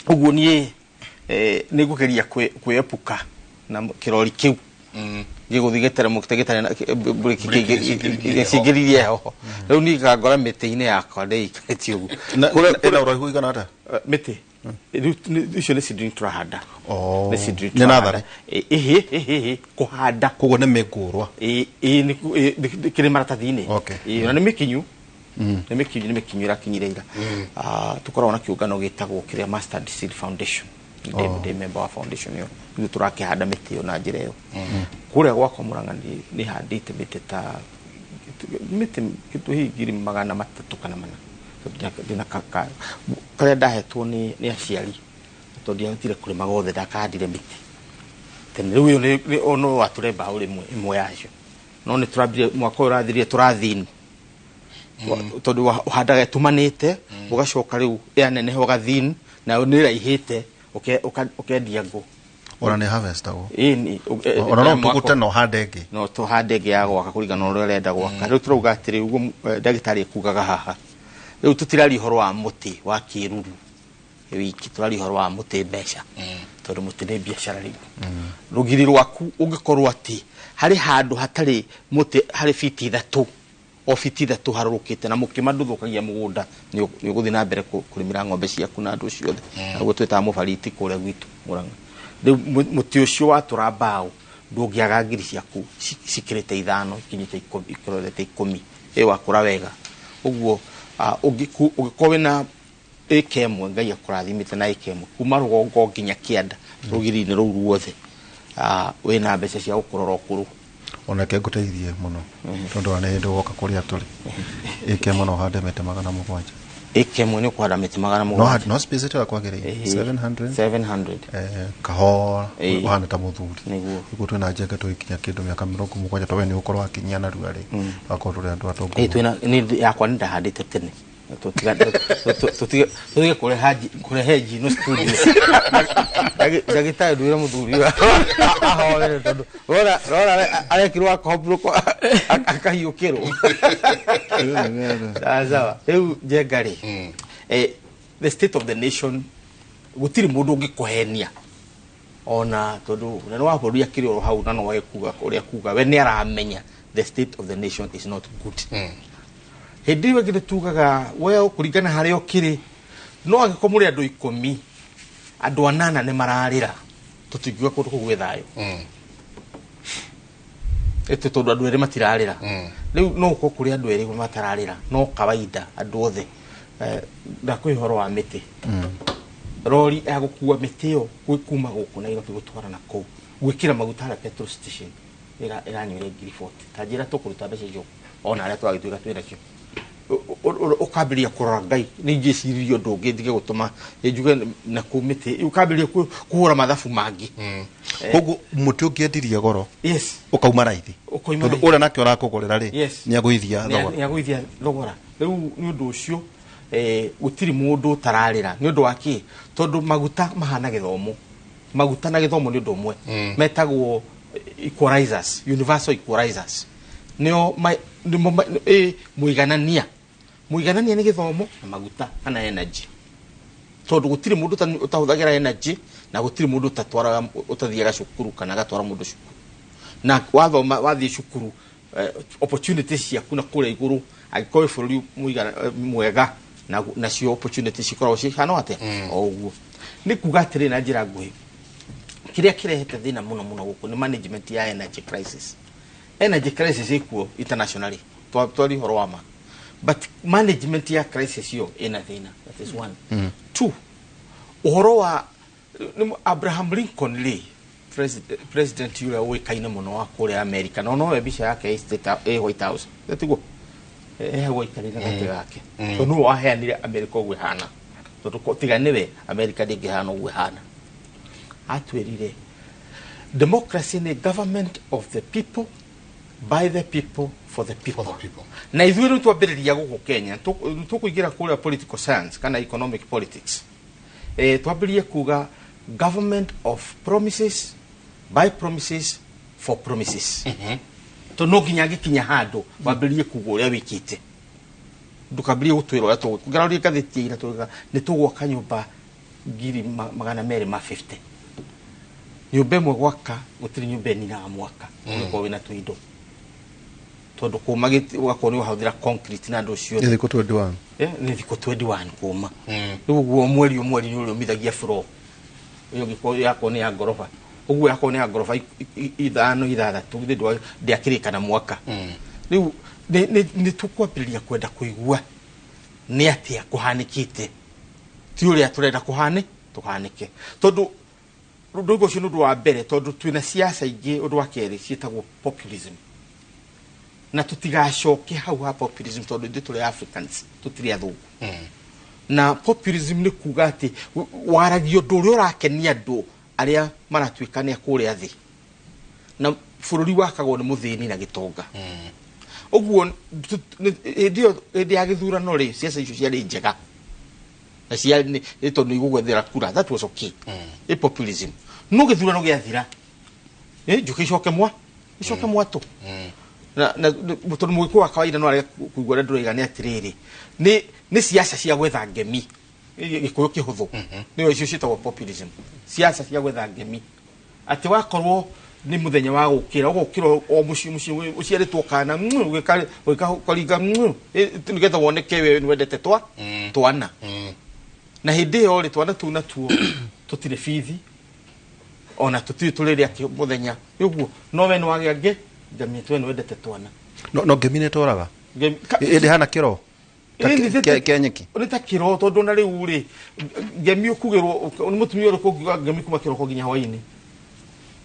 Ũguo niĩ nĩ ngũgeria kwĩepuka na kĩrori kĩu gĩgũthiĩ gĩteremũkĩte gĩtarĩ na gĩcingĩririe heho. Rĩu niĩ ngangora mĩtĩ-inĩ yakwa ndĩikarĩtie ũguo. Ĩna ũraihu ũigana atĩa? Mĩtĩ icio nĩ seedling tũrahanda. Nĩ seedling Nĩ natharĩ? Ĩhĩ kũhanda. Koguo nĩ mĩngũrwa? Ĩĩ, kĩrĩ maratathi-inĩ. Na nĩ mĩkinyu. Nĩ mĩkinyu, nĩ mĩkinyu ĩrakinyire ira. Tũkoragwo na kĩũngano gĩtagwo kĩrĩa Mustard Seed Foundation. Ndĩ member wa foundation ĩyo. Ithuĩ tũrakĩhanda mĩtĩ ĩyo na njĩra ĩyo. Kũrĩa gwakwa Mũrang'a nĩ handĩte mĩtĩ ta mĩtĩ kĩndũ hihi 300 kana 400. Ndĩna karĩa ndahetwo nĩ aciari tondũ ndiahotire kũrĩma gothe, ndakahandire mĩtĩ tene. Rĩu ĩyo no watũre mbaũ rĩmwe ĩmwe yacio, no nĩ tũrambire mwaka ũyũ ũrathirire tũrathini tondũ ũhandaga ĩtumanĩte, ũgacoka rĩu yaneneha ũgathini nayo nĩ ĩraihĩte ũkendia ngũ. Ona nĩ harvestagwo. Ona no tũgũte na ũhande ĩngĩ. No tũhande ĩngĩ ya gwaka kũringana na ũrĩa ũrenda gwaka. Rĩu tũrauga atĩrĩ, ũguo ndagĩtarĩ ekugaga haha, rĩu tũtiraria ũhoro wa mũtĩ wa kĩruru wiki, tũraria ũhoro wa mũtĩ mbeca, tondũ mũtĩ nĩ biacara rĩu. Rũgiri rwaku ũngĩkorwo atĩ harĩ handũ hatarĩ mũtĩ harĩ fiti 3, o fiti 3 harũrũkĩte, na mũkĩma ndũthũkagia mũgũnda, nĩ ũgũthiĩ na mbere kũrĩmĩra ng'ombe ciaku na andũ ciothe. Naguo twĩtaga mũbariti kũrĩa gwitũ Mũrang'a. Rĩu mũtĩ ũcio watũra mbaũ ndũngĩaga ngiri ciaku cikĩrĩte 5 ikinyĩte ikĩrorete 10, ĩ wakũra wega. Ũguo ũngĩkorwo wĩna ĩka ĩmwe, Ngai akũrathimĩte na ĩka ĩmwe kuma rũgongo nginya kĩanda rũgiri-inĩ rũu ruothe, wĩna mbeca cia gũkũrora ũkũrũ. Ona ke ngũteithie mũno tondũ wa nĩ hĩndĩ woka kũrĩa tũrĩ. Ĩka ĩmwe no ũhande mĩtĩ 700. Ĩka ĩmwe nĩ ũkũhanda mĩtĩ 700. No space ĩyo kwagĩrĩire. 700. 700. Kahora ũhana ta mũthuri. Nĩguo. Ũguo twĩna njenga tũgĩkinya kĩndũ mĩaka 70 tondũ we nĩ ũgũkorwo wakinyia narua rĩ. Wakorwo tũrĩ andũ atongu. Twĩna nĩ yakwa nĩ ndahandĩte tene. Tũtige kũrehe njino studio. Ndagĩtarĩ ndwĩre mũthuri ũyũ ahorere tondũ rora arekirwo akombũrũkwo akahiũkĩrwo. Sawa. Rĩu njenga rĩ, the state of the nation gũtirĩ mũndũ ũngĩkũhenia ona tondũ mũnene wa bũrũri akĩrĩ oro hau na no ekuga ũrĩa kuga, we nĩ aramenya the state of the nation is not good. Hĩndĩ ĩyo ĩngĩ tugaga we kũringana harĩa ũkĩrĩ, no angĩkorwo mũrĩ andũ 10, andũ 8 nĩ mararĩra, tũtingiuga kũndũ kũu gwĩ thayũ. Ĩtĩ tondũ andũ erĩ matirarĩra. Rĩu no ũkorwo kũrĩ andũ erĩ matararĩra, no kawaida andũ othe. Ndakũhe ũhoro wa mĩtĩ. Rori ya gũkua mĩtĩ ĩyo kuma gũkũ Nairobi gũtwara na kũu, gwĩkĩra maguta harĩa petrol station ĩranyuire ngiri 40. Ta njĩra tũkũruta mbeca icio ona arĩa twagĩtuĩka twĩ nacio. Ũkambĩrĩria kũrora Ngai nĩ ingĩciririe ũndũ ũngĩ ndige gũtũma njuge na kũu mĩtĩ, ũkambĩrĩria kũhũra mathabu mangĩ. Koguo mũtĩ ũngĩendirie goro, Yes. ũkauma raithi. Ũkauma Tondũ raithi. ũrĩa nake ũrakũgũrĩra rĩ, Yes. nĩ agũithia thogora. Nĩ agũithia thogora. Rĩu nĩ ũndũ ũcio, gũtirĩ mũndũ ũtararĩra. Nĩ ũndũ wa kĩ? Tondũ maguta mahana gĩthomo. Maguta na gĩthomo nĩ ũndũ ũmwe. Metagwo equalizers, universal equalizers. Nĩo mũiganania. Mũiganania nĩ gĩthomo na maguta kana energy. Tondũ gũtirĩ mũndũ ũtahũthagĩra energy na gũtirĩ mũndũ ũtathiaga cukuru kana agatwara mũndũ cukuru. Na wathoma wathiĩ cukuru, opportunities ciaku na kũrĩa igũrũ angĩkorwo wĩ bũrũri mwega nacio opportunities cikoragwo cihana atĩa? O ũguo. Nĩ kuga atĩrĩ na njĩra nguhĩ, kĩrĩa kĩrehete thĩna mũno mũno gũkũ nĩ management ya energy crisis. Energy crisis ĩkuo internationally, twari ũhoro wa ma, but management ya crisis yo ĩna thĩna. That is one. Two, ũhoro wa Abraham Lincoln rĩ, president ũrĩa ũĩkaine mũno wa kũrĩa America, no nowe mbica yake ĩ State House, ĩ White House. Tiguo? Hau aikarĩire gatĩ gake. Tondũ nĩwe waheanire America ũguo ĩhana. Tondũ tiga nĩwe America ndĩngĩhana ũguo ĩhana. Atwĩrire democracy nĩ government of the people, by the people, for the people. Na ithuĩ rĩu twambĩrĩria gũkũ Kenya, tũkũingĩra kũrĩa political science kana economic politics. Twambĩrĩrie kuga government of promises, by promises, for promises. Tondũ no nginya angĩkinya handũ wambĩrĩrie kuga ũrĩa wĩkĩte. Ndũkambĩrĩrie gũtwĩra ũrĩa tũgwĩka. Ngathĩti ya ira tũgwĩka nĩ tũgwaka nyũmba 250,000. Nyũmba ĩmwe gwaka gũtirĩ nyũmba ĩninaga mwaka ũngĩkorwo wĩna tũindo. Tondũ kũma ũgakorwo nĩ ũrahũthĩra concrete na andũ ciothe. Nĩ thikũ 21. Nĩ thikũ 21 kũma. Rĩu ũguo mweri mweri nĩ ũrĩũmithagia floor. Ĩyo ũngĩkorwo yakorwo nĩ ya ngoroba. Ũguo yakorwo nĩ ya ngoroba 5 6 githĩ ndĩakĩrĩka na mwaka. Rĩu nĩ tũkwambĩrĩria kwenda kũigua nĩ atĩa kũhanĩkĩte. Ti ũrĩa tũrenda tũhanĩke. Tondũ ũndũ ũcio nĩ ũndũ wa mbere, tondũ twĩna siasa ingĩ ũndũ wa kerĩ ciĩtagwo populism. Na tũtigacoke hau ha populism tondũ ithuĩ tũrĩ Africans, tũtirĩ athũngũ. Na populism nĩ kuga atĩ waragia ũndũ ũrĩa ũrakenia andũ arĩa maratuĩka nĩ a kũrĩa thĩ. Na bũrũri wakagwo nĩ mũthĩni na gĩtonga. Ũguo hĩndĩ ya gĩthurano rĩ, siasa icio ciarĩ njega. Na ciarĩ nĩ tondũ nĩ igũgwethera kura, that was okay. Ĩ populism. No gĩthurano gĩathira, njũkĩ icoke icoke mwatũ. Na tondũ mũgĩkũyũ wa kawaida no arege kũigua ũrĩa ndĩroiga nĩ atĩrĩrĩ, nĩ siasa cia gwetha ngemi. Gĩkũyũ kĩhũthũ. Nĩyo icio ciĩtagwo populism. Siasa cia gwetha ngemi. Atĩ wakorwo nĩ mũthenya wa gũkĩra, ũgũkĩra o mũciĩ mũciĩ ũciarĩtwo kana, ũgĩkaringa, nĩgetha woneke we nĩ wendete twana. Na hĩndĩ ĩyo rĩ, twana tũu natuo tũtirĩ bithi, ona tũtirĩ tũrĩrĩa mũthenya. Ũguo no we nĩ wagĩa ngemi twe nĩ wendete twana. No ngemi nĩ tũraga? Ĩndĩ hana kĩro? Kĩa nyeki? Nĩ ta kĩro tondũ na rĩu rĩ, ngemi ũkugĩrwo, nĩ mũtumia ũrĩkũ ũngiuga ngemi kuma kĩroko nginya hwaĩ-inĩ?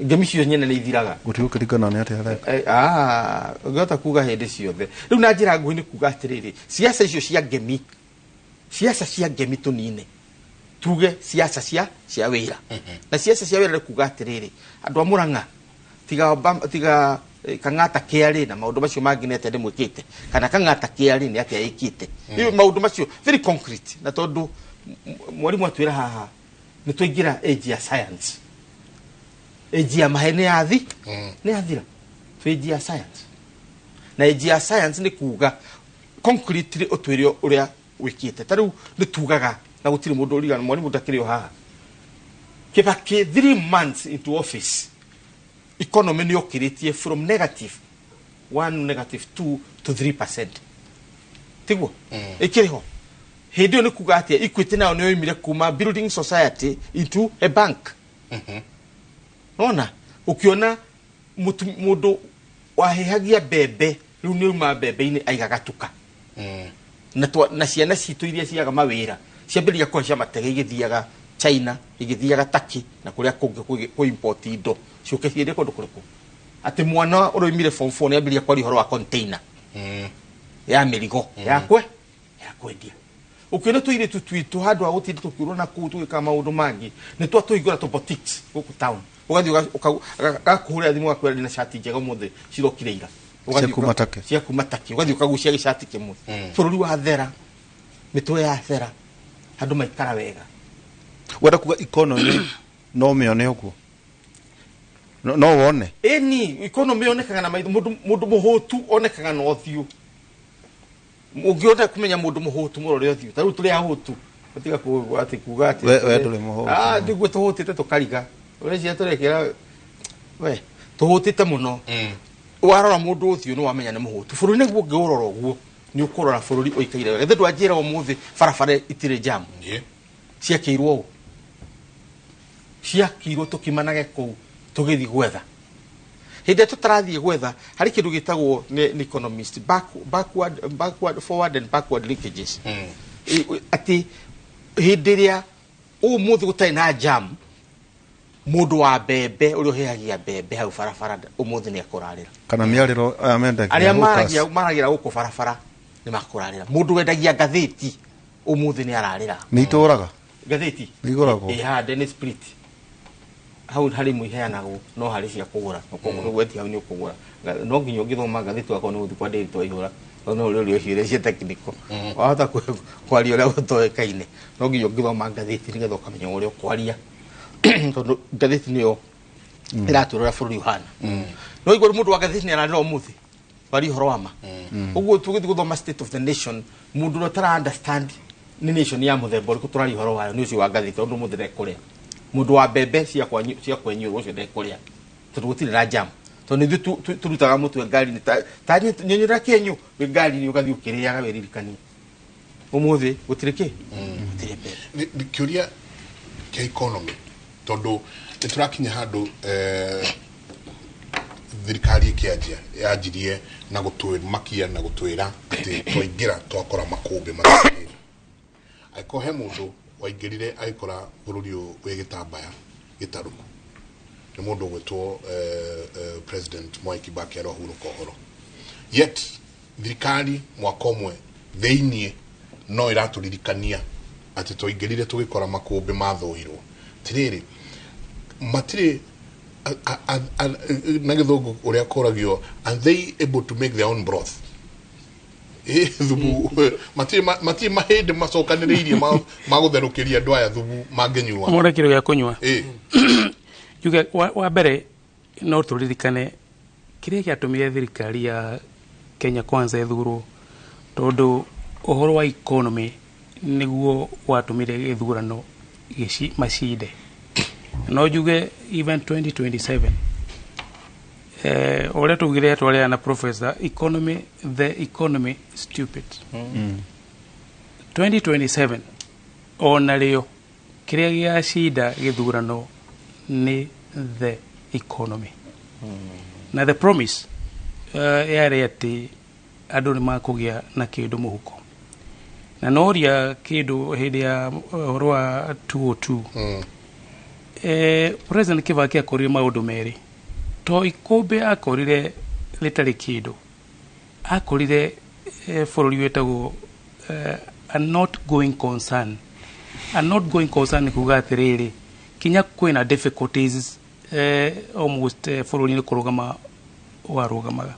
Ngemi cio nyene nĩ ithiraga. Gũtigũkĩringana nĩ atĩa areka? Ũngĩhota kuga hĩndĩ ciothe. Rĩu na njĩra nguhĩ nĩ kuga atĩrĩrĩ, siasa icio cia ngemi, siasa cia ngemi tũnine, tuge siasa cia wĩra. Na siasa cia wĩra nĩ kuga atĩrĩrĩ, andũ a Mũrang'a, tiga Kang'ata kĩarĩ na maũndũ macio mangĩ nĩ atĩa ndĩmwĩkĩte, kana Kang'ata kĩarĩ nĩ atĩa ĩkĩte. Rĩu maũndũ macio very concrete, na tondũ mwarimũ atwĩra haha nĩ twaingĩra age ya science. Age ya mahe nĩ yathi, nĩ yathira. Twĩ age ya science. Na age ya science nĩ kuga concretely ũtwĩre ũrĩa wĩkĩte. Ta rĩu nĩ tugaga na gũtirĩ mũndũ ũrigana, mwarimũ ndakĩrĩ o haha. Kibaki 3 months into office, economy nĩ yũkĩrĩtie from negative 1, negative 2 to 3%. Tiguo? Ĩkĩrĩ ho. Hĩndĩ ĩyo nĩ kuga atĩa Equity nayo nĩ yoimire kuma building society into a bank. Nona ũkĩona mũndũ wahehagia mbembe rĩu nĩ auma mbembe-inĩ aigaga tuka. Na ciana citũ iria ciaga mawĩra ciambĩrĩria kũhaica matege igĩthiaga China, igĩthiaga Turkey na kũrĩa kũngĩ kũ import indo ciũke ciendie kũndũ kũrĩkũ. Atĩ mwana ũroimire form 4 nĩ ambĩrĩria kwaria ũhoro wa container ya mĩrigo ya kwendia. Ũkĩona tũirĩtu twitũ handũ ha gũtinda tũkĩũrwo na kũu tũgĩka maũndũ mangĩ, nĩ twatũhingũra tũ boutiques gũkũ town. Ũgathiĩ ũgakũhũrĩra thimũ ũgakwĩra ndĩna cati njega ũmũthĩ cirokire ira. Cia kuma Turkey. Ũgathiĩ ũkagucia gĩcati kĩmwe. Bũrũri wa thera, mĩtwe ya thera, andũ maikara wega. Wenda kuga economy no mĩone ũguo? No wone? Ĩni, economy yonekaga na maitho. Mũndũ mũhũtu onekaga na ũthiũ. Ũngĩenda kũmenya mũndũ mũhũtu mũrore ũthiũ. Ta rĩu tũrĩ ahũtu. Gũtiga atĩ kuga atĩ we ndũrĩ mũhũtu. Nĩguo tũhũtĩte tũkariga. Ũreciria tũrekĩra we tũhũtĩte mũno. Warora mũndũ ũthiũ nĩ wamenya nĩ mũhũtu. Bũrũri nĩguo ũngĩũrora ũguo nĩ ũkũrora bũrũri ũikaire wega. Githĩ ndwanjĩra ũmũthĩ barabara itirĩ jam. Ciakĩirwo ũũ. Ciakĩirwo tũkimanage kũu tũgĩthiĩ gwetha. Hĩndĩ ĩrĩa tũtarathiĩ gwetha harĩ kĩndũ gĩtagwo nĩ economist backward, forward and backward linkages. Atĩ hĩndĩ ĩrĩa ũmũthĩ gũtarĩ na jam, mũndũ wa mbembe ũrĩa ũhehagia mbembe hau barabara ũmũthĩ nĩ akũrarĩra. Kana mĩarĩro aya mendagia arĩa maragĩra gũkũ barabara nĩ makũrarĩra. Mũndũ wendagia ngathĩti ũmũthĩ nĩ ararĩra. Nĩ itũraga? Ngathĩti? Nĩ igũragwo? Ĩ haha nĩ split. Hau harĩ imwe iheanagwo no harĩ cia kũgũra. Ũgwetia hau nĩ ũkũgũra. No nginya ũngĩthoma ngathĩti wakorwo nĩ gũthiĩ kwa Ndĩritũ Waihũra. No ũrĩa ũrĩa ciũria cia technical. Wahota kwaria ũrĩa gũtoĩkaine. No nginya ũngĩthoma ngathĩti nĩgetha ũkamenya ũrĩa ũkwaria. Tondũ ngathĩti nĩyo ĩratwĩra ũrĩa bũrũri ũhana. No igũrũ mũndũ wa ngathĩti nĩ ararĩra ũmũthĩ. Bari horo wa ma. Uguo tugithii guthoma state of the nation, mundu uria tara understand ni nation ya muthemba uriku turari horo wayo ni ucio wa ngathi, tondu muthi ndekuria. Mundu wa mbembe cia kwanyu cia kwenyurwo ucio ndekuria, tondu gutiri na jam, tondu ithuĩ turutaga mutwe ngari ta nyenyura kenyu wi ngari ni ugathi ukiriaga wiririkanie umuthi gutiri ki gutiri mbembe. Ni kiuria kia economy, tondu ni turakinya handu thirikari ikianjia yanjirie na gutwimakia na gutwira ati twaingira twakora makumbi matakiri. Aiko he mundu waingirire agikora bururi uyu wi gitambaya gitaruku, ni mundu ugwitwo President Mwai Kibaki arohuruka uhoro. Yet thirikari mwaka umwe thiini no iraturirikania ati twaingirire tugikora makumbi mathuirwo. Tiriri matiri na githungu uria koragio, are they able to make their own broth? Thubu matiri mahindi macokanĩrĩirie magũtherũkĩria andũ aya thubu mangĩnyua mone kĩndũ gĩa kũnyua. Njuge wa mbere no tũririkane kĩrĩa gĩatũmire thirikari ya Kenya Kwanza ĩthurwo, tondũ ũhoro wa economy nĩguo watũmire gĩthurano macinde. No njuge even 2027 ũrĩa tugire twarĩa na professor, economy, the economy stupid. 2027 ona rĩo kĩrĩa gĩacinda gĩthurano nĩ the economy. Na the promise yarĩ atĩ andũ nĩ makũgĩa na kĩndũ mũhuko, na noria kĩndũ hĩndĩ ya ũhoro wa 202. President Kibaki akorire maũndũ merĩ, to ikũmbĩ akorire rĩtarĩ kĩndũ, akorire bũrũri wĩtagwo a not going concern. A not going concern nĩ kuga atĩrĩrĩ, kinya kwĩna difficulties almost bũrũri-inĩ kũrũgama warũgamaga.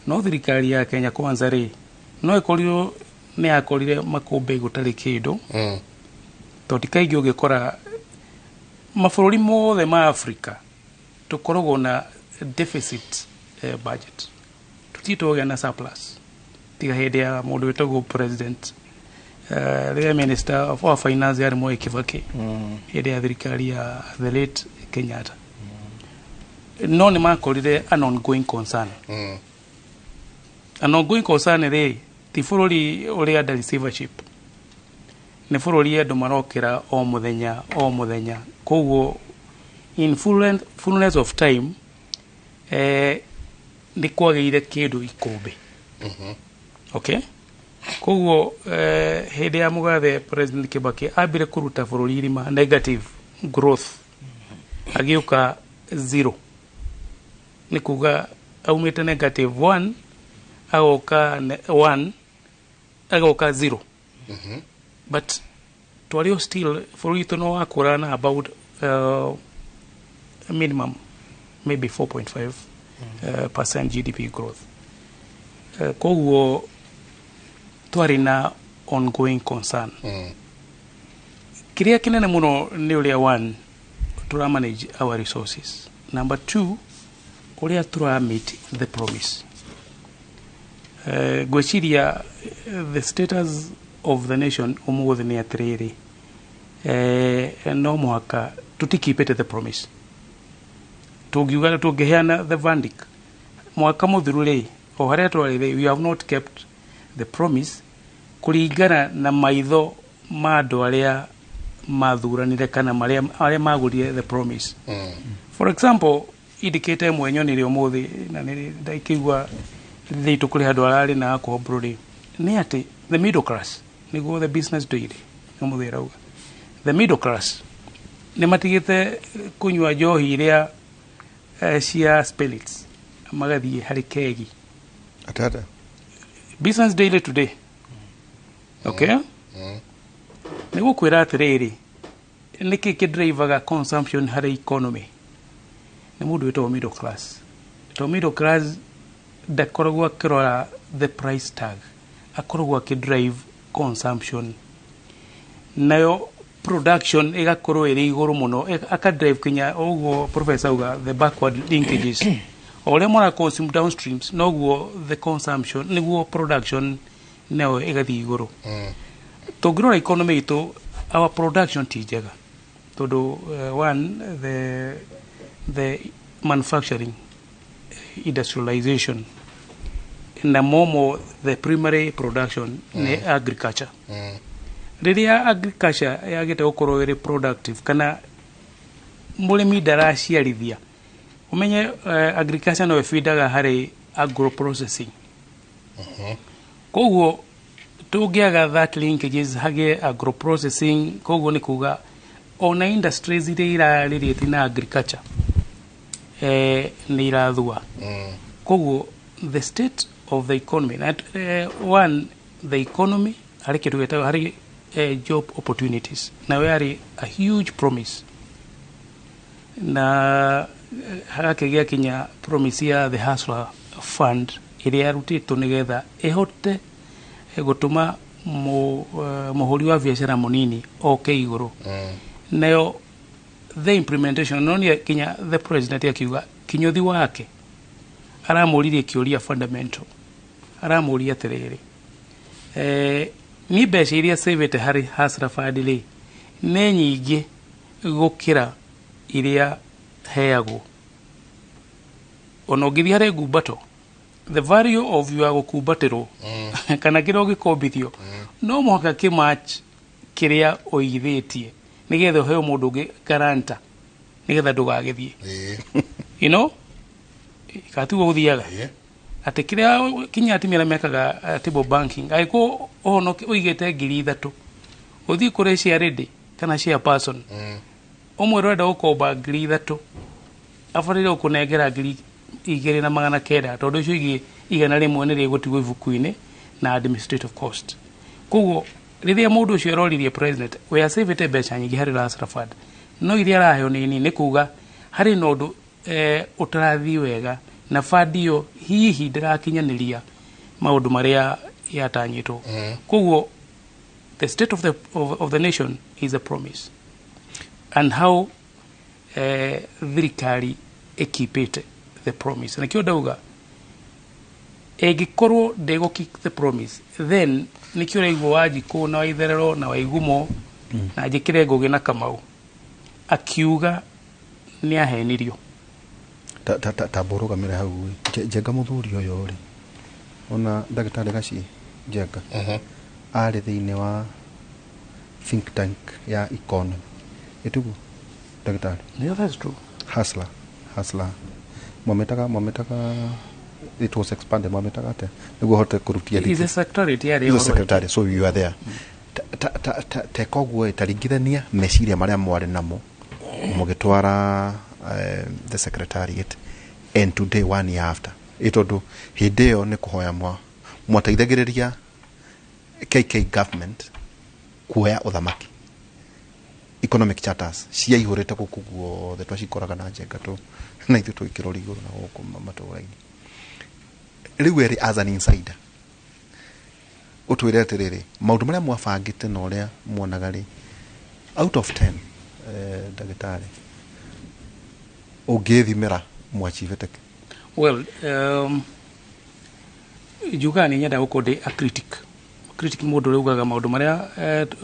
No thirikari ya Kenya Kwanza rĩ, no ĩkorirwo nĩ yakorire makũmbĩ gũtarĩ kĩndũ, tondũ ti kaingĩ ũngĩkora mabũrũri mothe ma Africa tũkoragwo na deficit budget, tũtirĩ twagĩa na surplus tiga hĩndĩ ya mũndũ wĩtagwo president rĩrĩa minister of finance yarĩ Mwai Kibaki, hĩndĩ ya thirikari ya the late Kenyatta. No nĩ makorire an ongoing concern. An ongoing concern rĩ ti bũrũri ũrĩa under receivership, nĩ bũrũri andũ marokĩra o mũthenya o mũthenya. Koguo in fullness of time nĩ kwagĩire kĩndũ ikũmbĩ. Okay, koguo hĩndĩ ya mũgathe President Kibaki ambire kũruta bũrũri irima negative growth, agĩũka zero, nĩ kuga aumĩte negative 1 agoka 1 agoka 0. But twarĩ still bũrũri witũ no wakũra na about minimum maybe 4.5 percent GDP growth. Koguo twarĩ na ongoing concern. Kĩrĩa kĩnene mũno nĩ ũrĩa one tũra manage our resources, number two ũrĩa tũra meet the promise. Ngwĩciria the status of the nation ũmũthĩ nĩ atĩrĩrĩ, no mũhaka tũtikipĩte the promise. Tũngiuga tũngĩheana the verdict mwaka mũthiru rĩ, o harĩa twarĩ rĩ, we have not kept the promise kũringana na maitho ma andũ arĩa mathuranire kana arĩa magũrire the promise. For example, indicator ĩmwe nyonire ũmũthĩ na nĩ ndakĩigua thitũ kũrĩ handũ ararĩ na akũhomborwo rĩ, nĩ atĩ the middle class, nĩguo the Business Daily ũmũthĩ ĩrauga the middle class nĩ matigĩte kũnyua njohi iria cia spirits, magathiĩ harĩ kegi. Atata Business Daily today. Okay, nĩ gũkwĩra atĩrĩrĩ, nĩkĩ kĩdrivaga consumption harĩ economy? Nĩ mũndũ wĩtagwo middle class. To middle class ndakoragwo akĩrora the price tag, akoragwo akĩdrive consumption, nayo production ĩgakorwo ĩrĩ igũrũ mũno, aka drive kinya ũguo professor auga the backward linkages. O ũrĩa mũra consume downstreams noguo the consumption, nĩguo production nayo ĩgathiĩ igũrũ. Tũngĩrora economy itũ, our production ti njega tondũ one, the manufacturing industrialization na momo the primary production nĩ agriculture. Rĩrĩa agriculture yagĩte gũkorwo ĩrĩ productive kana mũrĩmi ndaraciarithia, ũmenye agriculture no ĩbindaga harĩ agro processing. Koguo tũngĩaga that linkages hagĩe agro processing, koguo nĩ kuga ona industries iria irarĩrĩtie na agriculture nĩ irathua. Koguo the state of the economy na, one, the economy harĩ kĩndũ gĩtagwo harĩ job opportunities, nayo yarĩ a huge promise na hagakĩgĩa kinya promise ya the Hustler Fund ĩrĩa yarutĩtwo nĩgetha ĩhote gũtũma mũhũri wa biacara mũnini oke igũrũ. Nayo the implementation no nĩ kinya the president akiuga Kinyuthi wake aramũririe kĩũria fundamental, aramũria atĩrĩrĩ, ni mbeca iria savĩte harĩ Hustler Fund rĩ nĩ nyingĩ gũkĩra iria heagwo. Ona ũngĩthiĩ harĩ ngumbato, the value of your gũkumbatĩrwo kana kĩrĩa ũgĩkombithio no mũhaka kĩmatch kĩrĩa ũigithĩtie nĩgetha ũheo mũndũ ũngĩ guarantor nĩgetha ndũgagĩthiĩ, katiguo gũthiaga atĩ kĩrĩa kinya atumia arĩa mekaga table banking, angĩkorwo ũhonoke ũigĩte 3,000 ũthiĩ kũrĩ chairlady kana chairperson ũmwe ũrenda gũkomba 3,000 abataire gũkũnengera 2,900 tondũ icio ingĩ 100 nĩ rĩgũtigwo ibuku-inĩ na administrative cost. Koguo rĩrĩa mũndũ ũcio aroririe president we acĩvĩte mbeca nyingĩ harĩ Hustler Fund no iria araheo nĩ nini, nĩ kuga harĩ na ũndũ ũtarathiĩ wega na fund ĩyo hihi ndĩrakinyanĩria maũndũ marĩa yatanyĩtwo. Koguo the state of the nation is a promise and how thirikari ĩkipĩte the promise. Nakĩo ndauga ĩngĩkorwo ndĩgũ keep the promise, then nĩkĩo ũraigua Wanjikũ na Waitherero na Waigumo na njĩkĩre Ngũgĩ na Kamau akiuga nĩ ahenirio. Ta mbũrũgamĩre hau ĩ. Njenga mũthuri ũyũ rĩ, ona ndagĩtarĩ Gaciĩ Njenga arĩ thĩinĩ wa think tank ya economy, ĩtiguo ndagĩtarĩ? Yeah, that's true. Hustler mwametaga it was expanded, mwametaga atĩa nĩguo hote kũrutia? Is a secretariat yarĩ Is a ũhoro. Secretary, so you are there. Ta koguo taringithania meciria marĩa mwarĩ namo mũgĩtwara the secretariat and today, one year after, ĩ tondũ hĩndĩ ĩyo nĩ kũhoya mwateithagĩrĩria KK government kuoya ũthamaki, economic charters ciaihũrĩte gũkũ guothe, twacikoraga na Njenga tũ na ithuĩ tũgĩkĩrora igũrũ na gũkũ matũũra-inĩ. Rĩu erĩ as an insider ũtwĩre atĩrĩrĩ, maũndũ marĩa mwabangĩte na ũrĩa muonaga rĩ, out of 10, ndagĩtarĩ, ũngĩthimĩra mwachivĩte kĩ? Well, njugaga nĩ nyendaga gũkorwo ndĩ a critic. Critic mũndũ ũrĩa ugaga maũndũ marĩa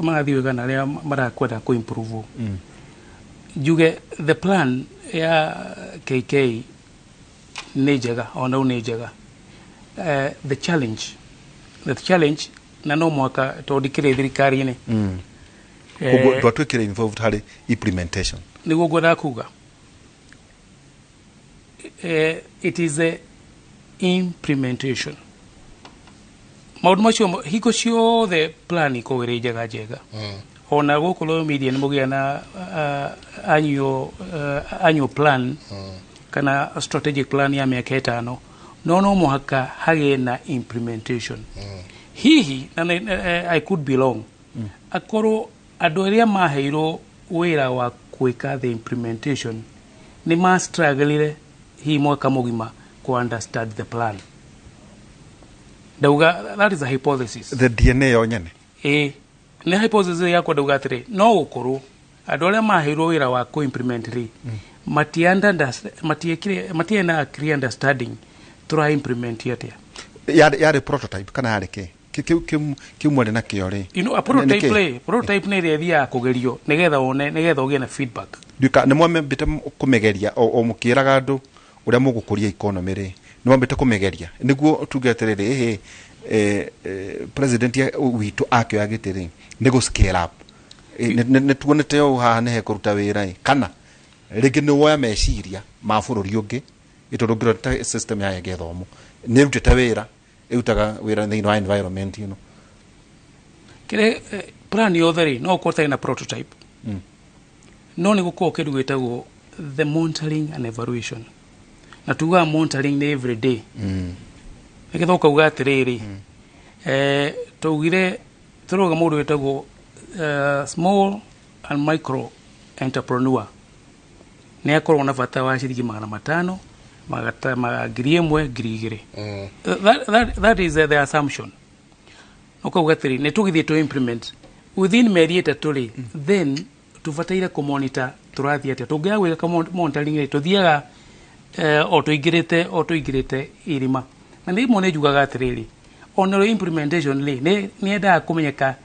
marathiĩ wega na arĩa marakwenda kũ improve. Njuge the plan ya KK nĩ njega, ona rĩu nĩ njega. The challenge na no mwaka tondũ ndikĩrĩ thirikari-inĩ. Koguo ndwatuĩkire involved harĩ implementation? Nĩguo ngwendaga kuga, it is a implementation maũndũ macio hingo ciothe plan ikoragwo ĩrĩ njega njega. Ona gũkũ Royal Media nĩ mũgĩa na annual plan kana strategic plan ya mĩaka 5, no mũhaka hagĩe na implementation. Hihi na I could be wrong, akorwo andũ arĩa maheirwo wĩra wa gwĩka the implementation nĩ ma strugglire hihi mwaka mũgima ku understand the plan. Ndauga that is a hypothesis. The DNA yo nyene? Ĩ, nĩ hypothesis yakwa. Ndauga atĩrĩ, no gũkorwo andũ arĩa maheirwo wĩra wa kũ implement rĩ matiena clear understanding tũra implement atia. Yarĩ prototype kana yarĩ kĩ? Kĩu mwarĩ nakĩo rĩ? You know, a prototype rĩ, prototype nĩ ĩrĩa ĩthiaga kũgerio nĩgetha wone, nĩgetha ũgĩe na feedback. Nduka nĩ mwambĩte kũmĩgeria o mũkĩraga andũ ũrĩa mũgũkũria economy rĩ, nĩ mwambĩte kũmĩgeria nĩguo tuge atĩrĩrĩ, president witũ akĩoya gĩtĩ rĩ, nĩ gũ scale up, nĩ tuonete ũũ haha nĩ hekũruta wĩra ĩ, kana rĩngĩ nĩ woya meciria ma bũrũri ũngĩ, tondũ ũngĩrora ta system ya gĩthomo nĩ ĩrutĩte wĩra, ĩrutaga wĩra thĩinĩ wa environment ĩno. Kĩrĩa plan yothe rĩ, no ũkorwo ũtarĩ na prototype, no nĩ gũkorwo kĩndũ gĩtagwo the monitoring and evaluation, na tugaga monitoring nĩ every day, nĩgetha ũkauga atĩrĩrĩ, twaugire tũrauga mũndũ wĩtagwo small and micro entrepreneur nĩ akorwo na bata wa ciringi 500, 1,000, 2,000. That is the assumption. Ũkauga atĩrĩ, nĩ tũgĩthiĩ to implement within mĩeri 3 rĩ, then tũbataire kũmonitor tũrathiĩ atĩa. Tũngĩaga gwĩka monitoring rĩ, tũthiaga o tũingĩrĩte irima. Na nĩ rĩmwe nĩ njugaga atĩrĩrĩ, ona implementation rĩ, nĩ yendaga kũmenyeka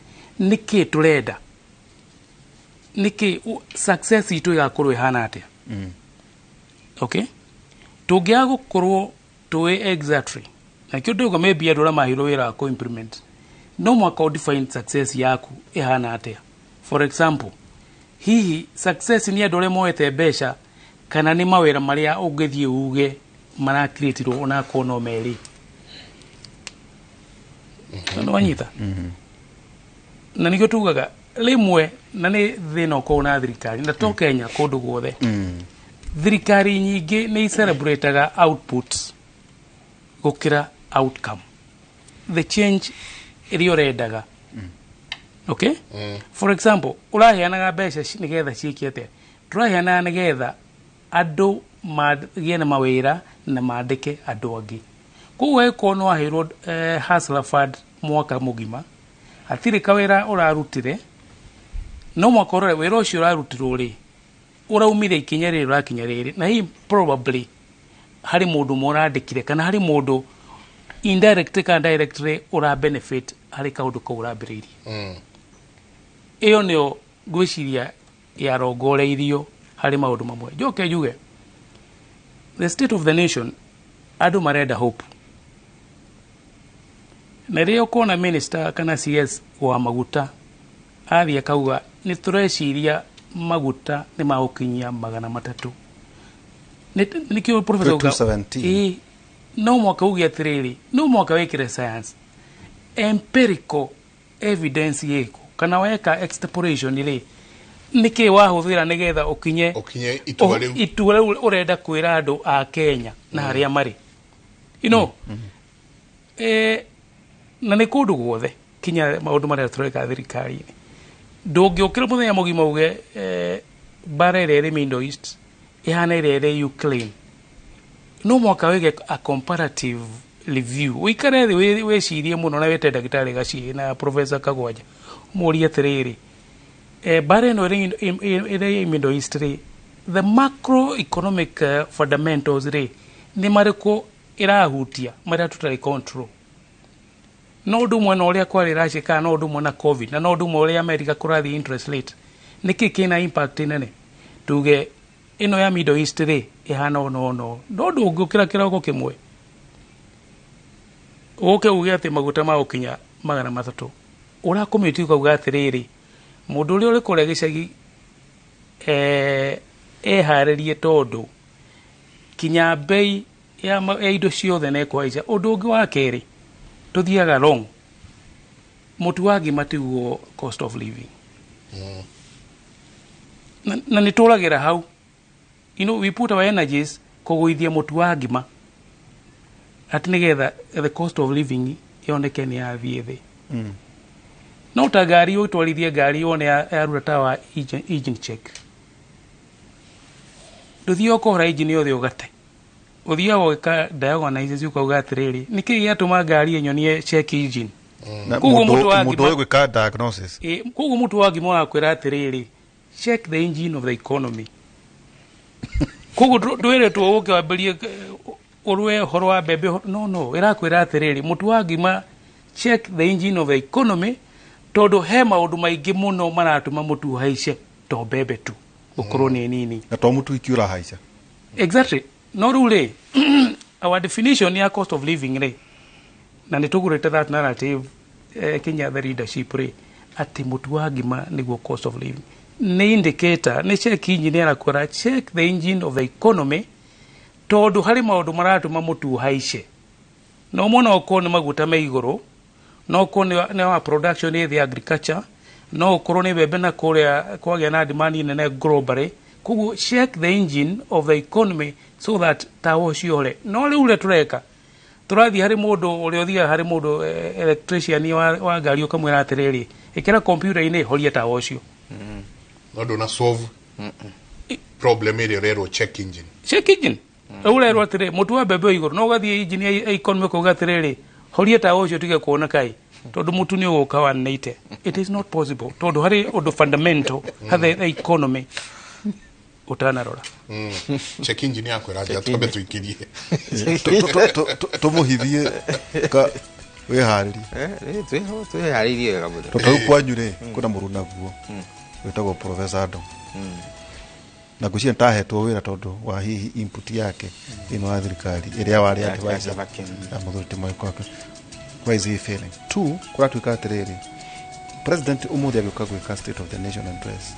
nĩkĩ tũrenda, nĩkĩ success itũ ĩgakorwo ĩhana atĩa. Okay, tũngĩaga gũkorwo tũĩ exactly, na kĩo ndauga maybe andũ arĩa maheirwo wĩra wa kũ-implement no mũhaka define success yaku ĩhana atĩa. For example, hihi success nĩ andũ arĩa moete mbeca kana nĩ mawĩra marĩa ũngĩthiĩ uge marakreatirwo onakorwo no merĩ. Nĩ wanyita? Na nĩkĩo tugaga rĩmwe, na nĩ thĩna ũkoragwo na thirikari, na to Kenya, kũndũ guothe, thirikari nyingĩ nĩ icelebrataga outputs gũkĩra outcome, the change ĩrĩa ũrendaga. Okay, for example, ũraheanaga mbeca nĩgetha ciĩke atĩa? Tũraheanaga nĩgetha andũ magĩe na mawĩra na mandĩke andũ angĩ. Koguo angĩkorwo nĩ waheirwo Hustler Fund mwaka mũgima, hatirĩ kawĩra ũrarutire, no mwaka ũrore wĩra ũcio ũrarutirwo rĩ, ũraumire ikinya rĩrĩ ũrakinya rĩrĩ, na hihi probably harĩ mũndũ ũmwe ũrandĩkire, kana harĩ mũndũ indirectly kana directly ũra benefit harĩ kaũndũ kau ũrambĩrĩirie. Ĩyo nĩyo ngwĩciria yarongoreirio harĩ maũndũ mamwe. Njoke njuge the state of the nation, andũ marenda hope, na rĩrĩa ũkona minister kana CS wa maguta athiĩ akauga nĩ tũreciria maguta nĩ magũkinyia 300, nĩkĩo professor 217. No mwaka uge atĩrĩrĩ, no mwaka wĩkĩre science empirical evidence ĩko, kana weka extrapolation rĩ, nĩkĩ wahũthĩra nĩgetha ũkinye itua rĩu ũrenda kwĩra andũ a Kenya na harĩa marĩ, you know. Na nĩ kũndũ guothe kinya maũndũ marĩa tũreka thirikari-inĩ, ndũngĩũkĩra mũthenya mũgima uge mbara ĩrĩa ĩrĩ Middle East ĩhana ĩrĩa ĩrĩ Ukraine. No mwaka wĩge a comparative review, ũikare thĩ wĩcirie mũno, na wĩte ndagĩtarĩ Gaciĩ na Professor Kagwanja ũmũrie atĩrĩrĩ, mbara ĩno ĩrĩ Middle East rĩ, the macroeconomic fundamentals rĩ nĩ marĩkũ ĩrahutia marĩa tũtarĩ control. No ũndũ ũmwe na ũrĩa kwarĩ Russia, kana no ũndũ ũmwe na COVID, na no ũndũ ũmwe ũrĩa America kũrathiĩ interest rate, nĩkĩ kĩna impact nene? Tuge ĩno ya Middle East rĩ ĩhana ono ono, no ndũngĩũkĩra kĩroko kĩmwe ũke uge atĩ maguta magũkinya 300, ũrakũmĩti ũkauga atĩrĩrĩ, mũndũ ũrĩa ũrĩ kũrĩa gĩcagi eharĩrie, tondũ kinya bei ya indo ciothe nĩ ĩkũhaica. Ũndũ ũngĩ wa kerĩ, tũthiaga wrong, mũtu wa ngima tiguo cost of living, na nĩ tũragĩra hau. You know, we put our energies kũgũithia mũtu wa ngima atĩ nĩgetha the cost of living yoneke nĩ yathiĩ thĩ. No ta ngari ũtwarithie ngari wone yaruta tawa engine check, ndũthiĩ ũkohora engine yothe ũgate, ũthiaga ũgĩka diagnosis ũkauga atĩrĩrĩ, nĩkĩ gĩatũma ngari ĩnyonie check engine. Koguo mũndũ ũyũ gwĩka diagnosis, koguo mũtu wa ngima ũrakwĩra atĩrĩrĩ, check the engine of the economy. Koguo ndwĩrĩtwo ũke wambĩrie ũrũe ũhoro wa mbembe no ĩrakwĩra atĩrĩrĩ mũtu wa ngima check the engine of the economy tondũ he maũndũ maingĩ mũno maratũma mũtu ũhaice to mbembe tu gũkorwo nĩ nini na to mũtu iki ũrahaica. Exactly. No rĩu rĩ our definition ya cost of living rĩ na nĩ tũgũrĩte that narrative Kenya the leadership rĩ atĩ mũtu wa ngima nĩguo cost of living nĩ indicator nĩ check engine ĩrakwĩra check the engine of the economy tondũ harĩ maũndũ maratũma mũtu ũhaice no mũno okorwo nĩ maguta me igũrũ no okorwo nĩ wa production ĩ the agriculture no ũkorwo nĩ mbembe na kũrĩa kwagĩa na demand nene globally. Koguo check the engine of the economy so that tawa ũcio ũre. No rĩu ũrĩa tũreka tũrathiĩ harĩ mũndũ ũrĩa ũthiaga harĩ mũndũ electrician wa ngari ũkamwĩra atĩrĩrĩ ĩkĩra computer-inĩ horia tawa ũcio. No ndũna solve problem ĩrĩa ũrerwo check engine. Check engine. Rĩu ũrerwo atĩrĩ mũtu wa mbembe igũrũ no ũgathiĩ engine ya economy ũkauga atĩrĩrĩ horia tawa ũcio ũtige kuona kai tondũ mũtu nĩ ũgũka 180. It is not possible tondũ harĩ ũndũ fundamental harĩ the economy utanarora. Check engine yako ĩrathiĩ twambe tũikirie tũmũhithie ka wĩharĩrie twĩharĩrie wega mũno tondũ rĩu kwanyu rĩ kwĩna mũrunaguo wĩtagwo Professor Adam na ngwĩciria nĩtahetwo wĩra tondũ wa hihi input yake thĩinĩ wa thirikari ĩrĩa warĩ advisor na mũthuri ti Mwai Kibaki. Why is he failing? Two, kũratuĩka atĩrĩrĩ president ũmũthĩ agĩũka gwĩka state of the nation address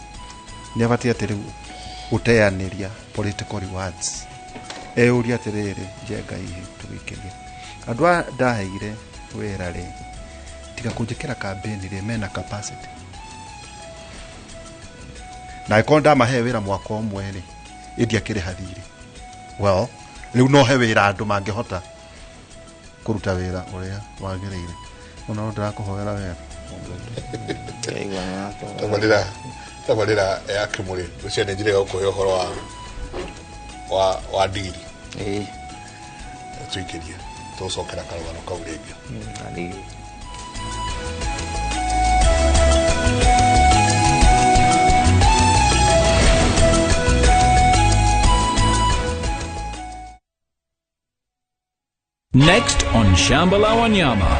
nĩ abatiĩ atĩ rĩu gũteanĩria political rewards euria atĩrĩrĩ njenga hihi tũgĩkĩrie andũ aya ndaheire wĩra rĩ tiga kũnjĩkĩra campaign rĩ mena capacity na angĩkorwo ndamahe wĩra mwaka ũmwe rĩ ĩndiakĩrĩha thirĩ well rĩu no he wĩra andũ mangĩhota kũruta wĩra ũrĩa wagĩrĩire mũno ndĩrakũhoera wega. Tabarĩra ya Kĩmũrĩ ũcio nĩ njĩra ya gũkũhe ũhoro wa ndigiri tũikĩrie tũcokera karũgano kau rĩngĩ. Next on Shamba la Wanyama.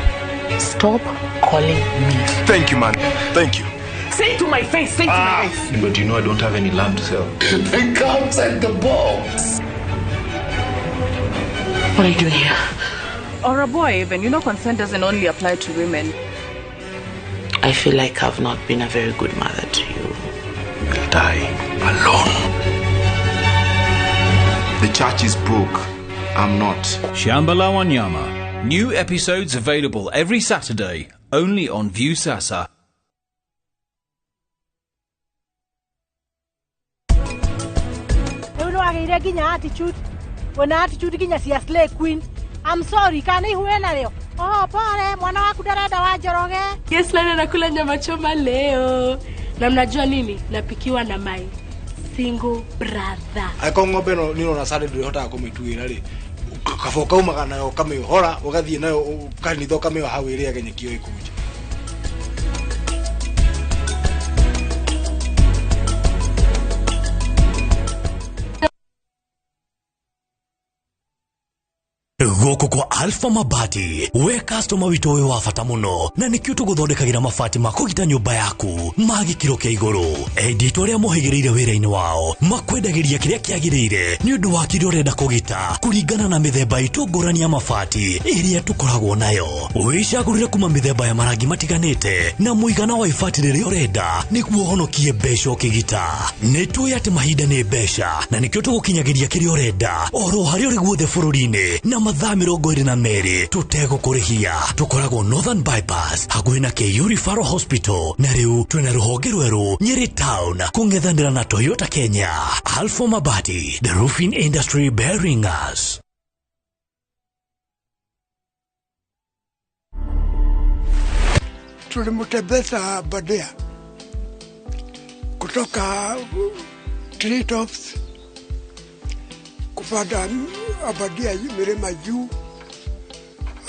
Stop calling me. Thank you, man. Thank you. Say it to my face. Say it to my face. But you know I don't have any land to sell. They can't take the bombs. What are you doing here? Or a boy even. You know consent doesn't only apply to women. I feel like I've not been a very good mother to you. You'll die alone. The church is broke. I'm not. Shamba la Wanyama. New episodes available every Saturday, only on Viusasa. Rĩu nĩwagĩire nginya attitude. Wena attitude nginya cia slay queen. I'm sorry, kana ihu narĩo. Oh, pole, mwana waku ndarenda wa Njoroge. Yes, leo nakula nyama choma leo. Na mnajua nini? Napikiwa na my single brother. Angĩkorwo ng'ombe ĩno nĩ ũrona sare ndũrĩhotaga kũmĩtuĩra rĩ kaba ũkaumaga nayo ũkamĩohora ũgathiĩ nayo kanitha ũkamĩoha hau ĩrĩage nyeki ĩyo ĩkũnja. Gũkũ kwa Alpha Mabati we customer witũ wĩ wa bata mũno na nĩkĩo tũgũthondekagĩra mabati ma kũgita nyũmba yaku ma gĩkĩro kĩa igũrũ. Endia arĩa mohĩgĩrĩire wĩra-inĩ wao makwendagĩria kĩrĩa kĩagĩrĩire nĩ ũndũ wa kĩrĩa ũrenda kũgita kũringana na mĩthemba itũ ngũrani ya mabati ĩrĩa tũkoragwo nayo. Wĩcagũrĩre kuma mĩthemba ya marangi matiganĩte na mũigana wa ibati rĩrĩa ũrenda nĩguo ũhonokie mbeca ũkĩgita. Nĩ tũĩ atĩ mahinda nĩ mbeca na nĩkĩo tũgũkinyagĩria kĩrĩa ũrenda oro harĩa ũrĩ guothe bũrũri-inĩ na mathaa 22 tũtegũkũrĩhia. Tũkoragwo Northern Bypass hakuhĩ na KU Referral Hospital na rĩu twĩna rũhonge rwerũ Nyeri Town kũng'ethanĩra na Toyota Kenya. Alpha Mabati, the roofing industry bearing us. Tulimtembeza Aberdare kutoka Treetops kupanda Aberdare milima juu,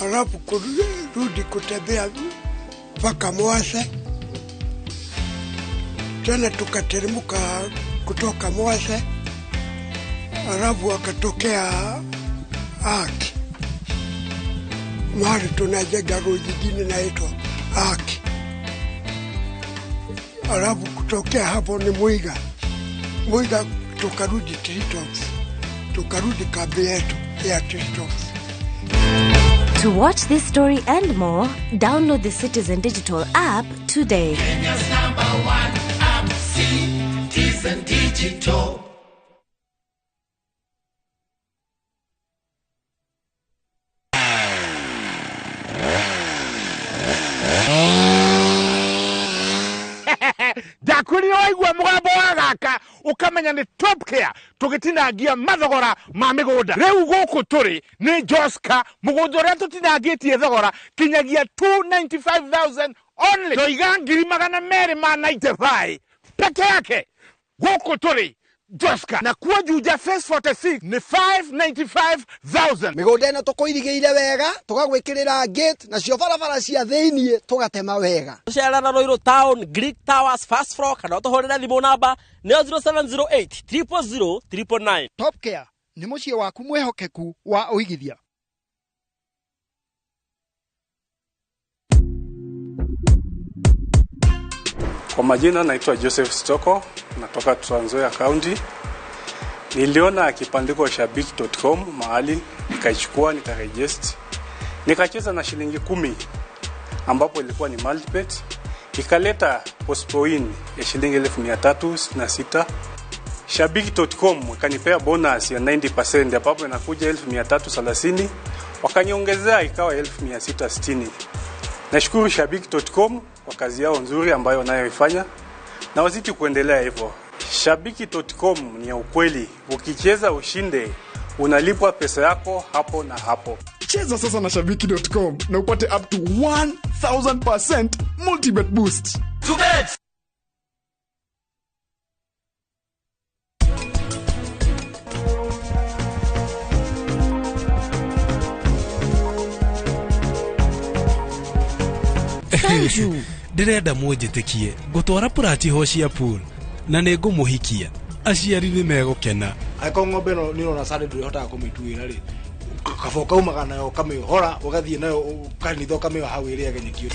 alafu kurudi kutembea mpaka Mwase, tena tukateremka kutoka Mwase Alafu akatokea Aki, mahali tunajenga road nyingine naitwa Aki. Alafu kutokea hapo ni Mwiga. Mwiga tukarudi Treetops, tukarudi kambi yetu ya Treetops. To watch this story and more, download the Citizen Digital app today. Kenya's number one app, Citizen Digital. Ndakwĩrire waigua mũgambo wa gaka ũkamenya nĩ Top Care tũgĩtinangia mathogora ma mĩgũnda. Rĩu gũkũ tũrĩ nĩ Joska, mũgũnda ũrĩa tũtinangĩtie thogora kinyagia 295,000 only. Toiga 295 peke yake. Gũkũ tũrĩ Joska na kuo Juja Phase 46 nĩ 595,000. Mĩgũnda ĩno tũkũirigĩire wega, tũgagwĩkĩrĩra gate nacio barabara cia thĩiniĩ tũgatema wega. Tũcerera Ruiru Town, Greek Towers, first floor, kana ũtũhũrĩre thimũ namba nĩyo 0708 000 999. Top Care nĩ mũciĩ waku mwĩhokeku wa ũigithia. Kwa majina naitwa Joseph Stoko, natoka Trans Nzoia County. Niliona kibandiko shabiki.com mahali, nikaichukua, nikaregister. Nikacheza na shilingi 10 ambapo ilikuwa ni multibet. Ikaleta postpoin ya shilingi 1366. Shabiki.com ikanipea bonus ya 90% ambapo inakuja 1330, wakaniongezea ikawa 1660. Nashukuru Shabiki.com kwa kazi yao nzuri ambayo wanayoifanya na wazidi kuendelea hivyo. Shabiki.com ni ya ukweli, ukicheza ushinde, unalipwa pesa yako hapo na hapo. Cheza sasa na Shabiki.com na upate up to 1000% multibet boost. To bet. Sanju ndirenda munjitikie ngutwara purati ho cia pool na nĩ ngũmũhikia aciari nĩ megũkena. Angĩkorwo ng'ombe ĩno nĩ ũrona Sunday ndũrĩhotaga kũmĩtuĩra rĩ, kaba ũkaumaga nayo ũkamĩohora ũgathiĩ nayo kanitha ũkamĩoha hau ĩrĩage nyeki.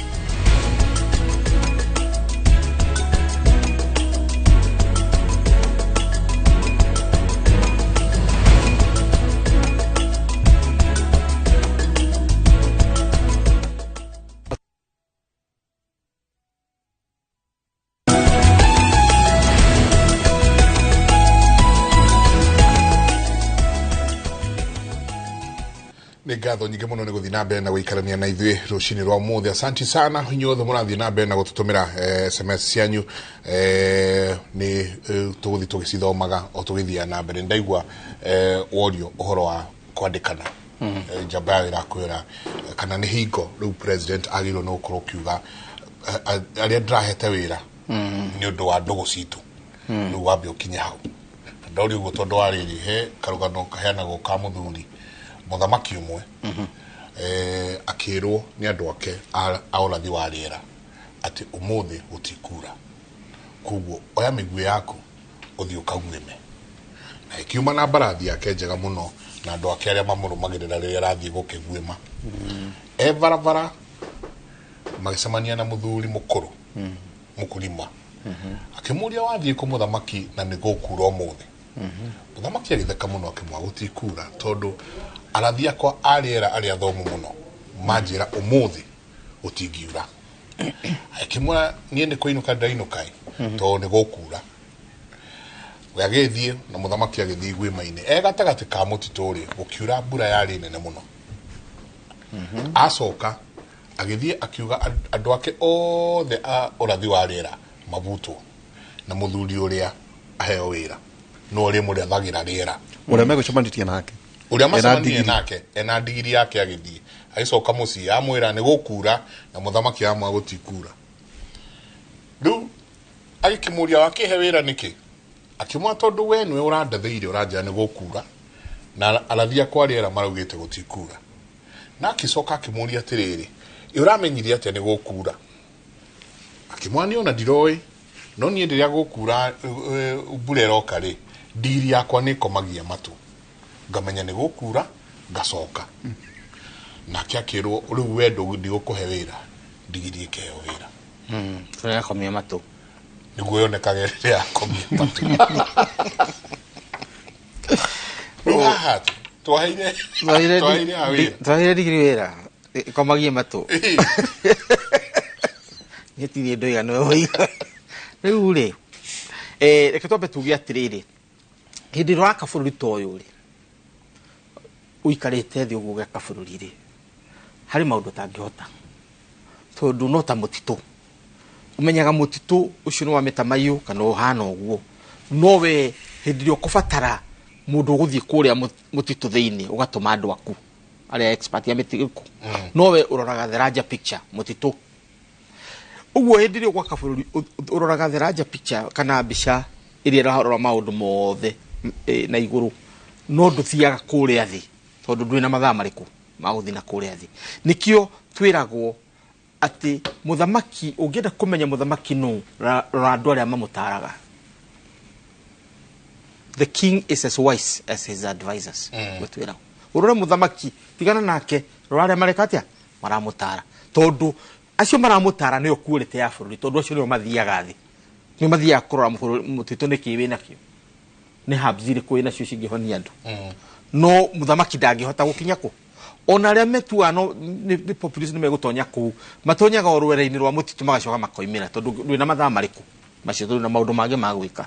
Nĩ ngatho nyingĩ mũno nĩ gũthiĩ na mbere na gũikarania na ithuĩ rũcinĩ rwa ũmũthĩ. Asanti sana inyuothe mũrathiĩ na mbere na gũtũtũmĩra SMS cianyu, nĩ tũgũthiĩ tũgĩcithomaga o tũgĩthiaga na mbere. Ndaigua worio ũhoro wa kwandĩkana, njamba yayo ĩrakwĩra kana nĩ hingo rĩu president agĩrĩirwo nĩ gũkorwo ũkiuga arĩa ndĩrahete wĩra nĩ ũndũ wa ndũgũ citũ, rĩu wambe ũkinye hau. Ndauria ũguo tondũ wa rĩrĩ, he karũgano kaheanagwo ka mũthuri mũthamaki ũmwe akĩrwo nĩ andũ ake a ũrathi wa rĩera atĩ ũmũthĩ gũtikura, koguo oya mĩguĩ yaku ũthiĩ ũkaguĩme. Na ĩkiuma na mbarathi yake njega mũno na andũ ake arĩa mamũrũmagĩrĩra rĩrĩa arathiĩ gũkĩguĩma. E barabara magĩcemania na mũthuri mũkũrũ mũkũrima, akĩmũria wathiĩ kũ mũthamaki na nĩ gũkura ũmũthĩ. Mũthamaki agĩtheka mũno akĩmwĩra gũtikura tondũ arathi akwa a rĩera arĩa athomu mũno manjĩra ũmũthĩ gũtingiura. Akĩmwĩra niĩ nĩ kũinũka ndĩrainũka tondũ nĩ gũkura. We agĩthiĩ na mũthamaki agĩthiĩ iguĩma-inĩ. E gatagatĩ ka mũtitũ rĩ, gũkiura mbura yarĩ nene mũno. Acoka agĩthiĩ akiuga andũ ake othe a ũrathi wa rĩera mabutwo na mũthuri ũrĩa aheo wĩra no ũrĩa mũrathagĩra rĩera ũrĩa megũcemanĩtie nake, ũrĩa macemanirie nake ena ndigiri yake agĩthiĩ agĩcoka mũciĩ amwĩra nĩ gũkura na mũthamaki amwĩra gũtikura. Rĩu agĩkĩmũria wakĩhe wĩra nĩkĩ, akĩmwĩra tondũ we nĩwe ũrandathĩire ũranjĩra nĩ gũkura na arathi akwa rĩera maraugĩte gũtikura. Na akĩcoka akĩmũria atĩrĩrĩ, ĩ ũramenyire atĩa nĩ gũkura? Akĩmwĩra niĩ ona ndiroĩ, no niĩ rĩrĩa gũkura mbura ĩroka rĩ Ndigiri yakwa nĩ ĩkomagia matũ, ngamenya nĩ gũkura, ngacoka. Nake akĩrwo rĩu we ndigũkũhe wĩra, ndigiri ĩkĩheo wĩra. Tũrĩa yakomia matũ. Nĩguo yonekage rĩrĩa yakomia matũ. Rĩu haha twaheire twaheire a wĩra. Twaheire ndigiri wĩra ĩkomagie matũ. Niĩ ti niĩ ndoiga nĩwe woiga. Rĩu rĩ, reke twambe tuge atĩrĩrĩ, hĩndĩ ĩrĩa ũraka bũrũri ta ũyũ rĩ, ũikarĩte thĩ ũguo ũgeka bũrũri rĩ, harĩ maũndũ ũtangĩhota, tondũ no ta mũtitũ. Ũmenyaga mũtitũ ũcio nĩ wa mĩtamaiyũ kana ũhana ũguo, no we hĩndĩ ĩrĩa ũkũbatara mũndũ ũgũthiĩ kũrĩa mũtitũ thĩinĩ ũgatũma andũ aku arĩa expert ya mĩtĩ gĩkũ, no we ũroraga the larger picture mũtitũ. Ũguo hĩndĩ ĩrĩa ũgwaka bũrũri ũroraga the larger picture kana mbica ĩrĩa ĩrarora maũndũ mothe na igũrũ, no ndũthiaga kũrĩa thĩ tondũ ndũrĩ na mathaa marĩkũ ma gũthiĩ na kũrĩa thĩ. Nĩkĩo twĩragwo atĩ mũthamaki, ũngĩenda kũmenya mũthamaki nũ, rora andũ arĩa mamũtaraga. The king is as wise as his advisors. Gwĩtwĩragwo ũrore mũthamaki, tigana nake, rora arĩa mareka atĩa maramũtara, tondũ acio maramũtara nĩo quality ya bũrũri, tondũ acio nĩo mathiaga thĩ, nĩo mathiaga kũrora mũtitũ nĩkĩ wĩnakĩo, nĩ herbs irĩkũ wĩnacio cingĩhonia andũ. No mũthamaki ndangĩhota gũkinya kũ. Ona arĩa metuaga no nĩ population nĩ megũtonya kũu, matonyaga o rwere-inĩ rwa mũtitũ magacoka makoimĩra, tondũ ndwĩ na mathaa marĩkũ macio, tondũ na maũndũ mangĩ ma gwĩka.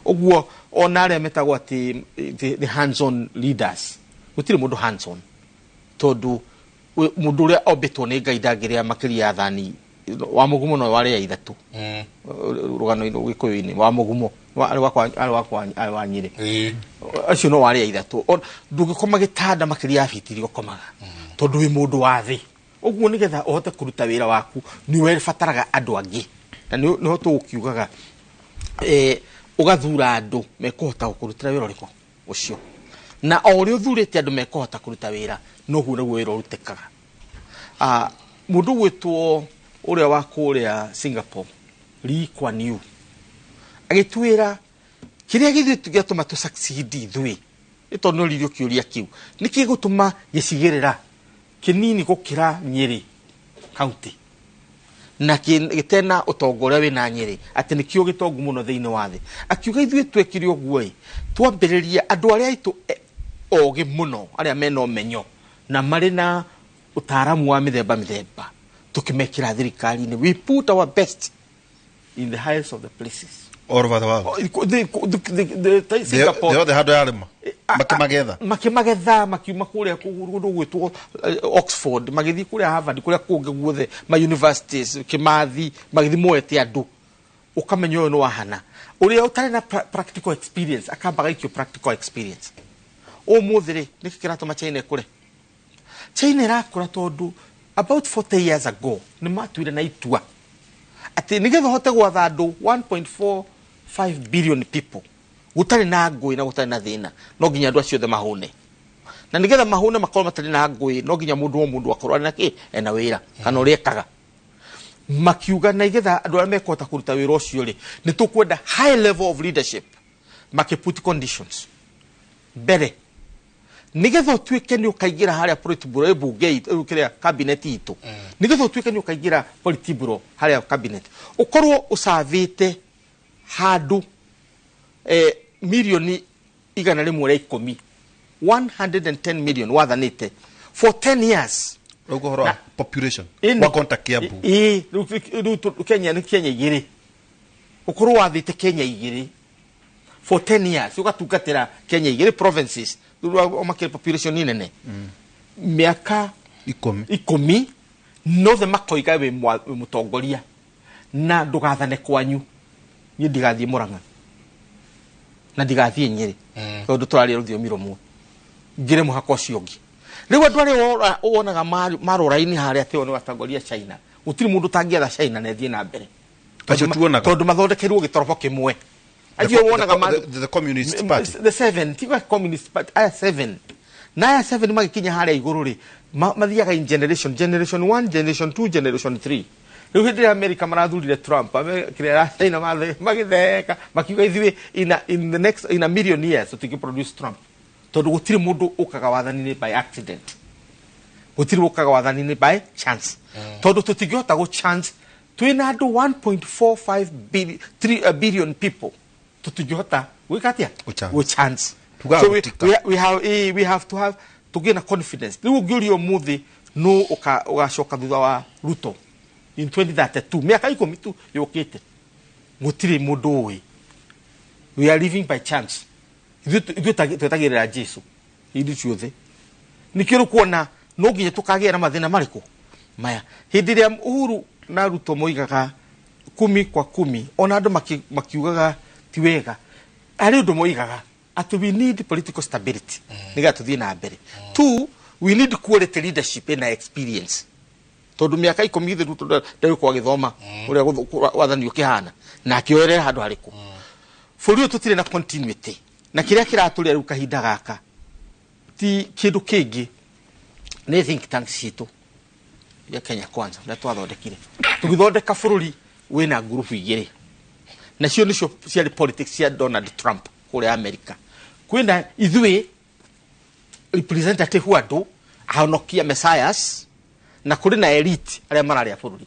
Ũguo ona arĩa metagwo atĩ the hands on leaders, gũtirĩ mũndũ hands on, tondũ mũndũ ũrĩa ombĩtwo nĩ Ngai ndangĩrĩa makĩria ya thani wa mũgumo, no warĩa ithatũ. Rũgano-inĩ Gĩkũyũ-inĩ wa mũgumo arĩ wakwa arĩ wakwa arĩ wa Nyĩrĩ, acio no warĩa ithatũ. Ndũngĩkoma gĩtanda makĩria ya biti iria ũkomaga, tondũ wĩ mũndũ wa thĩ. Ũguo nĩgetha ũhote kũruta wĩra waku nĩ ũbataraga andũ angĩ, na nĩho tũgũkiugaga ũgathura andũ mekũhota gũkũrutĩra wĩra ũrĩkũ ũcio, na o ũrĩa ũthurĩte andũ mekũhota kũruta wĩra, noguo nĩguo wĩra ũrutĩkaga. Mũndũ ũgwĩtwo ũrĩa wa kũrĩa Singapore, Lee Kuan Yew, agĩtwĩra kĩrĩa gĩthuĩ gĩatũma tũ succeed ithuĩ, nĩ tondũ nĩ kĩũria kĩu nĩkĩ gũtũma gĩcigĩrĩra kĩnini gũkĩra Nyĩrĩ county na gĩtena ũtonga ũrĩa wĩna Nyĩrĩ, atĩ nĩkĩo gĩtongu mũno thĩinĩ wa thĩ. Akiuga ithuĩ twekire ũguo ĩ, twambĩrĩria andũ arĩa aitũ ogĩ mũno, arĩa mena ũmenyo na marĩ na ũtaaramu wa mĩthemba mĩthemba, tũkĩmekĩra thirikari-inĩ. We put our best in the highest of the places all over the world. Oh, the Singapore. The othe handũ yarĩma makĩmagetha. Makĩmagetha makiuma kũrĩa kũndũ gwĩtwo Oxford, magĩthiĩ kũrĩa Harvard, kũrĩa kũngĩ guothe ma universities, Kĩmathi, magĩthiĩ moete andũ. Ũkamenya ũyũ nĩ wahana ũrĩa ũtarĩ na practical experience, akamba gaikio practical experience. Ũmũthĩ rĩ, nĩkĩ kĩratũma China ĩkũre? China ĩrakũra tondũ about 40 years ago nĩ matuire na itua atĩ nĩgetha ũhote gwatha andũ 1.45 billion people gũtarĩ na ngũĩ na gũtarĩ na thĩna, no nginya andũ acio othe mahũne, na nĩgetha mahũne makorwo matarĩ na ngũĩ, no nginya mũndũ o mũndũ akorwo arĩ na kĩ, ena wĩra kana ũrĩa ekaga. Makiuga na igetha andũ arĩa mekũhota kũruta wĩra ũcio rĩ, nĩ tũkwenda high level of leadership. Makĩput conditions mbere, nigetha ũtuĩke nĩ ũkaingĩra harĩa politburo, mbunge itũ, kĩrĩa cabinet itũ, nigetha ũtuĩke nĩ ũkaingĩra politburo harĩa cabinet, ũkorwo ũcavĩte handũ milioni 110, 110 million wathanĩte for 10 years. Rĩu ũhoro wa population Ĩni. wa konta Kiambu. Ĩĩ, rĩu Kenya nĩ Kenya igĩrĩ, ũkorwo wathĩte Kenya igĩrĩ for 10 years, ũgatungatĩra Kenya igĩrĩ provinces, rĩu makĩrĩ population nĩ nene, mĩaka 10. 10, nothe makoiga wĩ wĩ mũtongoria na ndũgathane kwanyu. Niĩ ndigathiĩ Mũrang'a na ndigathiĩ Nyĩrĩ, tondũ tũraria rũthiomi rũmwe, ngĩre mũhaka ũcio ũngĩ. Rĩu andũ arĩa wonaga marũra-inĩ harĩa atĩ o nĩ atongoria China, gũtirĩ mũndũ ũtangĩatha China na ĩthiĩ na mbere. Acio tuonaga. Tondũ mathondekeirwo gĩtorobo kĩmwe. Acio wonaga The Communist Party. The seven, tiga Communist Party, aya seven na aya seven magĩkinya harĩa igũrũ rĩ, mathiaga in generation, generation 1, generation 2, generation 3. Rĩu hĩndĩ ĩrĩa America marathurire Trump, kĩrĩa China magĩtheka makiuga ithuĩ in the next in a million years tũtingĩ produce Trump, tondũ gũtirĩ mũndũ ũkaga wathani-inĩ by accident, gũtirĩ ũkaga wathani-inĩ by chance, tondũ tũtingĩhota gũ chance twĩna andũ 1.45 billion people, tũtingĩhota gwĩka atĩa? Gũ chance. So we have to have tũgĩe na confidence. Rĩu ũngĩũria ũmũthĩ no ũgacoka thutha wa Ruto in 2032, mĩaka 10 tu yũkĩte, gũtirĩ mũndũ ũĩ. We are living by chance. Ithuĩ twetagĩrĩra Jesu hĩndĩ ciothe. Nĩkĩo ũkuona no nginya tũkagĩa na mathĩna marĩkũ maya. Hĩndĩ ĩrĩa Uhuru na Ruto moigaga 10 kwa 10, ona andũ makiugaga ti wega, harĩ ũndũ moigaga atĩ we need political stability nĩgetha tũthiĩ na mbere. 2, we need quality leadership na experience, tondũ mĩaka 10 ithe Ruto ndagĩkorwo agĩthoma ũrĩa wathani ũkĩhana na akĩoerera handũ harĩkũ. Bũrũri ũyũ tũtirĩ na continuity, na kĩrĩa kĩratũrĩa rĩu kahinda gaka ti kĩndũ kĩngĩ, nĩ think tank citũ ya Kenya Kwanza ũrĩa twathondekire. Tũgĩthondeka bũrũri wĩna ngurubu igĩrĩ, nacio nĩcio ciarĩ politics cia Donald Trump kũrĩa America. Kwĩna ithuĩ representative wa andũ ahonokia messiahs, na kũrĩ na elite arĩa mararĩa bũrũri.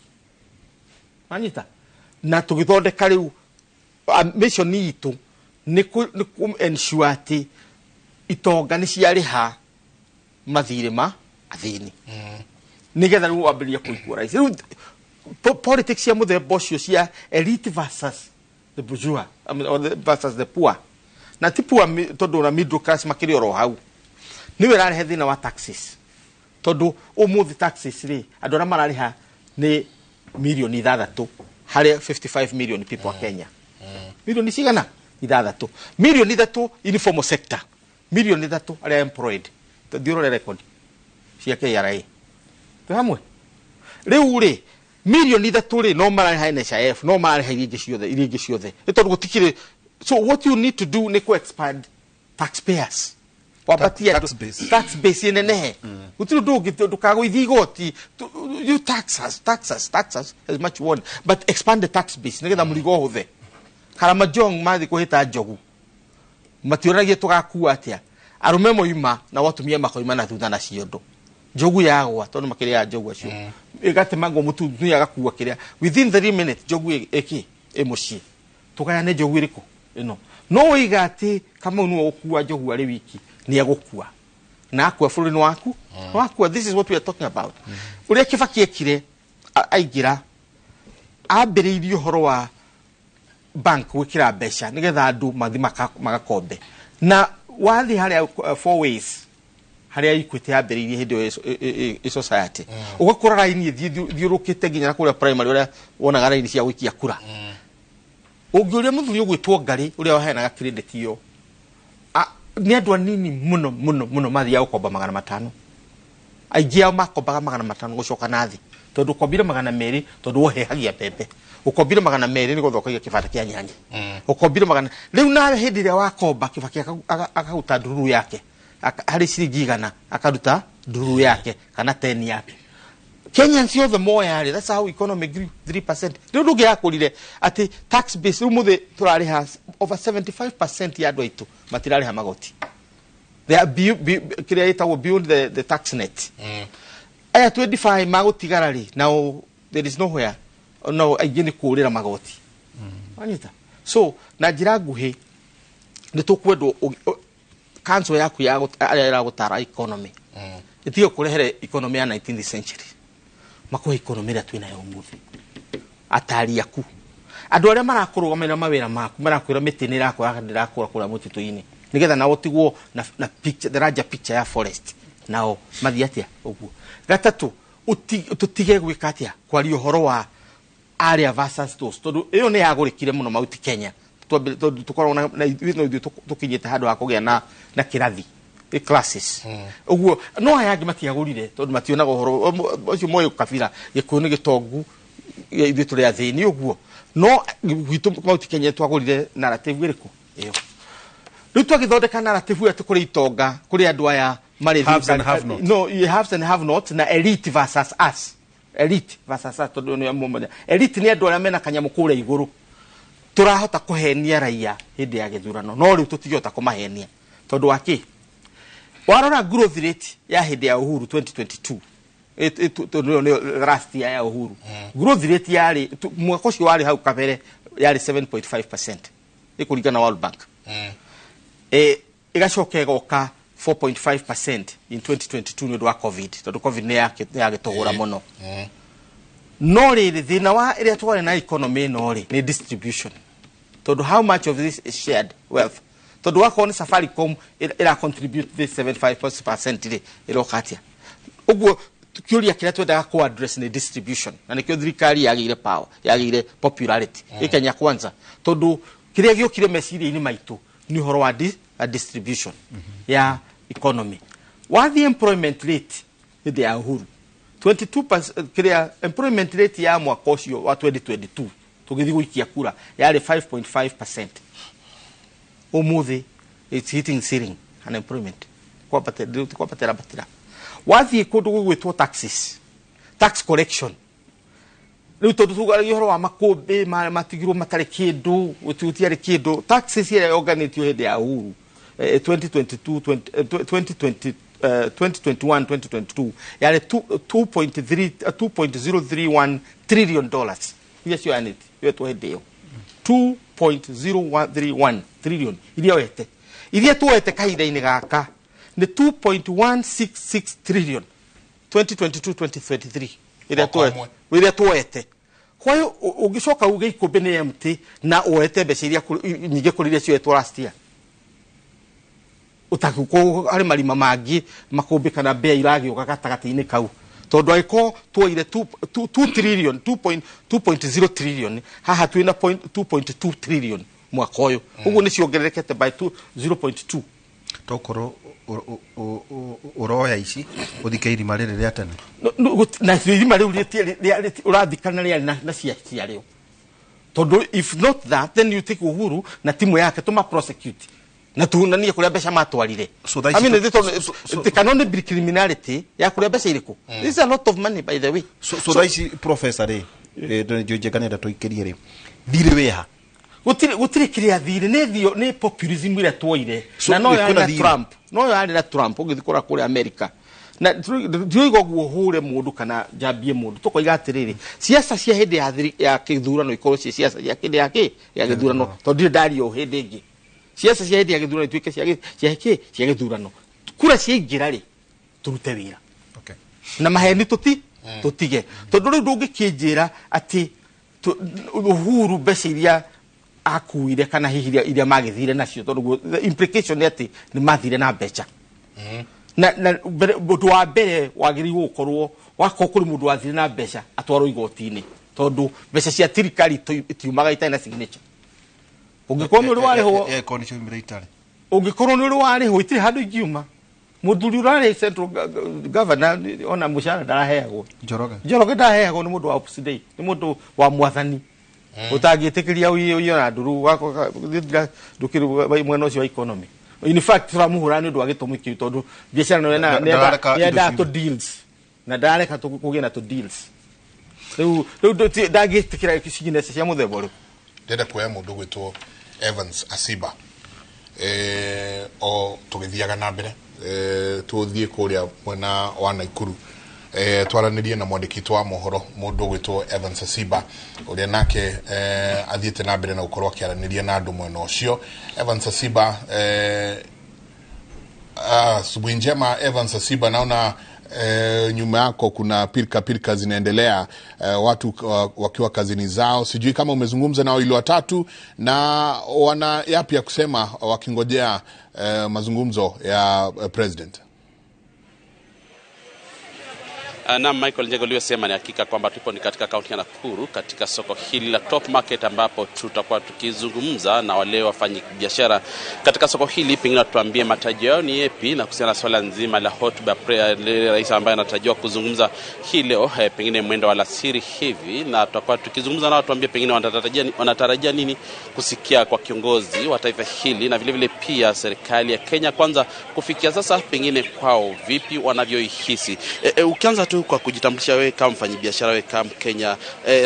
Manyita? Na tũgĩthondeka rĩu mission itũ nĩ kũ ensure atĩ itonga nĩ ciarĩha mathirĩ ma athĩni, nĩgetha rĩu wambĩrĩrie kũ equalize. Rĩu politics cia mũthemba ũcio cia elite versus the bourgeois, I mean, or the, versus the poor, na ti poor tondũ na middle class makĩrĩ oro hau, nĩwe ĩrarehe thĩna wa taxes, tondũ ũmũthĩ taxes rĩ andũ arĩa mararĩha nĩ milioni 6 harĩ 55 million people a Kenya. Milioni cigana? 6. Milioni 3 informal sector, milioni 3 arĩa employed. Thiĩ ũrore record cia KRA twĩ hamwe. Rĩu rĩ milioni 3 rĩ no mararĩha NHIF, no mararĩha iria ingĩ ciothe, iria ingĩ ciothe, nĩ tondũ gũtikĩrĩ. So what you need to do nĩ kũ expand taxpayers, wambatie Tax base. Tax base ĩnenehe. Gũtirĩ ũndũ ũngĩ, ndũkagũithie igoti. You tax us, tax us, tax us as much you want, but expand the tax base nĩgetha mũrigo ũhũthe. Karamajong mathiĩ kũhĩta njogu matiũragia tũgakua atĩa, arũme moima na atumia makoima na thutha na ciondo, njogu yagwa tondũ makĩrĩa njogu acio ĩgatemangwo mũtumia agakua kĩrĩa within 3 minutes njogu ĩkĩ ĩ mũciĩ. Tũgayane njogu ĩrĩkũ ĩno? No wĩiga atĩ Kamau nĩwe ũgũkua njogu arĩ wiki, nĩ egũkua na akua bũrũri nĩ waku, nĩ wakua. This is what we are talking about. Ũrĩa Kibaki ekire aingĩra, ambĩrĩirie ũhoro wa bank gwĩkĩra mbeca nĩgetha andũ mathiĩ magakombe, na wathiĩ harĩa 4 ways harĩa Equity yambĩrĩirie hĩndĩ ĩyo ĩ society, ũgakora raini ĩthiũrũkĩte nginya na kũrĩa primary ũrĩa wonaga raini cia gũikia kura. Ũngĩũria mũthuri ũgwĩtwo Ngarĩ ũrĩa waheanaga credit ĩyo, nĩ andũ anini mũno mũno mũno mathiaga gũkomba 500. Aingĩ ao makombaga 500 gũcoka na thĩ, tondũ ũkombire 200 tondũ wohehagia mbembe, ũkombire 200 nĩ gũthũkagia kĩbanda kĩa nyanya, ũkombire 100. Rĩu nawe hĩndĩ ĩrĩa wakomba Kibaki akaruta ndururu yake harĩ ciringi 100, akaruta ndururu yake kana 10 yake. Kenyans othe moya rĩ, that's how economy grew 3%. Rĩu ndũngĩrakũrire atĩ tax base rĩu mũthĩ tũrarĩha over 75% ya andũ aitũ matirarĩha magoti. They are kĩrĩa gĩtagwo beyond the tax net. Aya 25 magũtigara rĩ, now there is nowhere, no aingĩ nĩ kũũrĩra magoti. Wanyita? So na njĩra nguhĩ nĩ tũkwendwo council yaku ya arĩa ĩragũtara economy ĩtige kũrehere economy ya 19th century, makũhe economy ĩrĩa twĩnayo ũmũthĩ. Atari aku andũ arĩa marakũrũgamĩrĩra mawĩra maku marakwĩra mĩtĩ nĩ ĩrakũra kana ndĩrakũra kũrĩa mũtitũ-inĩ, nĩgetha nao ũtigwo na picture, the larger picture ya forest, nao mathiĩ atĩa ũguo. Gatatũ, tũtige gwĩka atĩa kwaria ũhoro wa arĩa versus those, tondũ ĩyo nĩ yagũrĩkire mũno Mount Kenya, tondũ tũkoragwo na ithuĩ no ithuĩ tũkinyĩte handũ ha kũgĩa na kĩrathi, classes. Ũguo no aya angĩ matiagũrire tondũ mationaga ũhoro ũcio, moĩ kabira Gĩkũyũ nĩ gĩtongu, ithuĩ tũrĩ athĩni ũguo. No gwitũ Mount Kenya twagũrire narrative ĩrĩkũ ĩyo? Rĩu twagĩthondeka narrative ĩyo atĩ kũrĩ itonga, kũrĩ andũ aya marĩ Haves and have not. No, you haves and have not, na elite versus us. Elite versus us tondu ni amwe elite ni andu aria mena kanyamu kuria iguru turahota kuhenia raia hindi ya githurano no riu tutigihota kumahenia tondu wa ki warora growth rate ya hindi ya Uhuru 2022 tondu ni last year ya Uhuru growth rate yari mwaka ucio wari hau kabere yari 7.5% ikuringana na World Bank igacoka igoka 4.5% in 2022 ni undu wa COVID tondu COVID ni yagitugura muno no riri thina wa iria twari na economy no ri ni distribution tondu how much of this is shared wealth tondu wakorwo ni Safaricom ira contribute this 75% ri iroka atia uguo kiuria kiria twendaga ku address ni distribution na nikio thirikari yagire power yagire popularity Kenya Kwanza tondu kiria giukire meciria-ini maitu ni uhoro wa distribution ya economy wa the employment rate hindi ya Uhuru 22% kiria employment rate ya mwaka ucio wa 2022 tugithi guikia kura yari 5.5% umuthi it's hitting ceiling unemployment kwambatira batira wathie kundu gugwitwo taxes tax collection riu tondu tugaragia uhoro wa makumbi matigirwo matari kindu gutiari kindu taxes iria yonganitio hindi ya Uhuru 2022 2020 2021 2022 yari 2.031 trillion dollars iria cioyanĩte yoetwo hindi iyo 2.0131 trillion iria wete iria tuwete kahinda-inĩ gaka ni 2.166 trillion 2022 2023 iria tuwete kwa hiyo ugicoka uge ikumbi ni empty na uwete mbeca iria nyingĩ kũrĩ iria cioetwo last year utakuko harĩ marima mangĩ makumbi kana mbĩa iragĩũka gatagatĩ-inĩ kau tondu angĩkorwo tuoire 2 trillion 2.0 trillion haha twĩna 2.2 trillion mwaka ũyũ ũguo nĩ ciongererekete by 0.2 tokorwo uroya ici uthike irima rĩrĩ rĩa tene na irima rĩu ũrathikana rĩarĩ na cia ciarĩo tondu if not that then you take Uhuru na timu yake tuma prosecute na tuhunanie kuria mbeca matwarire. So I mean it can only be criminality ya kuria mbeca iriku. This is a lot of money by the way. So thaa ici professor ri njuja kanenda tuikirie ri thiri wiha gutiri kiria thiri ni thio ni populism ira tuoire na no yarĩ na Trump no yarĩ na Trump ũgĩthiĩ kũrora kũrĩa America na ndioiga ũguo hũre mũndũ kana njambie mũndũ tũkoiga atĩrĩrĩ siasa cia hĩndĩ ya kĩthurano ikorwo ciĩ siasa cia hĩndĩ ya kĩ ya gĩthurano tondũ ndirĩ ndaria o hĩndĩ ĩngĩ siasa cia hĩndĩ ya gĩthurano ituĩke cia kĩ cia gĩthurano kura ciaingĩra rĩ tũrute wĩra na maheni tũtige tondũ rĩu ndũngĩkĩnjĩra atĩ Uhuru mbeca iria akuire kana hihi iria magithire nacio tondu the implication ni ati ni mathire na mbeca na mundu wa mbere wagiriirwo gukorwo wakorwo kuri mundu wathire na mbeca atwarwo igoti-inĩ tondu mbeca cia thirikari itiumaga itarĩ na signature ungikorwo ni uri warĩhwo ungikorwo ni uri warĩhwo itirĩ handũ ingiuma muthuri urarĩ central governor ona mũcara ndaraheagwo Njoroge ndaraheagwo nĩ mũndũ wa Opus Dei nĩ mũndũ wa mwathani utangĩtĩkĩria ũiyo na nduru ndukiri mwena ũcio wa economy in fact tũramũhũra nĩ ũndũ wa gĩtũmi kĩu tondũ biacara nĩyendaga tũ deals na ndarareka kũgĩe na tũ deals rĩu ndangĩtĩkĩra ciginece cia mũthemba ũrĩkũ. Ndĩrenda kuoya mũndũ gwĩtwo Evans Asiba o tũgĩthiaga na mbere tũthiĩ kũrĩa mwena wa Naikuru twaranĩrie na mwandĩki wa mohoro mũndũ gwĩtwo Evans Asiba ũrĩa nake athiĩte na mbere na gũkorwo akĩaranĩria na andũ mwena ũcio. Evans Asiba, asubuhi njema Evans Asiba, naona nyuma yako kuna pirika pirika zinaendelea, watu wakiwa kazini zao. Sijui kama umezungumza nao ili watatu na wana yapi ya kusema wakingojea mazungumzo ya president. Na Michael Njego aliyosema ni hakika kwamba tupo ni katika kaunti ya Nakuru katika soko hili la Top Market ambapo tutakuwa tukizungumza na wale wafanyabiashara katika soko hili, pengine tuambie matarajio yao ni yapi na kuhusiana na swala nzima la hotuba ya rais ambaye anatarajiwa kuzungumza hii leo pengine mwendo wa alasiri hivi, na tutakuwa tukizungumza nao tuambie pengine wanatarajia nini kusikia kwa kiongozi wa taifa hili na vile vile pia serikali ya Kenya Kwanza kufikia sasa pengine kwao vipi wanavyoihisi. Ukianza tu tu kwa kujitambulisha wewe kama mfanyabiashara, wewe kama Mkenya,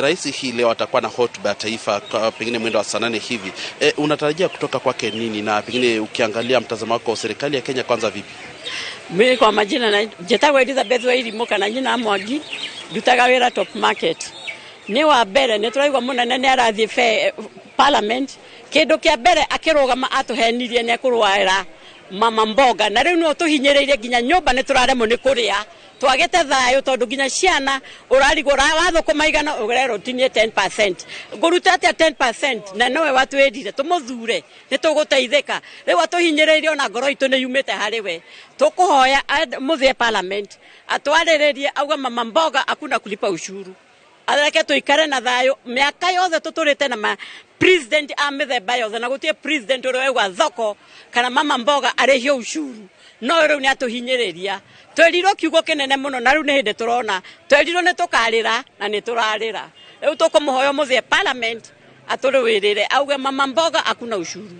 rais hii leo atakuwa na hotuba ya taifa kwa pengine mwendo wa saa 8 hivi. Unatarajia kutoka kwake nini, na pengine ukiangalia mtazamo wako serikali ya Kenya Kwanza vipi? Mimi kwa majina na njĩtagwo Elizabeth Wairimu kana nyina Mwangi, ndutaga wĩra Top Market. Nĩ wa mbere nĩ tũraigua mũnene nĩ arathiĩ parliament, kĩndũ kĩa mbere akĩrũgama atũhenirie nĩ ekũrũara mama mboga, na rĩu no tũhinyĩrĩirie nginya nyũmba nĩ tũraremwo nĩ kũrĩa, twagĩte thayũ tondũ nginya ciana ũrarigwo wathũkũma igana ũrerwo ũtinie 10%. Ngũruta atĩa 10% na nowe watwĩrire tũmũthure nĩ tũgũteithĩka. Rĩu atũhinyĩrĩirie ona ngoro itũ nĩ yumĩte harĩ we. Tũkũhoya mũthie parliament atwarĩrĩrie auga mama mboga hakuna kulipa ushuru, areke tũikare na thayũ. Mĩaka yothe tũtũrĩte na ma president a mĩthemba yothe na gũtirĩ president ũrĩa waigua thoko kana mama mboga arĩhio ushuru, no rĩu nĩ atũhinyĩrĩria. Twerirwo kiugo kĩnene mũno na rĩu nĩ hĩndĩ tũrona twerirwo nĩ tũkarĩra na nĩ tũrarĩra. Rĩu tũkũmũhoya mũthie parliament atũrũĩrĩre auge mama mboga hakuna ushuru.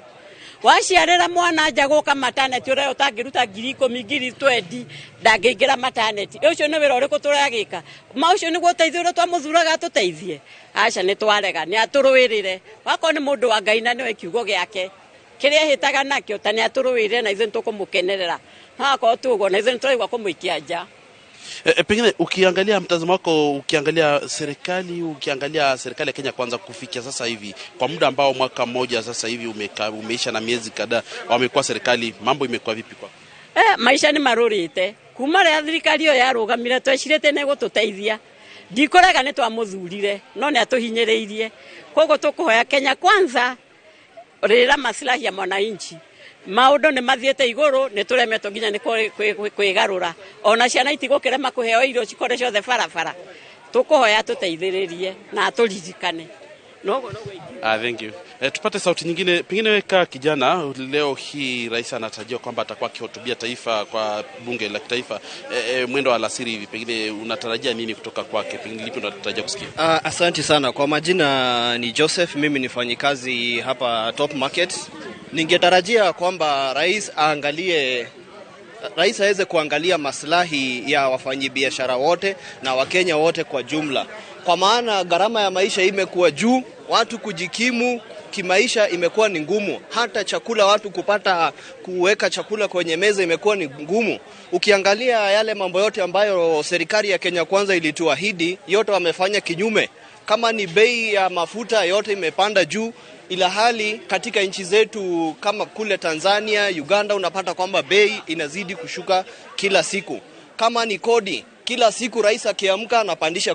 Waciarĩra mwana nja gũka maternity ũrĩa ũtangĩruta 10,000 20,000 ndangĩingĩra maternity, ũcio nĩ wĩra ũrĩkũ tũragĩka? Ma ũcio nĩguo ũteithio ũrĩa twamũthuraga atũteithie? Aca, nĩ twarega, nĩ atũrũĩrĩre. Wakorwo nĩ mũndũ wa Ngai na nĩwe kiugo gĩake kĩrĩa ehĩtaga nakĩo, ta nĩ atũrũĩrĩre na ithuĩ nĩ tũkũmũkenerera. No akorwo tu ũguo na ithuĩ nĩ tũraigua kũmũikia nja. Pengine ukiangalia mtazamo wako, ukiangalia serikali ya Kenya Kwanza kufikia sasa hivi, kwa muda ambao mwaka mmoja sasa hivi umeisha na miezi kadhaa wamekuwa serikali, mambo imekuwa vipi kwako? Maisha ni marorite kuma rĩrĩa thirikari ĩyo yarũgamire twecirĩte nĩ gũtũteithia, ndikũrega nĩ twamũthurire no nĩ atũhinyĩrĩirie. Koguo tũkũhoya Kenya Kwanza rĩra maslahi ya mwananchi. Maũndũ nĩ mathiĩte igũrũ, nĩ tũremetwo nginya nĩ kwĩgarũra, ona ciana itigũkĩrema kũheo irio cikore ciothe barabara. Tũkũhoya tũteithĩrĩrie na atũririkane. Thank you. Tupate sauti nyingine. Pengine weka kijana, leo hii rais anatarajiwa kwamba atakuwa akihutubia taifa kwa bunge la kitaifa mwendo wa alasiri hivi, pengine unatarajia nini kutoka kwake? Pengine lipi unatarajia kusikia? Asante sana. Kwa majina ni Joseph, mimi ni mfanyikazi hapa Top Market. Ningetarajia kwamba rais aweze kuangalia maslahi ya wafanyibiashara wote na Wakenya wote kwa jumla. Kwa maana gharama ya maisha imekuwa juu, watu kujikimu kimaisha imekuwa ni ngumu, hata chakula watu kupata kuweka chakula kwenye meza imekuwa ni ngumu. Ukiangalia yale mambo yote ambayo serikali ya Kenya Kwanza ilituahidi, yote wamefanya kinyume. Kama ni bei ya mafuta yote imepanda juu, ila hali katika nchi zetu kama kule Tanzania, Uganda unapata kwamba bei inazidi kushuka kila siku. Kama ni kodi, kila siku rais akiamka anapandisha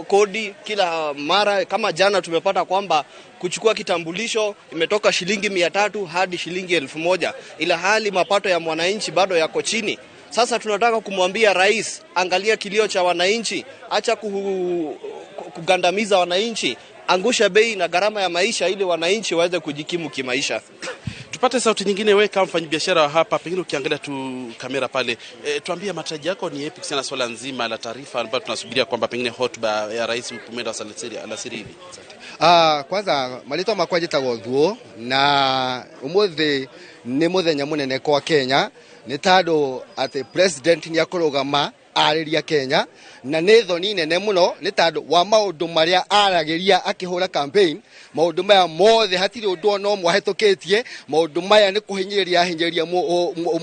kodi kila mara. Kama jana tumepata kwamba kuchukua kitambulisho imetoka shilingi 300 hadi shilingi 1000, ila hali mapato ya mwananchi bado yako chini. Sasa tunataka kumwambia rais, angalia kilio cha wananchi, acha kugandamiza wananchi, angusha bei na gharama ya maisha ili wananchi waweze kujikimu kimaisha. Tupate sauti nyingine. Wewe kama mfanyabiashara hapa, pengine ukiangalia tu kamera pale, tuambie matarajio yako ni yapi kuhusiana na swala nzima la taarifa ambayo tunasubiria kwamba pengine hotuba ya rais mwendo wa alasiri hivi? Kwanza marĩtwa makwa njĩtagwo Thuo, na ũmũthĩ nĩ mũthenya mũnene kwa Kenya nĩ tondũ atĩ president nĩ akũrũgama arĩria Kenya, na nĩ thoni nene mũno nĩ tondũ wa maũndũ marĩa aragĩria akĩhũra campaign. Maũndũ maya mothe hatirĩ ũndũ ona ũmwe ahĩtũkĩtie, maũndũ maya nĩ kũhinyĩrĩria ahinyĩrĩria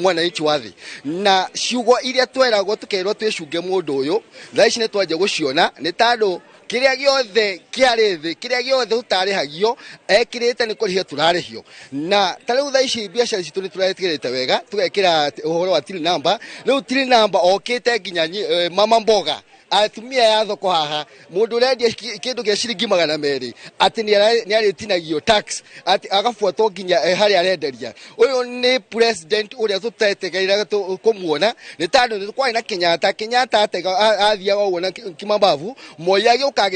mwananchi wa thĩ. Na ciugo iria tweragwo tũkerwo twĩcunge mũndũ ũyũ, thaa ici nĩ twanjia gũciona nĩ tondũ kĩrĩa gĩothe kĩarĩ thĩ, kĩrĩa gĩothe tũtarĩhagio ekĩrĩte nĩ kũrĩhio tũrarĩhio. Na ta rĩu thaa ici biacara citũ nĩ tũretigĩrĩte wega, tũgekĩra ũhoro wa till number. Rĩu till number okĩte nginya mama mboga atumia ya thoko haha, mũndũ ũrendia kĩndũ kĩa ciringi 200 atĩ nĩ arĩtinagio tax, atĩ agabuatwo nginya harĩa arenderia. Ũyũ nĩ president ũrĩa tũtetegeire kũmuona nĩ tondũ nĩ kwarĩ na Kenyatta. Kenyatta athiaga ũguo na kimambavu, Moi agĩũka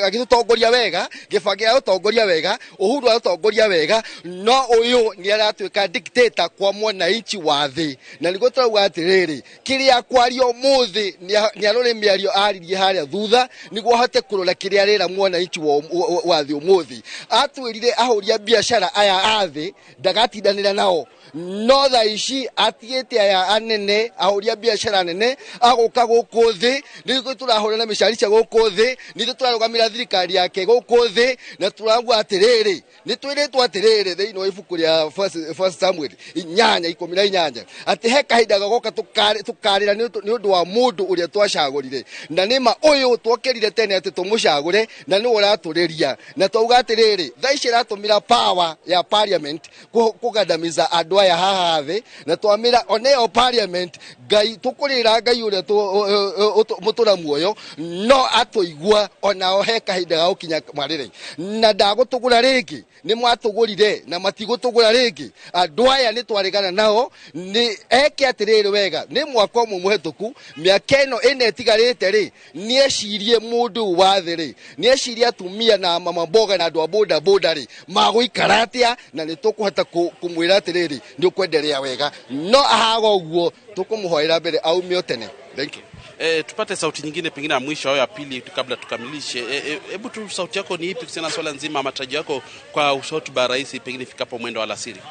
agĩtũtongoria wega, Kibaki agĩtũtongoria wega, Uhuru agĩtũtongoria wega, no ũyũ nĩ aratuĩka dictator kwa mwananchi wa thĩ. Na nĩguo tũrauga atĩrĩrĩ, kĩrĩa kwaria ũmũthĩ Umuthi ni arore miario aririe haria thutha niguo ahote kurora kiria arera mwananchi wa thi umuthi. Atwirire ahuria biashara aya athi ndagatindanira nao, no thaa ici atigite aya anene ahuria biashara nene aguka guku thi nithuĩ turahũrana mĩcarica guku thi, nithuĩ tũrarũgamĩra thirikari yake guku thi, na turauga atiriri nĩ twĩrĩtwo atiriri thĩinĩ wa ibuku rĩa First Samuel 8:18 atĩ he kahinda gagoka tũkarĩra nĩ ũndũ wa mũndũ ũrĩa twacagũrire, na nĩma ũyũ twokĩrire tene atĩ tũmũcagũre na nĩwe ũratũrĩria. Na twauga atĩrĩrĩ thaa ici ĩratũmĩra power ya parliament kũgandamiza andũ aya haha thĩ, na twamĩra oneo parliament Ngai tũkũrĩra Ngai ũrĩa mũtũra muoyo no atũigua onao he kahinda ga gũkinya marĩrĩ, na ndagũtũgũra rĩngĩ. Nĩ mwatũgũrire na matigũtũgũra rĩngĩ. Andũ aya nĩ twarĩgana nao, nĩ eke atĩrĩrĩ wega, nĩ mwaka ũmwe mũhetũku, mĩaka ĩno ĩna ĩtigarĩte rĩ, nĩ ecirie mũndũ wa thĩ rĩ, nĩ ecirie atumia na mama mboga na andũ a boda boda rĩ magũikara atĩa, na nĩ tũkũhota kũmwĩra atĩrĩrĩ nĩ ũkwenderea wega, no ahaga ũguo tũkũmũhoera mbere aumio tene. Thank you. Tupate sauti nyingine pengine ya mwisho au ya pili kabla tukamilishe. Hebu tu sauti yako ni ipi kuhusiana na swala nzima, matarajio yako kwa hotuba ya rais pengine ifikapo mwendo wa alasiri?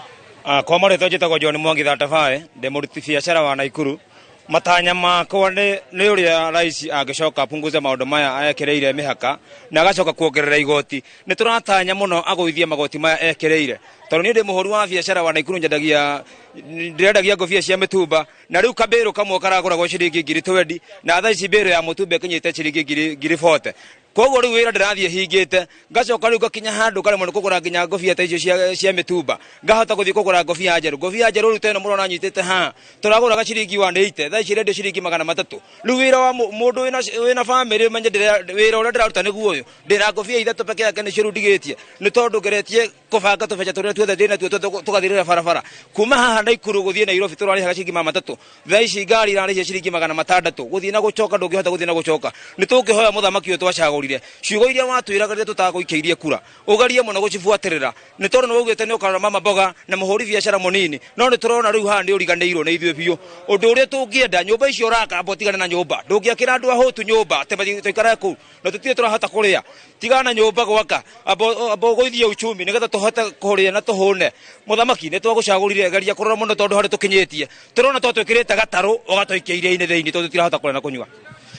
Kwa marĩtwa njĩtagwo John Mwangi 35, ndĩ mũruti biacara wa Naikuru. Matanya makwa nĩ ũrĩa rais angĩcoka apunguze maũndũ maya ekereire mĩhaka na agacoka kuongerera igoti. Nĩ tũratanya mũno agũithie magoti maya ekereire, tondũ niĩ ndĩ mũhũri wa biacara wa Naikuru, nyendagia ndĩrendagia ngobia cia mĩtumba, na rĩu kabĩrũ kamwe karagũragwo ciringi 20,000 na thaa ici mbĩrũ ya mũtumba ĩkinyĩte ciringi 40,000. Koguo rĩu wĩra ndĩrathiĩ hingĩte, ngacoka rĩu ngakinya handũ ngaremwo nĩ kũgũra nginya ngobia ta icio cia mĩtumba, ngahota gũthiĩ kũgũra ngobia njerũ. Ngobia njerũ rĩu ta ĩno mũrona nyitĩte haha tũragũraga ciringi 180, thaa ici irendio ciringi 300. Rĩu wĩra wa mũndũ wĩna bamĩrĩ ũmenye wĩra ũrĩa ndĩraruta nĩguo ũyũ, ndĩna ngobia ithatũ peke yake nĩcio rĩu ndigĩtie, nĩ tondũ ngeretie kũbanga tũbeca tũrĩa tuothe ndĩnatuo tũgathirĩra barabara. Kuma haha Naikuru gũthiĩ Nairobi tũrarĩhaga ciringi 300, thaa ici ngari irarĩhia ciringi 600 gũthiĩ na gũcoka, ndũngĩhota gũthiĩ na gũcoka. Nĩ tũngĩhoya mũthamaki ũyũ twacagũrire ciugo iria watwĩraga rĩrĩa tũtagũikĩirie kura ũgerie mũno gũcibuatĩrĩra, nĩ tondũ nĩ waugĩte nĩ ũkarora mama mboga na mũhũri biacara mũnini, no nĩ tũrona rĩu haha nĩ ũriganĩirwo nĩ ithuĩ biũ. Ũndũ ũrĩa tũngĩenda, nyũmba icio ũraka amba ũtigane na nyũmba, ndũngĩakĩra andũ ahũtu nyũmba atĩ tũikare kũu na tũtirĩ tũrahota kũrĩa. Tigana na nyũmba gwaka, amba ũgũithie uchumi nĩgetha tũhote kũrĩa na tũhũne. Mũthamaki nĩ twagũcagũrire, geria kũrora mũno tondũ harĩa tũkinyĩtie tũrona twatwĩkĩrĩte gatarũ ũgatũikia iria-inĩ thĩinĩ tondũ tũtirahota kũrĩa na kũnyua.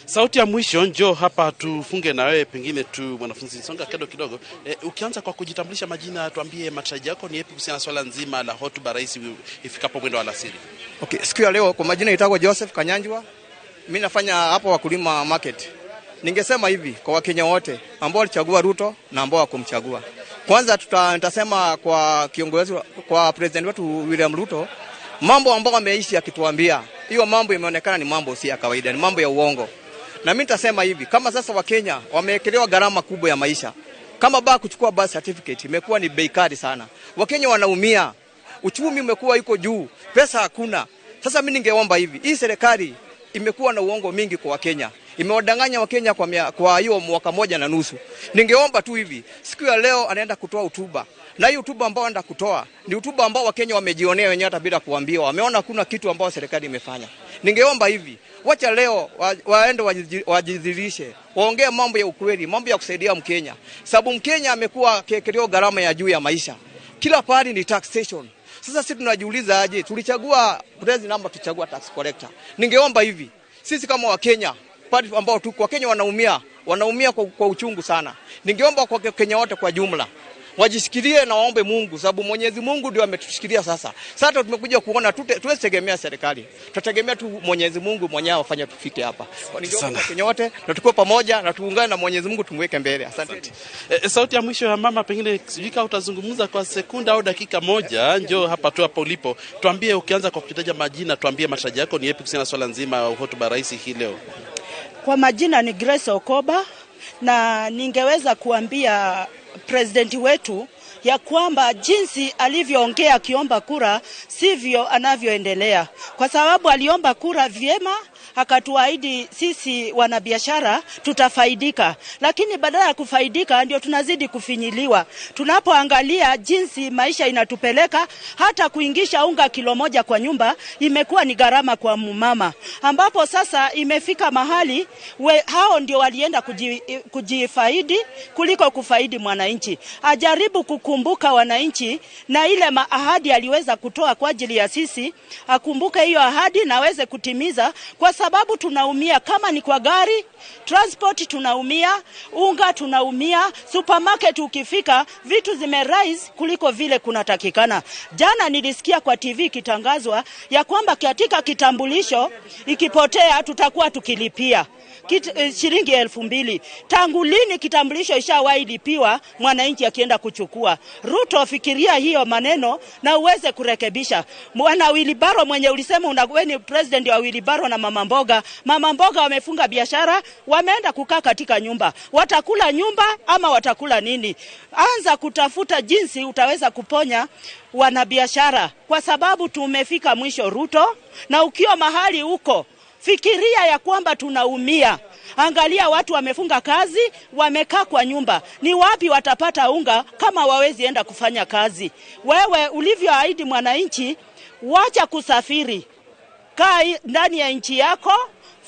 Sauti ya mwisho, njoo hapa tufunge na wewe pengine tu mwanafunzi, songa kidogo kidogo. Ukianza kwa kujitambulisha majina, tuambie matarajio yako ni yapi kuhusiana na swala nzima la hotuba rais ifikapo mwendo wa alasiri. Okay, siku ya leo kwa majina naitwa Joseph Kanyanjwa. Mimi nafanya hapo Wakulima Market. Ningesema hivi kwa Wakenya wote ambao walichagua Ruto na ambao hawakumchagua. Kwanza nitasema kwa kiongozi, kwa president wetu William Ruto, mambo ambayo ameishi akituambia, hiyo mambo imeonekana ni mambo si ya kawaida, ni mambo ya uongo. Na mimi nitasema hivi, kama sasa Wakenya wameekelewa gharama kubwa ya maisha, kama baa kuchukua birth certificate imekuwa ni bei kali sana. Wakenya wanaumia, uchumi umekuwa iko juu, pesa hakuna. Sasa mimi ningeomba hivi, hii serikali imekuwa na uongo mingi kwa Wakenya. Imewadanganya Wakenya kwa hiyo mwaka 1.5. Ningeomba tu hivi, siku ya leo anaenda kutoa hotuba. Na hiyo hotuba ambayo anaenda kutoa ni hotuba ambao Wakenya wamejionea wenyewe hata bila kuambiwa. Wameona kuna kitu ambao serikali imefanya. Ningeomba hivi, wacha leo waende wajidhihirishe, waongee mambo ya ukweli, mambo ya kusaidia Mkenya. Sababu Mkenya amekuwa akiwekewa gharama ya juu ya maisha. Kila pahali ni taxation. Sasa sisi tunajiuliza aje, tulichagua president ama tuchagua tax collector? Ningeomba hivi, sisi kama Wakenya, pale ambao tuko Wakenya wanaumia kwa uchungu sana. Ningeomba kwa Kenya wote kwa jumla wajishikilie na waombe Mungu, sababu Mwenyezi Mungu ndio ametushikilia sasa. Sasa tumekuja kuona tuwezi tegemea serikali. Tutategemea tu Mwenyezi Mungu mwenyewe afanye tufike hapa. Ningeomba Kenya wote na tukue pamoja na tuungane na Mwenyezi Mungu tumweke mbele. Asante. Sauti ya mwisho ya mama, pengine sijui kama utazungumza kwa sekunda au dakika moja. Njoo hapa tu hapo ulipo. Tuambie, ukianza kwa kutaja majina, tuambie matarajio yako ni yapi kuhusiana na swala nzima ya hotuba rais hii leo. Kwa majina ni Grace Okoba, na ningeweza kuambia president wetu ya kwamba jinsi alivyoongea akiomba kura sivyo anavyoendelea, kwa sababu aliomba kura vyema, akatuahidi sisi wanabiashara tutafaidika, lakini badala ya kufaidika ndio tunazidi kufinyiliwa. Tunapoangalia jinsi maisha inatupeleka, hata kuingisha unga kilo 1 kwa nyumba imekuwa ni gharama kwa mama, ambapo sasa imefika mahali hao ndio walienda kujifaidi kuliko kufaidi mwananchi. Ajaribu kukumbuka wananchi na ile ahadi aliweza kutoa kwa ajili ya sisi, akumbuke hiyo ahadi na aweze kutimiza, kwa sababu tunaumia. Kama ni kwa gari transport tunaumia, unga tunaumia, supermarket ukifika vitu zimerise kuliko vile kunatakikana. Jana nilisikia kwa TV ikitangazwa ya kwamba katika kitambulisho ikipotea tutakuwa tukilipia shilingi 2000. Tangu lini kitambulisho ishawahi lipiwa mwananchi akienda kuchukua? Ruto, fikiria hiyo maneno na uweze kurekebisha. Mwana Wilibaro mwenye ulisema wewe ni president wa Wilibaro na mama mboga. Mama mboga wamefunga biashara, wameenda kukaa katika nyumba. Watakula nyumba ama watakula nini? Anza kutafuta jinsi utaweza kuponya wanabiashara, kwa sababu tumefika mwisho Ruto. Na ukiwa mahali huko, fikiria ya kwamba tunaumia. Angalia watu wamefunga kazi, wamekaa kwa nyumba. Ni wapi watapata unga kama wawezi enda kufanya kazi? Wewe ulivyoahidi mwananchi, wacha kusafiri. Kaa ndani ya nchi yako,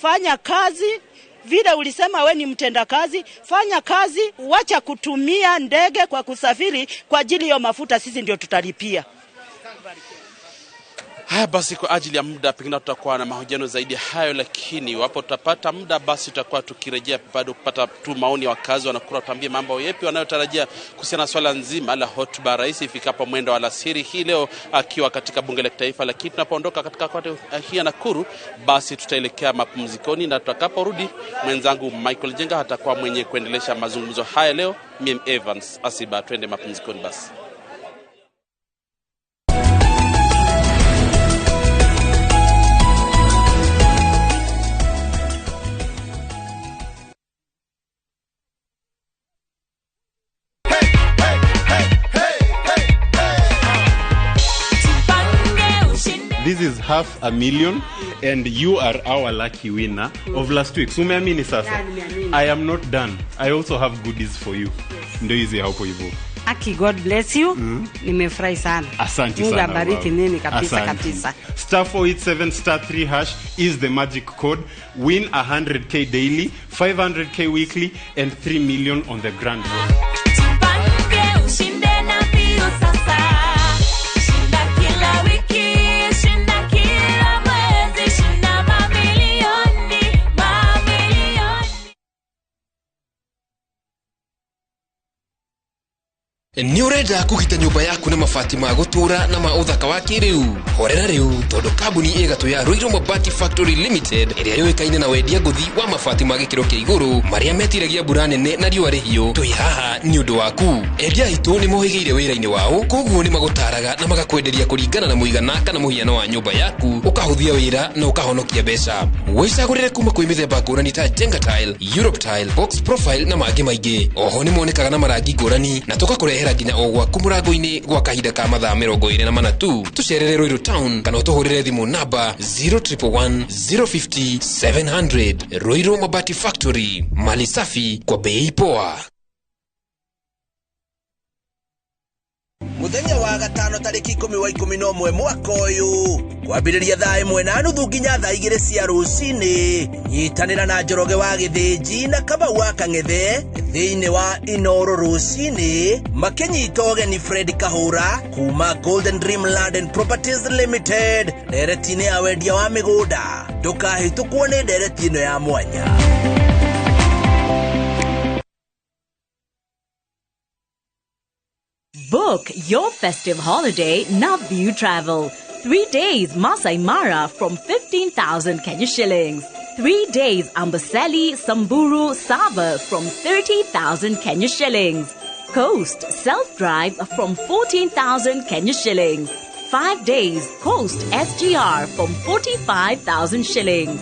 fanya kazi. Vile ulisema we ni mtenda kazi, fanya kazi, wacha kutumia ndege kwa kusafiri kwa ajili ya mafuta, sisi ndio tutalipia. Haya basi, kwa ajili ya muda pengine tutakuwa na mahojiano zaidi hayo, lakini wapo tutapata muda basi tutakuwa tukirejea bado kupata tu maoni ya wakazi wa Nakuru, tuambie mambo yapi wanayotarajia kuhusiana na swala nzima la hotuba rais ifikapo mwendo wa alasiri hii leo akiwa katika bunge la kitaifa. Lakini tunapoondoka katika kaunti hii ya Nakuru, basi tutaelekea mapumzikoni, na tutakaporudi mwenzangu Michael Jenga atakuwa mwenye kuendelesha mazungumzo haya leo. Mimi Evans Asiba, twende mapumzikoni basi. This is 500,000 and you are our lucky winner of last week. So umeamini sasa? I am not done. I also have goodies for you. Yes. Ndio hizi hapo hivyo. Aki, God bless you. Nimefurahi sana. Asante sana. Mungu abariki nini kabisa. Asante. Kabisa. *487*3# is the magic code. Win 100K daily, 500K weekly and 3 million on the grand road. Nĩ ũrenda kũgita nyũmba yaku na mabati ma gũtũũra na ma ũthaka wa kĩrĩu? Horera rĩu tondũ kambuni ĩgatũ ya Ruiru Mabati Factory Limited ĩrĩa yũĩkaine na wendia ngũthi wa mabati ma gĩkĩro kĩa igũrũ marĩa metiragia mbura nene na riũa rĩhiũ, twĩ haha nĩ ũndũ waku. Endia aitũ nĩ mohĩgĩire wĩra-inĩ wao, koguo nĩ magũtaraga na magakwenderia kũringana na mũigana kana mũhiano wa nyũmba yaku, ũkahũthia wĩra na ũkahonokia mbeca. Wĩcagũrĩre kuma kwĩ mĩthemba ngũrani ta Jenga Tile, Europe Tile, Box Profile na mangĩ maingĩ. Oho nĩ monekaga na marangi ngũrani na tũgakũrehera nginya o gwaku mũrango-inĩ gwa kahinda ka mathaa 24 tu. Tũcerere Ruiru Town kana ũtũhũrĩre thimũ namba 0111 050 700. Ruiru Mabati Factory, mali safi kwa bei poa. Muthenya wa gatano tariki 10 wa 11 mwaka uyu kwambiriria thaa 1:30 nginya thaa 2 cia rucini, nyitanira na Njoroge wa Githinji na Kamau wa Kang'ethe thiini wa Inoro rucini makinyita ũgeni Fred Kahura kuma Golden Dream Land and Properties Limited ndereti-inĩ ya wendia wa mĩgũnda. Ndũkahĩtũkwo nĩ ndereti ĩno ya mwanya. Book your festive holiday Navview Travel. 3 days Masai Mara from 15,000 Kenya shillings. 3 days Amboseli, Samburu, Sava from 30,000 Kenya shillings. Coast self-drive from 14,000 Kenya shillings. 5 days Coast SGR from 45,000 shillings.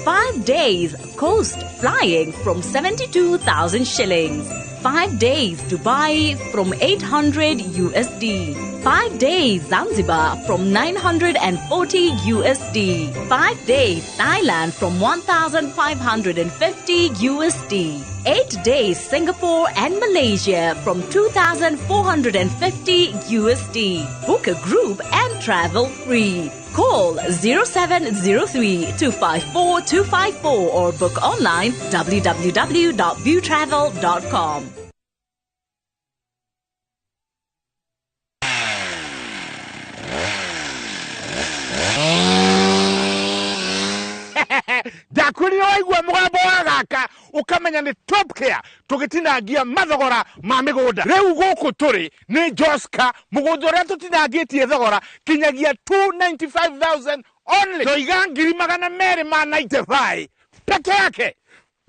5 days Coast flying from 72,000 shillings. 5 days Dubai from 800 USD. 5 days Zanzibar from 940 USD. 5 days Thailand from 1,550 USD. 8 days Singapore and Malaysia from 2,450 USD. Book a group and travel free. Call 0703 254 254 or book online www.viewtravel.com. Ndakwĩrire waigua mũgambo wa gaka ũkamenya nĩ Top Care tũgĩtinangia mathogora ma mĩgũnda. Rĩu gũkũ tũrĩ nĩ Joska, mũgũnda ũrĩa tũtinangĩtie thogora kinyagia 295,000 only. Ndoiga 295,000 peke yake.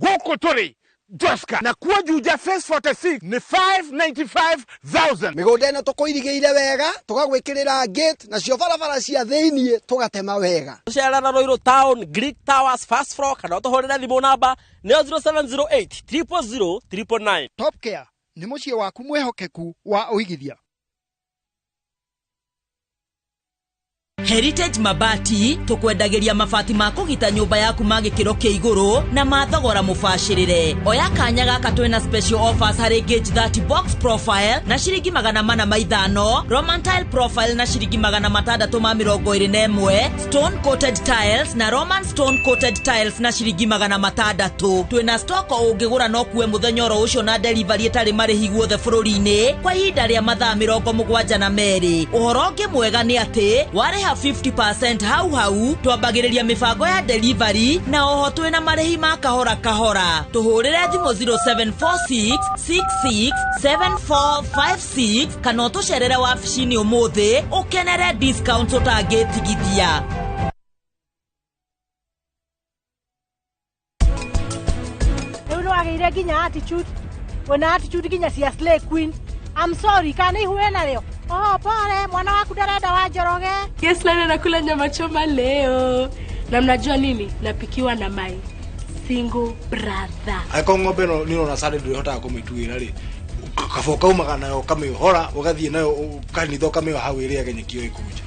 Gũkũ tũrĩ Joska na kuo Juja Phase 46 nĩ 595,000. Mĩgũnda ĩno tũkũirigĩire wega, tũgagwĩkĩrĩra gate nacio barabara cia thĩiniĩ tũgatema wega. Tũcerera Ruiru Town, Greek Towers, first floor, kana ũtũhũrĩre thimũ namba nĩyo 0708 000 999. Top Care nĩ mũciĩ waku mwĩhokeku wa ũigithia. Heritage Mabati tukwendagĩria mabati ma kũgita nyũmba yaku ma gĩkĩro kĩa igũrũ na ma thogora mũbacĩrĩre. Oya kanya gaka twĩna special offers harĩ gauge 30 box profile na ciringi 405, Roman tile profile na ciringi 621, stone coated tiles na Roman stone coated tiles na ciringi 600. Twĩna stock ũngĩgũra no kuwe mũthenya oro ũcio na delivery ĩtarĩ marĩhi guothe bũrũri-inĩ kwa ihinda rĩa mathaa 72. Ũhoro ũngĩ mwega nĩ atĩ warĩha 50% hau hau twambagĩrĩria mĩbango ya delivery na oho twĩna marĩhi ma kahora kahora. Tũhũrĩre thimũ 0746 66 7456 kana ũtũcerere wabici-inĩ ũmũthĩ ũkenere discount ũtangĩtigithia. Rĩu nĩwagĩire nginya attitude, wĩna attitude nginya cia slay queen. I'm sorry, kana ihu wĩna rĩo? Oh, pole, mwana waku ndarenda wa Njoroge. Yes, leo nakula nyama choma leo. Na mnajua nini? Napikiwa na my single brother. Angĩkorwo ng'ombe ĩno nĩ ũrona Sunday ndũrĩhotaga kũmĩtuĩra rĩ, kaba ũkaumaga nayo ũkamĩohora, ũgathiĩ nayo kanitha ũkamĩoha hau ĩrĩage nyeki ĩyo ĩkũnja.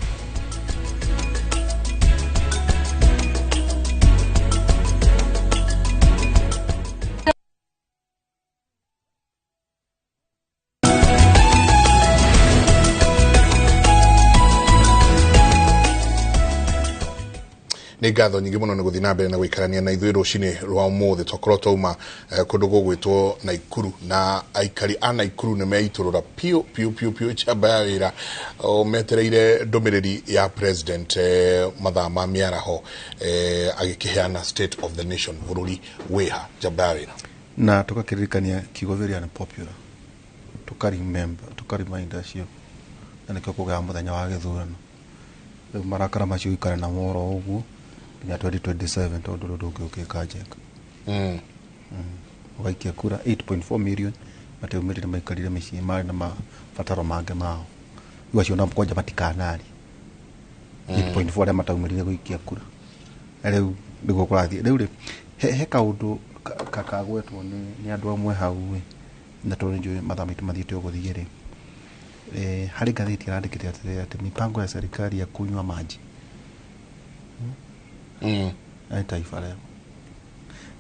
Nĩ ngatho nyingĩ mũno nĩ gũthiĩ na mbere na gũikarania na ithuĩ rũcinĩ rwa ũmũthĩ. Twakorwo twauma kũndũ gũgwĩtwo Naikuru na aikari a Naikuru nĩ meitũrũra piũ piũ piũ piũ njamba ya wĩra metereire ndũmĩrĩri ya president mathaa ma mĩaraho agĩkĩheana state of the nation bũrũri wĩha njamba ya wĩra. Na tũgakĩririkania kiugo very unpopular, tũkaremember tũkariminda acio na nĩkĩo kũgĩa mũthenya wa gĩthurano. Rĩu marakara macio ikare namo oro ũguo nginya 2027 tondũ rĩu ndũngĩũkĩka njenga. Ũgaikia kura 8.4 million mateumĩrire maikarire mĩciĩ marĩ na mabataro mangĩ mao. Rĩu acio nao kwanja matikanari 8.4 arĩa mataumĩrire gũikia kura. Na rĩu nĩguo kũrathiĩ. Rĩu rĩ he kaũndũ kagwetwo nĩ andũ amwe hau ĩ, na tondũ nĩnjũĩ mathaa maitũ mathiĩte ũgũthiĩ rĩ, harĩ ngathĩti ĩrandĩkĩte atĩrĩrĩ atĩ mipango ya serikali ya kunywa maji nĩ Taifa Leo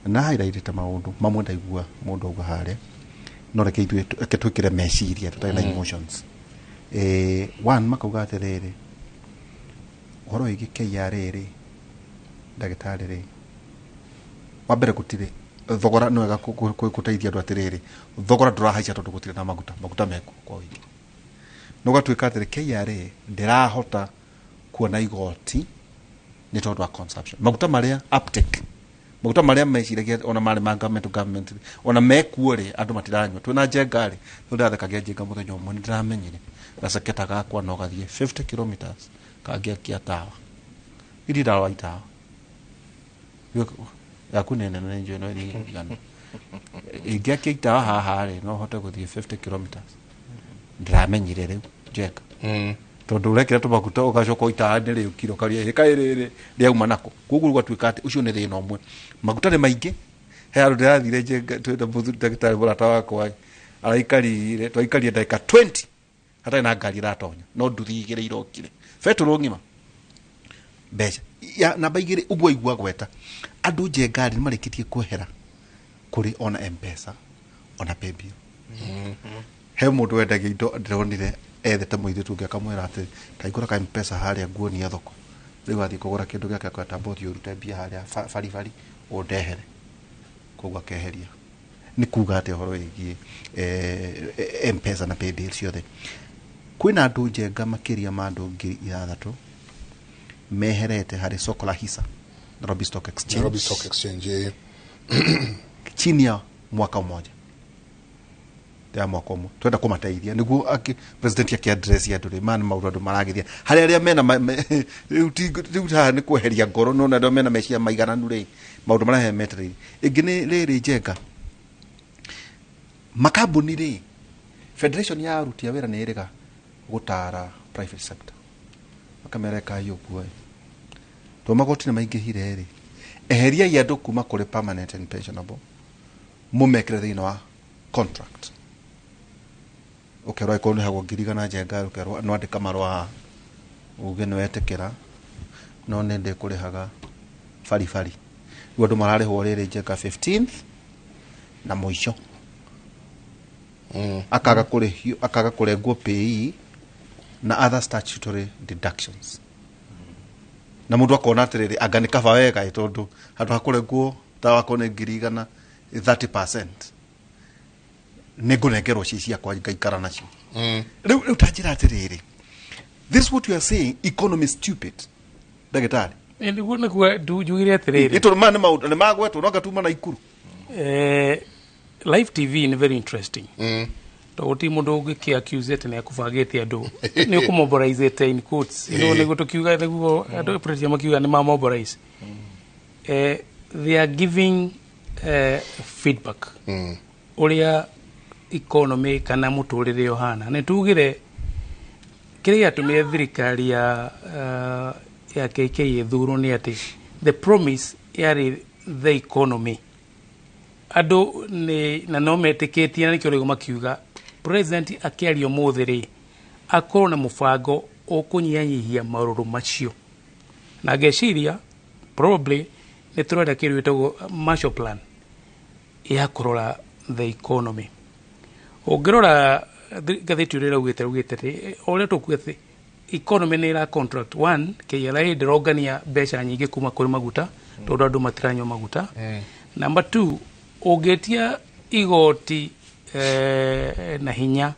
na highlightĩte maũndũ mamwe ndaigua mũndũ auga harĩa, no reke ithuĩ reke twĩkĩre meciria tũtarĩ na emotions. One makauga atĩrĩrĩ ũhoro wĩgiĩ KRA rĩ, ndagĩtarĩ rĩ, wa mbere gũtirĩ thogora nĩ wega gũteithia andũ atĩrĩrĩ thogora ndũrahaica tondũ gũtirĩ na maguta, maguta mekuo kwa ũingĩ. No gũgatuĩka atĩrĩ KRA ndĩrahota kuona igoti nĩ tondũ wa consumption. Maguta marĩa uptake, maguta marĩa meciragia ona marĩ ma government to government ona mekuo rĩ andũ matiranyua. Twĩna njenga rĩ, rĩu ndĩrathekagia njenga mũthenya ũmwe nĩ ndĩramenyire gaceketa gakwa no gathiĩ 50 kilometers kangĩakia tawa. Iria ndawa itawa yaku nĩ nene nĩ njũĩ no ĩthiĩ igana. Ingĩakia itawa haha rĩ no hote gũthiĩ 50 kilometers. Ndĩramenyire rĩu njenga tondũ ũrekĩra tũmaguta ũgacoka itawa-inĩ rĩũkire ũkaria ĩka rĩrĩ rĩauma nako. Koguo gũgatuĩka atĩ ũcio nĩ thĩna ũmwe. Maguta nĩ maingĩ. He handũ ndĩrathire njenga twĩna mũthuri ndagĩtarĩ mũrata wakwa araikarire twaikarire ndagĩka 20 Hatarĩ na ngari ĩratonya, no nduthi igĩrĩ irokire betũrũ ng'ima mbeca ya namba igĩrĩ. Ũguo aigua gweta andũ njengari nĩ marĩkĩtie kwehera kũrĩ ona Mpesa ona Paybill. He mũndũ wendagia indo ndĩronire ethete mũirĩtu ũngĩ akamwĩra atĩ taingũra ka Mpesa harĩa nguonia thoko. Rĩu athiĩ kũgũra kĩndũ gĩake akweta ũthiĩ ũrute mbia harĩa baribari ũndehere, koguo akeheria. Nĩ kuga atĩ ũhoro wĩgiĩ Mpesa na Paybill ciothe, kwĩna andũ njenga makĩria ma andũ 6,000 meherete harĩ soko la hisa, Nairobi Stock Exchange. Nairobi Stock Exchange. Chini ya mwaka mmoja, ya mwaka ũmwe. Twenda kũmateithia nĩguo president akĩ address andũ rĩ, maya nĩ maũndũ andũ maragithia harĩ arĩa mena rĩu rĩu haha nĩ kweheria ngoro, no na arĩa mena meciria maigananu rĩ, maũndũ marĩa metereire. Ĩngĩ nĩ rĩrĩ, njenga, makambuni rĩ, federation ya aruti a wĩra nĩ ĩrĩga gũtara private sector, makamera ĩkai ũguo ĩ, to magoti nĩ maingĩhire rĩ, eheriai andũ kuma kũrĩ permanent and pensionable, mũmekĩre thĩinĩ wa contract. Ũkerwo angĩkorwo nĩhagwo 100,000 njenga, ũkerwo no andĩka marũa haha uge nĩ wetĩkĩra, no nĩ ndĩkũrĩhaga baribari. Rĩu andũ mararĩhwo rĩrĩ njenga 15th na mũico akaga kũrĩhio, akaga kũrengwo PAYE na other statutory deductions, na mũndũ akona atĩrĩrĩ, anga nĩ kaba wega ĩ, tondũ handũ ha kũrengwo ta wakorwo nĩ 100,000 30% nĩ ngũnengerwo ci ciakwa ngaikara nacio. Rĩu ta njĩra atĩrĩrĩ, this what you are saying, economy stupid, ndagĩtarĩ. Nĩguo njugire atĩrĩrĩ. Ĩ tondũ maya nĩ maũndũ nĩ magwetwo no ngatuma na ikuru. Live TV nĩ very interesting tondũ gũtirĩ mũndũ ũngĩkĩ accuse atĩ nĩ akũbangĩte andũ, nĩ ũkũmobilizĩte in quotes, nĩguo tũkiuga, nĩguo andũ president makiuga nĩ mamobilize. They are giving feedback ũrĩa economy kana mũtũrĩre ũhana. Nĩ tugire kĩrĩa gĩatũmire thirikari ya KK ĩthurwo nĩ atĩ the promise yarĩ the economy. Andũ nĩ na no metĩkĩtie, na nĩkĩo rĩu makiuga president akĩaria ũmũthĩ rĩ, akorwo na mũbango ũkũnyihanyihia marũrũ macio, na ngeciria probably nĩ tũrenda kĩndũ gĩtagwo Marshall Plan ya kũrora the economy. Ũngĩrora ngathĩti ũrĩa ĩraugĩte atĩ o ũrĩa tũkuga atĩ economy nĩ ĩra contract. One, KRA ndĩrongania mbeca nyingĩ kuma kũrĩ maguta tondũ andũ matiranyua maguta. Number two, ũngĩtia igoti na hinya,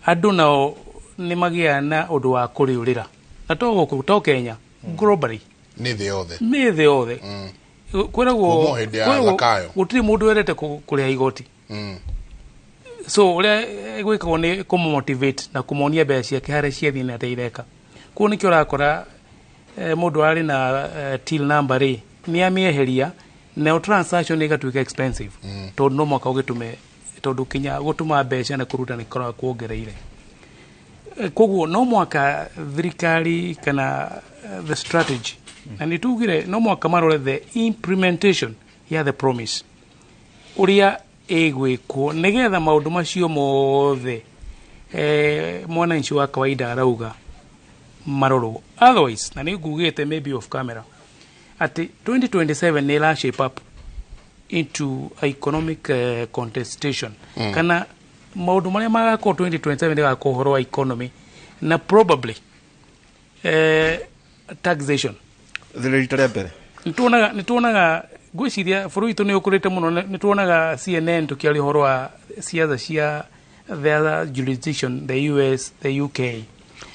andũ nao nĩ magĩaga na ũndũ wa kũrĩũrĩra, na to gũkũ, to Kenya, globally. Nĩ thĩ yothe. Nĩ thĩ yothe. Kwĩragwo Kuma o hĩndĩ ya kwĩragwo Zakayo. Gũtirĩ mũndũ wendete kũrĩha igoti. So ũrĩa gwĩkagwo nĩ kũmũmotivate na kũmonia mbeca ciake harĩa ciathiĩ na atĩa ireka. Koguo nĩkĩo ũrakora mũndũ arĩ na till number rĩ, nĩ amĩeheria nayo transaction ĩgatuĩka expensive, tondũ no mũhaka ũgĩtũme, tondũ kinya gũtũma mbeca na kũruta nĩ koragwo kuongereire. Koguo no mũhaka thirikari kana the strategy, na nĩ tugire no mũhaka marore the implementation ya the promise ũrĩa ĩgwĩkwo nĩgetha maũndũ macio mothe mwananchi wa kawaida arauga marorwo. Otherwise, na nĩ ngugĩte maybe off camera atĩ 2027 nĩ ĩra shape up into a economic contestation, kana maũndũ marĩa magakorwo 2027 nĩ gakorwo ũhoro wa economy na probably taxation. Rita rĩa mbere. Nĩtuonaga ngwĩciria bũrũri witũ nĩ ũkũrĩte mũno. Nĩ tuonaga CNN tũkĩaria ũhoro wa ciaca cia the other jurisdiction, the US, the UK.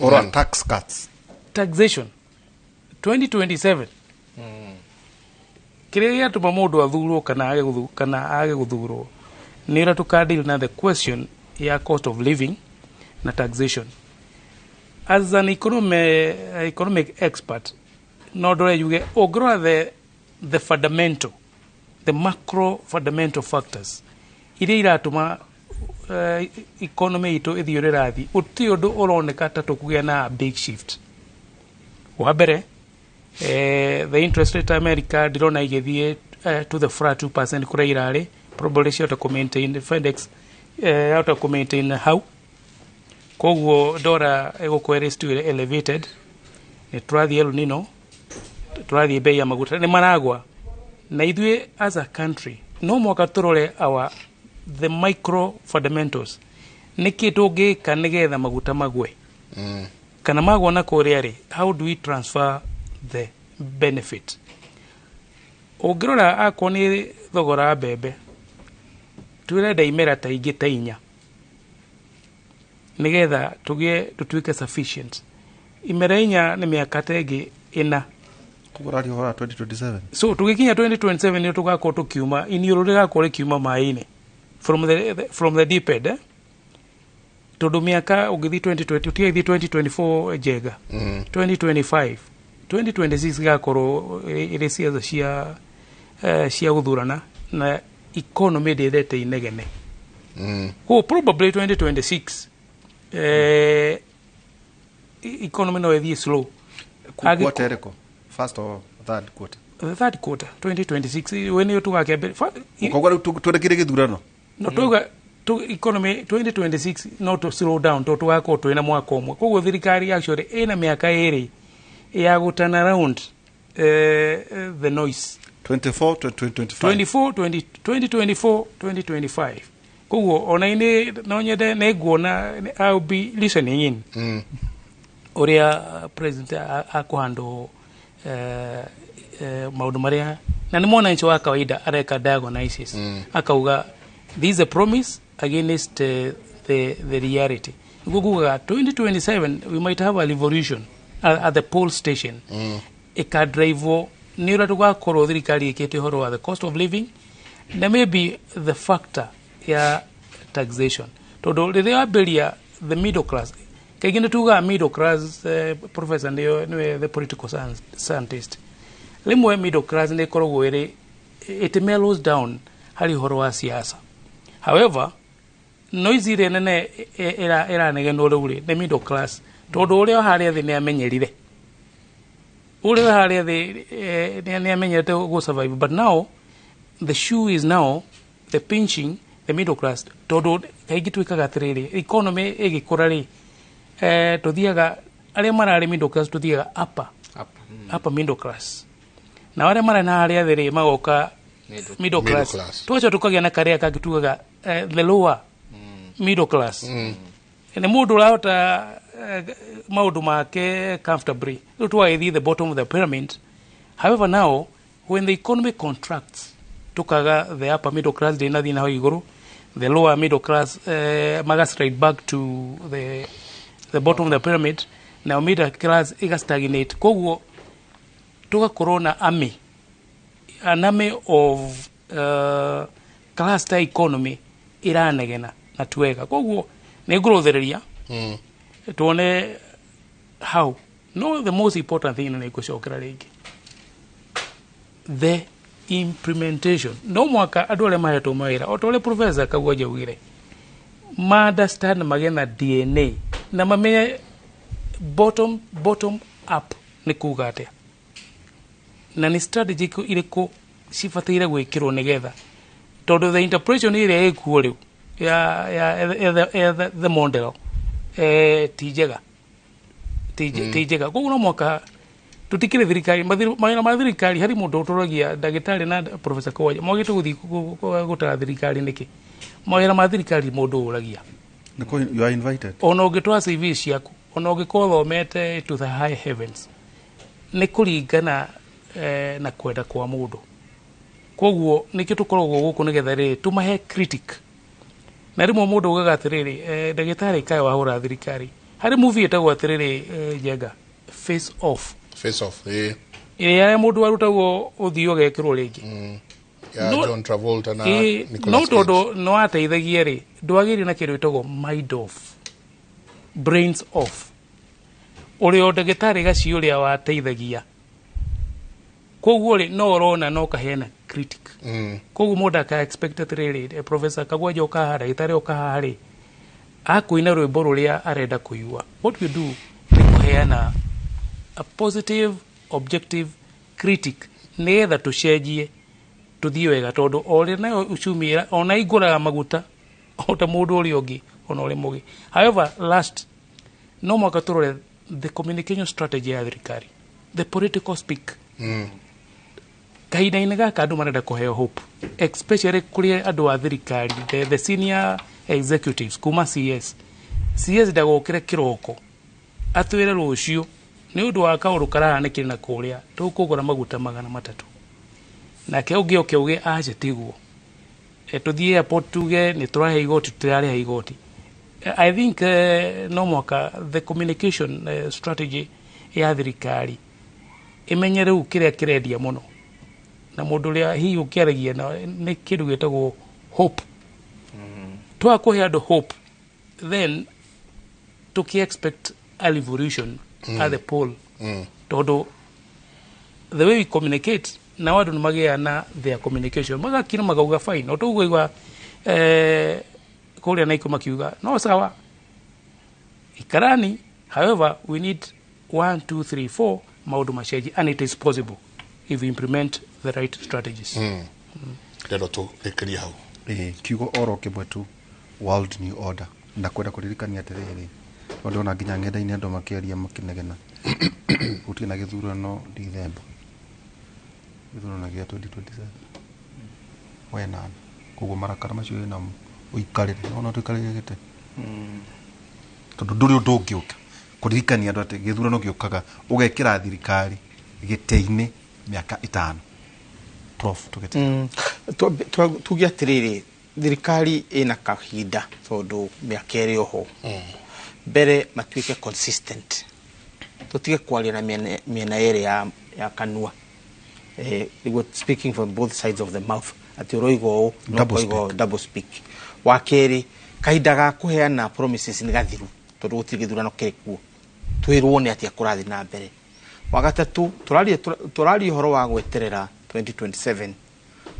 Ũhoro wa tax cuts. Taxation 2027, kĩrĩa gĩatũma mũndũ athurwo kana age gũthurwo nĩ ũrĩa tũkadeal na the question ya cost of living na taxation. As an economic expert, no ndore yuge ũngĩrora the fundamental, the macro fundamental factors iria iratũma economy itũ ĩthiĩ ũrĩa ĩrathiĩ, gũtirĩ ũndũ ũroneka ta tũkũgĩa na big shift. Wa mbere, the interest rate America ndĩrona igĩthiĩ to the flat 2% kũrĩa irarĩ, probably ciahota kũ maintain FedEx, yahota kũ maintain hau. Koguo dora ĩgũkorwo ĩrĩ still elevated. Nĩ tũrathiĩ El Nino, tũrathiĩ bei ya maguta nĩ maragwa, na ithuĩ as a country no mwaka tũrore our the micro fundamentals, nĩkĩ tũngĩka nĩgetha maguta magwe, kana magwa na kũrĩa rĩ, how do we transfer the benefit? Ũngĩrora akorwo nĩ thogora wa mbembe, twĩrenda imera ta ingĩ ta 4 nĩgetha tũgĩe tũtuĩke sufficient. Imera 4 nĩ mĩaka ta ĩngĩ 4. Koguo ũraria ũhoro wa 2027. So tũgĩkinya 2027 nĩ tũgakorwo tũkiuma iniũrũ rĩgakorwo rĩkiuma maĩ-inĩ from the deep end, eh? Tondũ mĩaka ũngĩthiĩ 2020, ũtigagĩthiĩ 2024 njega, 2025, 2026 igakorwo ĩrĩ ciaca cia gũthurana na economy ndĩrete inegene. Koguo probably 2026 economy no ĩthiĩ slow. Quarter ĩrĩkũ, first or third quarter? The third quarter 2026 we nĩyo tũgakĩambĩrĩria. Koguo rĩu twerekeire gĩthurano. No tuga tu economy 2026 no to slow down to tugakorwo twĩna mwaka ũmwe. Koguo thirikari actually ĩna mĩaka 2 ya gũ turn around the noise. 24 to 2025. 24 20, 2024 2025. Koguo ona inĩ no nyende nĩ nguona I'll be listening in ũrĩa president akũhandle maũndũ marĩa, na nĩ mwananchi wa kawaida areka diagnosis, akauga this is a promise against the reality. Nĩguo kugaga 2027 we might have a revolution at the poll station, ĩkadrivewo nĩ ũrĩa tũgakorwo thirikari ĩkĩte ũhoro wa the cost of living na maybe the factor ya taxation, tondũ rĩrĩa wambĩria the middle class, kaingĩ nĩ tugaga middle class, professor nĩyo nĩwe the political scientist, rĩmwe middle class nĩ ĩkoragwo ĩrĩ it mellows down harĩ ũhoro wa siasa. However, noise ĩrĩa nene ĩranegenwo rĩu rĩ nĩ middle class, tondũ ũrĩa harĩa thĩ nĩ amenyerire, ũrĩa harĩa thĩ nĩ amenyerete gũ survive, but now the shoe is now the pinching the middle class, tondũ kaingĩ twĩkaga atĩrĩrĩ, economy ĩgĩkũra rĩ, tũthiaga arĩa mararĩ middle class tũthiaga upper middle class, na arĩa marĩ na harĩa thĩ rĩ magoka middle class. Class. Twacoka tũkagĩa na karĩa kangĩ tugaga the lower middle class, nĩ mũndũ ũrahota maũndũ make comfortably. Rĩu twagĩthiĩ the bottom of the pyramid. However, now when the economy contracts, tukaga the upper middle class ndĩnathiĩ naho igũrũ, the lower middle class maga straight back to the bottom of the pyramid, now middle class iga stagnate. Koguo tugakorwo na army an army of cluster economy iranegena na twega. Koguo nĩ ngũrũthĩrĩria tuone how. No, the most important thing nĩ ngũcokera rĩngĩ the implementation. No mwaka andũ arĩa mahetwo mawĩra, o ta ũrĩa professor Kagwanja augire, ma understand, magĩe na DNA na mamenye bottom up nĩ kuga atĩa na nĩ strategy irĩkũ cibataire gwĩkĩrwo nĩgetha, tondũ the interpretation ĩrĩa ĩkuo rĩu ya the model ti njega, ti njega. Koguo no mwaka tutikire thirikari mawĩra ma thirikari harĩ mũndũ ũtũragia ndagĩtarĩ na professor Kawanja mwagĩte gũthiĩ gũtara thirikari nĩkĩ? Mawĩra ma thirikari mũndũ ũragia. Nĩkũ you are invited. Ona ũngĩtwara CV ciaku, ona ũngĩkorwo thomete to the high heavens, nĩ kũringana na kwenda kwa mũndũ. Koguo nĩkĩo tũkoragwo gũkũ nĩgetha rĩrĩ tũmahe critic, na rĩmwe mũndũ ugaga atĩrĩrĩ, ndagĩtarĩ kaĩ wahũra thirikari. Harĩ movie ĩtagwo atĩrĩrĩ, Njenga, Face Off. Face Off, eh. Ĩrĩa mũndũ arutagwo ũthiũ ũgekĩrwo rĩngĩ. Ya John Travolta na Nicolas no Cage. Tondũ no ateithagia rĩ, ndwagĩrĩire na kĩndũ gĩtagwo mind off, brains off, ũrĩa o ndagĩtarĩ gaci ũrĩa wateithagia. Koguo rĩ no ũrona no kaheana critic. Koguo mũndũ aka expect atĩrĩrĩ, professor Kagwanja ũka haha, ndagĩtarĩ ũka haha rĩ, akũina rwĩmbo rũrĩa arenda kũigua. What we do nĩ kũheana a positive objective critic nĩgetha tũcenjie tũthiĩ wega, tondũ o ũrĩa nayo uchumi ona ingũraga maguta o ta mũndũ ũrĩa ũngĩ. Ona ũrĩ mũgĩ. However, last, no mwaka tũrore the communication strategy ya thirikari, the political speak. Kahinda-inĩ gaka andũ marenda kũheo hope, especially kũrĩ andũ a thirikari, the senior executives kuma CS. CS ndagokĩre kĩroko atwĩre rũciũ nĩ ũndũ wa kaũndũ karahanĩkire na kũrĩa tũkũgũra maguta 300, nake ũngĩ oke uge aca tiguo, tũthiĩ airport tuge nĩ tũrahe igoti, tũtirarĩha igoti. I think no mwaka the communication strategy ya thirikari ĩmenye rĩu kĩrĩa kĩrendia mũno na mũndũ ũrĩa hihi ũkĩaragia na nĩ kĩndũ gĩtagwo hope. Twaga kũhe andũ hope, then tũkĩ expect a revolution at the poll, tondũ the way we communicate na andũ nĩ magĩaga na their communication magakira makauga fine, o tũguo igua kũrĩa Naikuru makiuga no sawa ikarani, however we need 1 2 3 4 maũndũ macenjie, and it is possible if we implement the right strategies. Ndero tũrĩkĩrie hau. Kiugo oro kĩmwe tu, world new order, na kwenda kũririkania atĩrĩrĩ, tondũ ndĩrona nginya ng'enda-inĩ andũ makĩaria makĩnegena gũtirĩ na gĩthurano Dithemba, gĩthurano gĩa 2027 wenana, koguo marakara macio wĩnamo ũikarĩre, nĩwona tũikarĩire gĩtĩ, tondũ ndũrĩ ũndũ ũngĩũka kũririkania andũ atĩ gĩthurano gĩũkaga ũgekĩra thirikari gĩtĩ-inĩ mĩaka 5. Prof, tũgĩte tuge atĩrĩrĩ, thirikari ĩna kahinda tondũ mĩaka ĩrĩ oho mbere matuĩke consistent, tũtige kwaria na mĩena ĩrĩ ya kanua, speaking from both sides of the mouth, atĩ ũroiga ũũ no ũkoiga ũũ, double speak. Wa kerĩ, kahinda ga kũheana promises nĩ gathiru tondũ gũtirĩ gĩthurano kĩrĩ kuo, twĩrwo nĩ atĩa kũrathiĩ na mbere. Wa gatatũ, tũraria ũhoro wa gweterera 2027,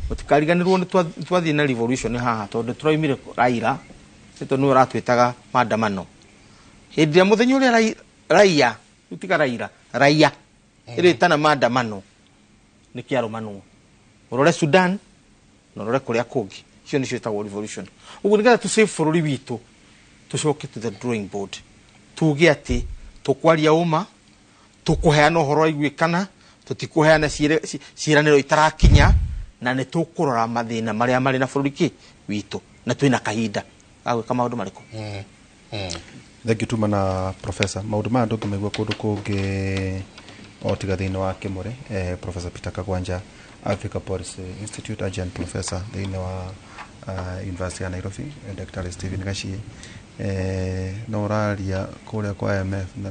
mũtikariganĩrwo nĩ twathiĩ na revolution haha tondũ tũraumire Raila, tondũ nĩwe ũratwĩtaga maandamano. Hĩndĩ ĩrĩa mũthenya ũrĩa raia, tiga Raila, raia ĩrĩtana maandamano nĩ kĩarũmanwo. Ũrore Sudan na ũrore kũrĩa kũngĩ, icio nĩcio ĩtagwo revolution. Ũguo nĩgetha tũ save bũrũri witũ, tũcoke to the drawing board, tuge atĩ tũkwaria ũma, tũkũheana ũhoro waiguĩkana, tũtikũheana ciĩranĩro itarakinya, na nĩ tũkũrora mathĩna marĩa marĩ na bũrũri kĩ witũ, na twĩna kahinda ga gwĩka maũndũ marĩkũ. Thank you tuma na professor. Maũndũ maya ndũngĩmaigua kũndũ kũngĩ o tiga thĩinĩ wa Kĩmũrĩ. Professor Peter Kagwanja, Africa Policy Institute adjunct professor thĩinĩ wa University ya Nairobi, Dr. Stephen Gachie, no ũraria kũrĩa kwa IMF na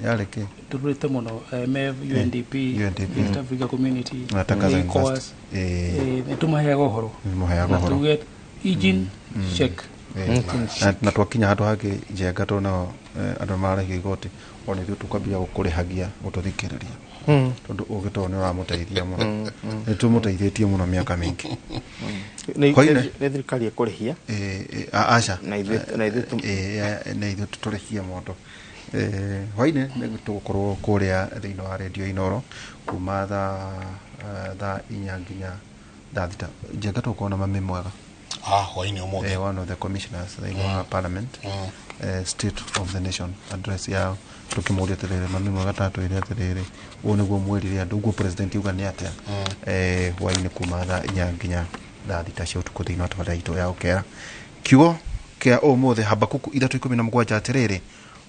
yarĩ kĩ tũrũrĩte mũno IMF, UNDP, East Africa Community, na Tangaza University, nĩ tũmaheaga ũhoro, nĩ na tuge engine check, na twakinya handũ hangĩ njenga tondũ nao andũ mararĩhio igoti, ona ithuĩ tũkwambia gũkũrĩhagia gũtũthikĩrĩria, tondũ ũgĩ to nĩ ũramũteithia mũno, nĩ tũmũteithĩtie mũno mĩaka mĩingĩ. Nĩ thirikari ĩkũrĩhia? Aca, na ithuĩ tũrĩhie mũndũ. Hwainĩ nĩ tũgũkorwo kũrĩa thĩinĩ wa redio Inoro kuma thaa 4 nginya thaa 6. Njenga tũgũkorwo na mami mwega hwainĩ ũmũthĩ, one of the commissioners thĩinĩ wa parliament, state of the nation address yao, tũkĩmũria atĩrĩrĩ, mami mwega tatwĩre atĩrĩrĩ, ũũ nĩguo mwĩrire andũ, ũguo president auga nĩ atĩa. Hwainĩ kuma thaa 4 nginya thaa 6 cia ũtukũ thĩinĩ wa tabarĩra itũ ya Ũkera. Kiugo kĩa ũmũthĩ, Habakuku 3:17 atĩrĩrĩ,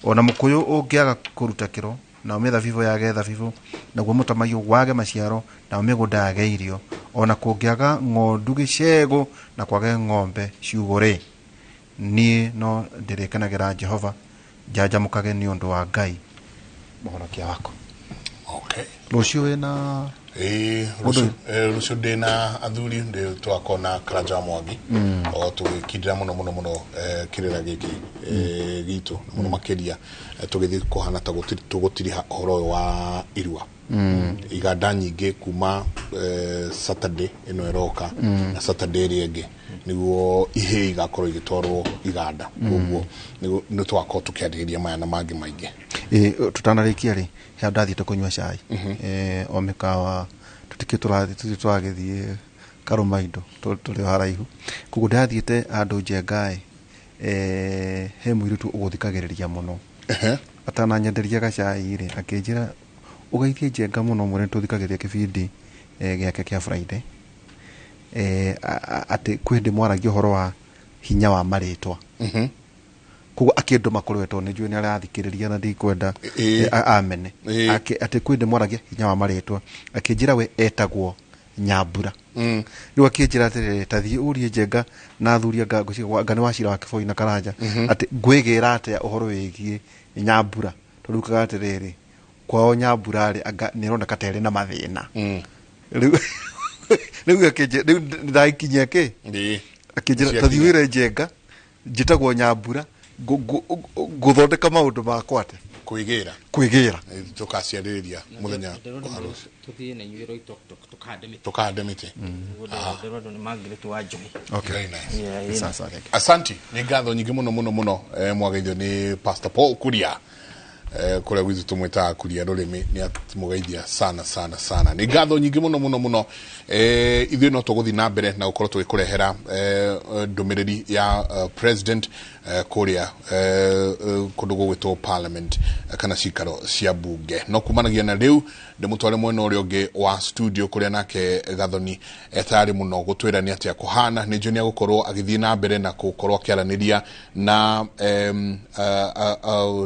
ona mũkũyũ ũngĩaga kũruta kĩro, nao mĩthabibũ yage thabibũ, naguo mũtamaiyũ wage maciaro, nao mĩgũnda yage irio, ona kũngĩaga ng'ondu gĩcegũ na kwage ng'ombe ciugũ-rĩ, niĩ no ndĩrĩkenagĩra Jehova, njanjamũkage nĩ ũndũ wa Ngai mũhonokia wakwa. Okay. Rũciũ wĩna rũciũ ndĩna athuri, tũgakorwo na Karanja Mwangi o tũgĩkindĩra mũno mũno mũno kĩrĩra gĩkĩ gitũ mũno makĩria tũgĩthiĩ kũhana ta tũgũtiriha ũhoro ũyũ wa irua. Iganda nyingĩ kuma Saturday ĩno ĩroka na Saturday ĩrĩa ĩngĩ nĩguo ihĩĩ igakorwo igĩtwarwo iganda, koguo nĩ tũgakorwo tũkĩarĩrĩria maya na mangĩ maingĩ. Tũtanarĩkia rĩ, he ndathiĩte kũnyua cai o mĩkawa, tũtikĩ tũrathiĩ tũragĩthiĩ karũma indo tũrĩ o haraihu, koguo ndathiĩte handũ njengaĩ He mũirĩtu ũgũthikagĩrĩria mũno atananyenderia gacai rĩ akĩnjĩra ũgeithie Njenga mũno mwĩre nĩtũthikagĩrĩria kĩbindi gĩake kĩa Friday atĩ kwĩ hĩndĩ mwaragia ũhoro wa hinya wa marĩtwa. Koguo akĩndũma kũrĩ we tondũ nĩnjũĩ nĩ arathikĩrĩria na ndikwenda amene. Atĩ kwĩ hĩndĩ mwaragia hinya wa marĩtwa akĩnjĩra we etagwo Nyambura. Rĩu akĩnjĩra atĩrĩrĩ ta thiĩ ũrie Njenga na athuri anga ngwĩciria anga nĩ Wachira wa Kĩboi na Karanja atĩ ngwĩgĩra atĩa ũhoro wĩgiĩ Nyambura tondũ ukaga atĩrĩrĩ kwao Nyambura rĩ anga nĩ ĩroneka ta ĩrĩ na mathĩna. Rĩu akĩnjĩra rĩu ndagĩkinyia kĩ akĩnjĩra ta thiĩ wĩre Njenga njĩtagwo Nyambura ngũthondeka maũndũ makwa atĩa kwĩgĩra tũkaciarĩrĩria mũthenya wa rũciũ Tuthiĩ na inyuĩ Roitoktok tũkahande mĩtĩ. Tũkahande mĩtĩ. Ndĩrona nĩ Margaret wa Njohi. Okay. Very nice. Yeah, yeah. Sasa, thank you. Asanti nĩ ngatho nyingĩ mũno mũno mũno mwageithio nĩ Pastor Paul Kuria kũrĩa gwitũ tũmwĩtaga Kuria rũrĩmĩ nĩ atũmũgeithia sana sana sana. Nĩ ngatho nyingĩ mũno mũno mũno ithuĩ no tũgũthiĩ na mbere na gũkorwo tũgĩkũrehera ndũmĩrĩri ya president kũrĩa kũndũ gũgwĩtwo parliament kana cikaro cia bunge no kumanagia na rĩu ndĩmũtware mwena ũrĩa ũngĩ wa studio kũrĩa nake Gathoni etarĩ mũno gũtwĩra nĩ atĩa kũhana nĩ njũĩ nĩ agũkorwo agĩthiĩ na mbere na gũkorwo akĩaranĩria na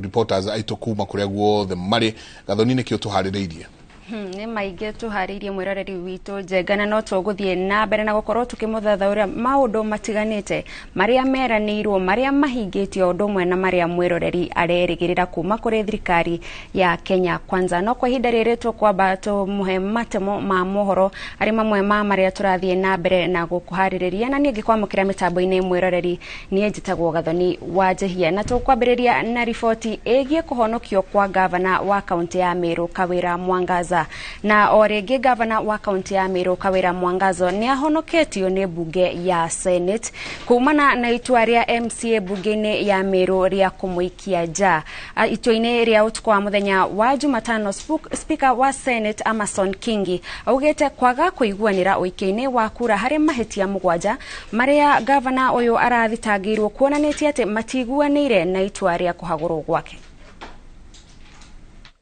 reporters aitũ kuma kũrĩa guothe marĩ. Gathoni nĩkĩo tũharĩrĩirie? Nĩ maingĩ tũharĩirie mwĩroreri witũ Njenga na no tũgũthiĩ na mbere na gũkorwo tũkĩmũthathaũra maũndũ matiganĩte marĩa meranĩirwo marĩa mahingĩtio ũndũ ũmwe na marĩa mwĩroreri arerĩgĩrĩra kuma kũrĩ thirikari ya Kenya Kwanza. No kwa ihinda rĩrĩ tũkwamba tũmũhe matemo ma mohoro arĩ mamwe ma marĩa tũrathiĩ na mbere na gũkũharĩrĩria na niĩ ngĩkwamũkĩra mĩtambo-inĩ mwĩroreri niĩ njĩtagwo Gathoni wa Njehia na tũkwambĩrĩria na riboti ĩgiĩ kũhonokio kwa gavana wa kaunti ya Meru Kawira Mwangaza. Na o rĩngĩ gavana wa kaunti ya Meru Kawira Mwangaza nĩ ahonoketio nĩ bunge ya Senate kumana na itua rĩa MCA bunge-inĩ ya Meru rĩa kũmũikia nja. Itua-inĩ rĩa ũtukũ wa mũthenya wa Jumatano Speaker wa Senate Amason Kingi augĩte kwaga kũiguanĩra ũikia-inĩ wa kura harĩ mahĩtia 7 marĩa gavana ũyũ arathitangĩirwo kuonanĩtie atĩ matiguanĩire na itua rĩa kũhagũrwo gwake.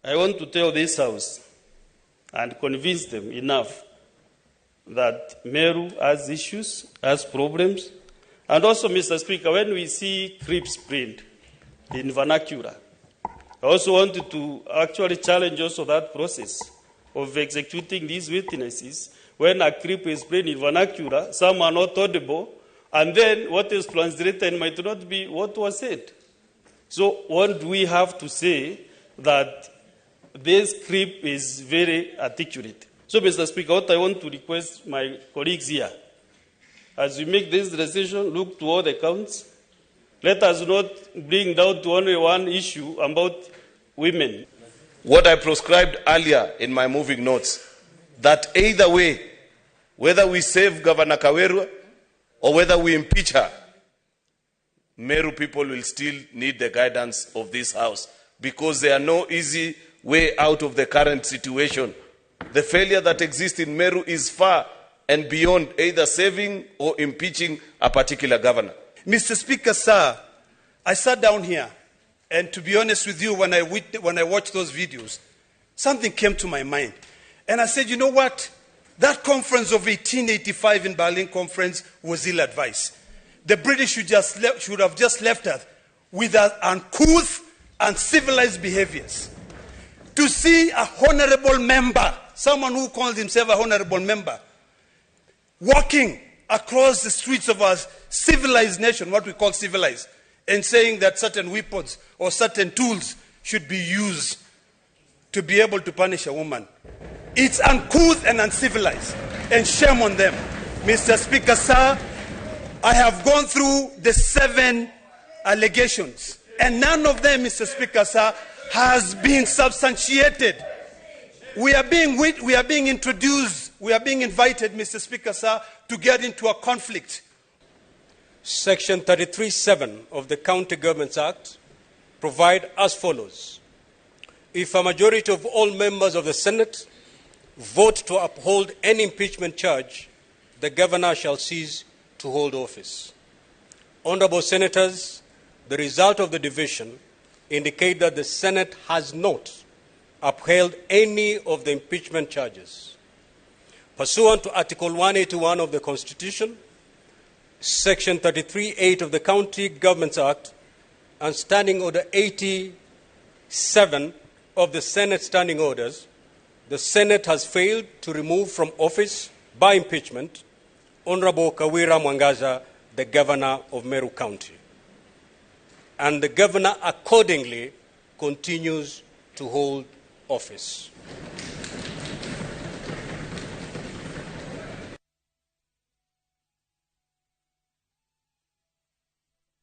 I want to tell this house and convince them enough that Meru has issues, has problems. And also, Mr. Speaker, when we see clips print in vernacular, I also wanted to actually challenge also that process of executing these witnesses. When a clip is printed in vernacular, some are not audible, and then what is translated might not be what was said. So what do we have to say that this clip is very articulate? So, Mr. Speaker, what I want to request my colleagues here, as we make this decision, look to all the counts. Let us not bring down to only one issue about women. What I prescribed earlier in my moving notes, that either way, whether we save Governor Kawira or whether we impeach her, Meru people will still need the guidance of this house, because there are no easy way out of the current situation. The failure that exists in Meru is far and beyond either saving or impeaching a particular governor. Mr. Speaker, sir, I sat down here, and to be honest with you, when I watched those videos, something came to my mind. And I said, you know what? That conference of 1885 in Berlin Conference was ill-advised. The British should have just left us with our uncouth and civilized behaviors. To see a honorable member, someone who calls himself a honorable member, walking across the streets of our civilized nation, what we call civilized, and saying that certain weapons or certain tools should be used to be able to punish a woman. It's uncouth and uncivilized, and shame on them. Mr. Speaker, sir, I have gone through the 7 allegations, and none of them, Mr. Speaker, sir, has been substantiated. We are being introduced, we are being invited, Mr. Speaker, sir, to get into a conflict. Section 33(7) of the County Governments Act provide as follows. If a majority of all members of the Senate vote to uphold any impeachment charge, the governor shall cease to hold office. Honorable Senators, the result of the division indicate that the Senate has not upheld any of the impeachment charges. Pursuant to Article 181 of the Constitution, Section 33(8) of the County Governments Act, and Standing Order 87 of the Senate Standing Orders, the Senate has failed to remove from office by impeachment Honorable Kawira Mwangaza, the Governor of Meru County. And the Governor accordingly continues to hold office.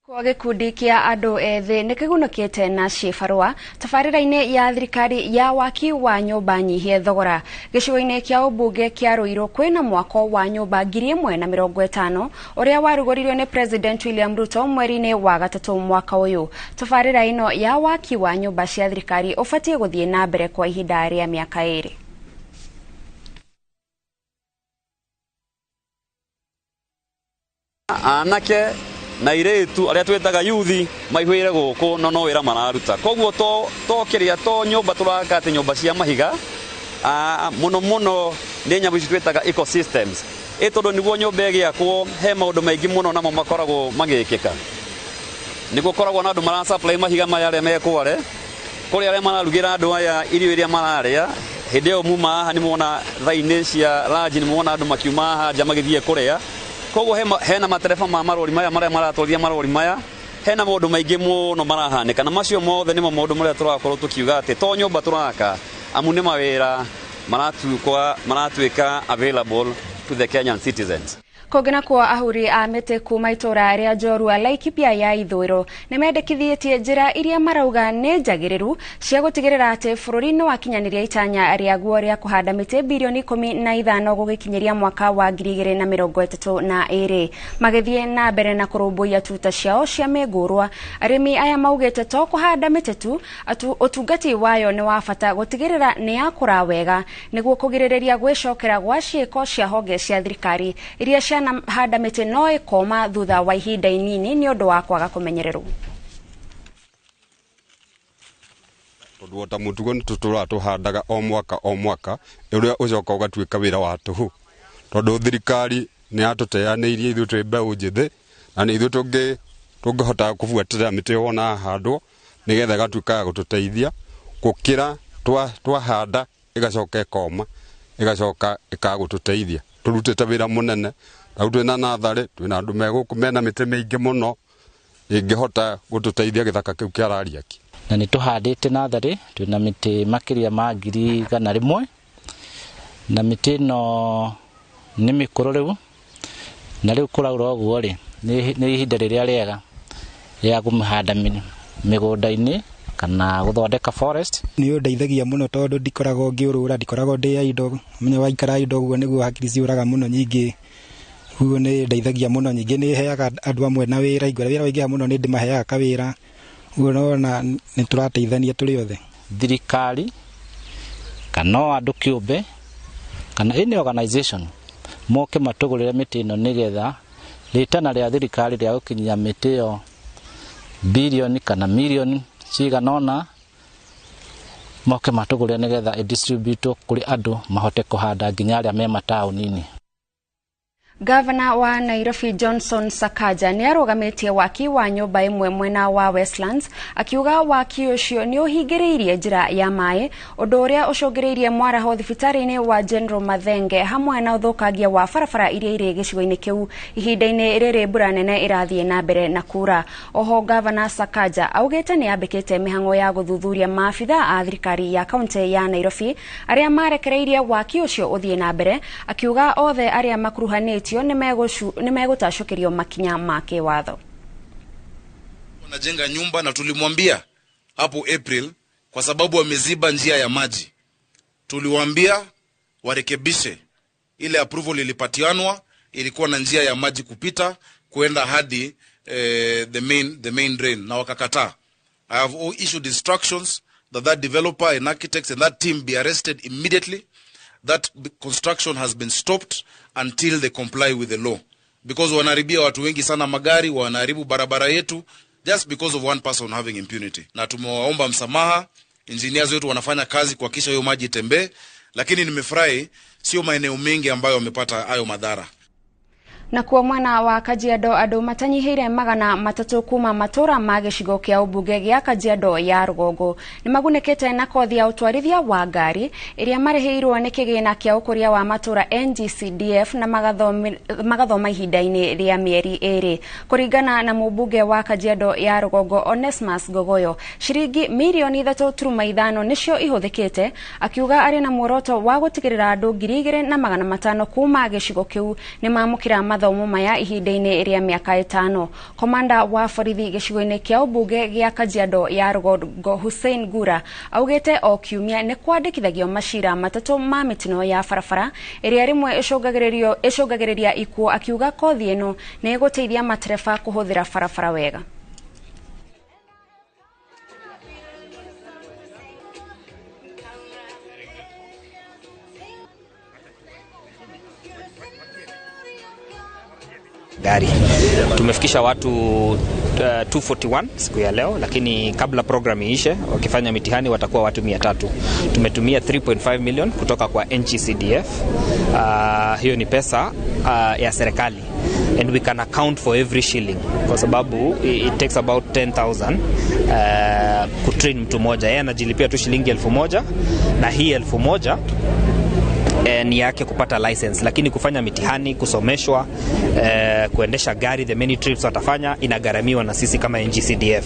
Kwa gĩkundi kĩa andũ ethĩ nĩ kĩgunĩkĩte na ciĩbarũa tabarĩra-inĩ ya thirikari ya waki wa nyũmba nyihie thogora. Gĩcigo-inĩ kĩa ũmbunge kĩa Ruiru kwĩna mwako wa nyũmba 1050 ũrĩa warugũririo nĩ President William Ruto mweri-inĩ wa gatatũ mwaka ũyũ. Tabarĩra ĩno ya waki wa nyũmba cia thirikari ũbatiĩ gũthiĩ na mbere kwa ihinda rĩa mĩaka 2. Anake na iretu aria twetaga yuthi maihwire guku no no wira mararuta koguo to kiria to nyumba turaka ati nyumba cia mahiga muno muno ni nyamu ici twetaga ecosystems tondu niguo nyumba igiakwo he maundu maingi muno namo makoragwo magikika niguo koragwo na andu mara supply mahiga maya aria mekware kuri aria mararugira andu aya irio iria mararia hindi iyo muma haha ni muona thaa-ini cia lunch ni muona andu makiuma haha nja magithie kuria. Koguo hena matereba ma marori maya maria maratwarithia marori maya hena maundu maingi muno marahanĩka na macio mothe nĩmo maundu marĩa tũrakorwo tũkiuga atĩ to nyũmba tũraka amu nĩ mawĩra maratuĩka available to the Kenyan citizens. Kũngĩ nakuo ahuri a mĩtĩ kuma itũra rĩa Njorua Laikipia ya ithũĩro nĩ mendekithĩtie njĩra iria marauga nĩ njagĩrĩru cia gũtigĩrĩra atĩ bũrũri nĩ wakinyanĩria itanya rĩaguo rĩa kũhanda mĩtĩ birioni 15 gũgĩkinyĩria mwaka wa 2032. Magĩthiĩ na mbere na kũrũmbũiya tuta ciao cia mĩngũrwa, arĩmi aya maugĩte to kũhanda mĩtĩ tu, ũtungati wayo nĩ wa bata gũtigĩrĩra nĩ yakũra wega nĩguo kũgirĩrĩria gwĩcokera gwa ciĩko cia honge cia thirikari iria ciana handa mĩtĩ no ĩkoma thutha wa ihinda inini nĩ ũndũ wa kwaga kũmenyererwo. Tondu ota mutugo nĩ tũtũraga tũhandaga o mwaka ũrĩa ũcoka ũgatuĩka wĩra wa tũhũ tondu thirikari nĩ yatũteanĩirie ithuĩ twĩ mbeũ njĩthĩ na nĩ ithuĩ tũngĩhota kũbuatĩrĩra mĩtĩ wona handwo nĩgetha ĩgatuĩka ya gũtũteithia gũkĩra twahanda ĩgacoka ĩkoma ĩgacoka ĩkaga gũtũteithia. Tũrutĩte wĩra mũnene rĩu twĩna natharĩ twĩna andũ me gũkũ mena mĩtĩ mĩingĩ mũno ĩngĩhota gũtũteithia gĩthaka kĩu kĩa Rariaki. Na nĩ tũhandĩte natharĩ twĩna mĩtĩ makĩria ma 100,000 na mĩtĩ ĩno nĩ mĩkũrũ rĩu na rĩu kũraura ũguo rĩ nĩ ihinda rĩrĩa rĩega rĩa kũmĩhanda mĩgũnda-inĩ kana gũthondeka forest. Nĩ ũndeithagia mũno tondũ ndikoragwo ngĩũrũra, ndikoragwo ndĩ idle. Menya waikara idle ũguo nĩguo hakiri ciũraga mũno nyingĩ. Ũguo nĩ ndeithagia mũno, nyingĩ nĩ heaga andũ amwe na wĩra, ingĩ wĩra waingĩha mũno nĩ ndĩmaheaga kawĩra. Ũguo nona nĩ tũrateithania tũrĩ othe. Thirikari kana o andũ kĩũmbe kana any organization moke matũgũrĩre mĩtĩ ĩno nĩgetha rĩtana rĩa thirikari rĩa gũkinyia mĩtĩ ĩyo birioni kana mirioni cigana ũna moke matũgũrĩre nĩgetha ĩdistributwo kũrĩ andũ mahote kũhanda nginya arĩa me mataũni-inĩ. Gavana wa Nairobi Johnson Sakaja nĩ arũgamĩtie waki wa nyũmba ĩmwe mwena wa Westlands akiuga waki ũcio nĩ ũhingĩrĩirie njĩra ya maĩ ũndũ ũrĩa ũcũngĩrĩirie mwaraho thibitarĩ-inĩ wa General Mathenge hamwe na ũthũkangia wa barabara iria irĩ gĩcigo-inĩ kĩu ihinda-inĩ rĩrĩ mbura nene ĩrathiĩ na mbere na kura. Oho Gavana Sakaja augĩte nĩ ambĩkĩte mĩhang'o ya gũthuthuria maabitha a thirikari ya kaunti ya Nairobi arĩa marekereirie waki ũcio ũthiĩ na mbere akiuga othe arĩa makuruhanĩte nĩ megũtacũkĩrio makinya ma kĩwatho. Wanajenga nyumba na tulimwambia hapo April kwa sababu wameziba njia ya maji. Tuliwaambia warekebishe ile approval ilipatianwa, ilikuwa na njia ya maji kupita kuenda hadi the main drain na wakakataa. I have issued instructions that developer and architects and that team be arrested immediately. That construction has been stopped until they comply with the law. because wanaharibia watu wengi sana magari, wanaharibu barabara yetu just because of one person having impunity. Na tumewaomba msamaha, engineers wetu wanafanya kazi kuhakikisha hiyo maji itembee, lakini nimefurahi sio maeneo mengi ambayo wamepata hayo madhara. Na kuo mwena wa Kajiado andu matanyihiire 300 kuma matura ma gicigo kia ubunge gia Kajiado ya rugongo ni magunĩkĩte na kothi ya ũtwarithia wa ngari ĩrĩa marĩhĩirwo nĩ kĩgĩna kĩa ũkũria wa matura NGCDF na magathoma ihinda-inĩ rĩa mĩeri 2. Kũringana na mũmbunge wa Kajiado ya rugongo Onesmus Gogoyo, ciringi mirioni 3.5 nĩcio ihũthĩkĩte, akiuga arĩ na muoroto wa gũtigĩrĩra andũ 2500 kuma gĩcigo kĩu nĩ mamũkĩra mathomo maya ihinda-inĩ rĩa mĩaka 5. Komanda wa borithi gĩcigo-inĩ kĩa ũmbunge gĩa Kajiado ya rugongo Hussein Gura augĩte o kiumia nĩ kwandĩkithagio macira 3 ma mĩtino ya barabara ĩrĩa rĩmwe ĩcũngagĩrĩria ikuũ, akiuga kothi ĩno nĩ ĩgũteithia matereba kũhũthĩra barabara wega. Gari. Tumefikisha watu 241 siku ya leo, lakini kabla program iishe wakifanya mitihani watakuwa watu 300. Tumetumia 3.5 million kutoka kwa NGCDF. Hiyo ni pesa ya serikali, and we can account for every shilling kwa sababu it takes about 10,000 kutrain mtu mmoja. Yeye anajilipia tu shilingi 1,000, na hii 1,000 ni yake kupata license, lakini kufanya mitihani, kusomeshwa, kuendesha gari, the many trips watafanya inagharamiwa na sisi kama NGCDF,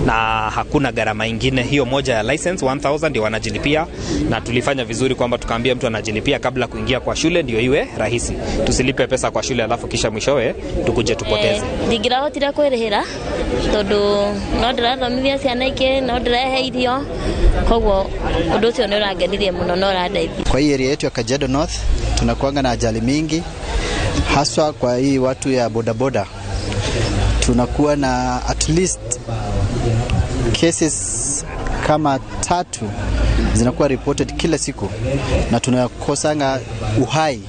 na hakuna gharama ingine. Hiyo moja ya license 1000 ndio wanajilipia, na tulifanya vizuri kwamba tukaambia mtu anajilipia kabla kuingia kwa shule ndio iwe rahisi, tusilipe pesa kwa shule alafu kisha mwishowe tukuje tupoteze. Ndingirahotire kwirihira tondu no ndirathomithia ciana ingĩ, no ndĩrehe irio, koguo ũndũ ũcio nĩ ũrangenirie mũno na ũrandeithia. Kwa hii area yetu ya Kajiado North tunakuanga na ajali mingi, haswa kwa hii watu ya bodaboda. Tunakuwa na at least cases kama 3 zinakuwa reported kila siku, na tunakosanga uhai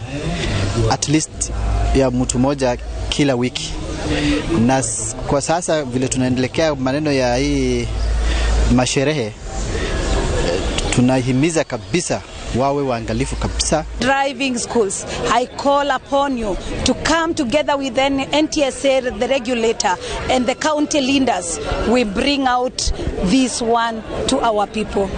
at least ya mtu moja kila wiki. Na kwa sasa vile tunaendelea maneno ya hii masherehe, tunahimiza kabisa wawe waangalifu kabisa. Driving schools, I call upon you to come together with the NTSA, the regulator, and the county leaders. We bring out this one to our people.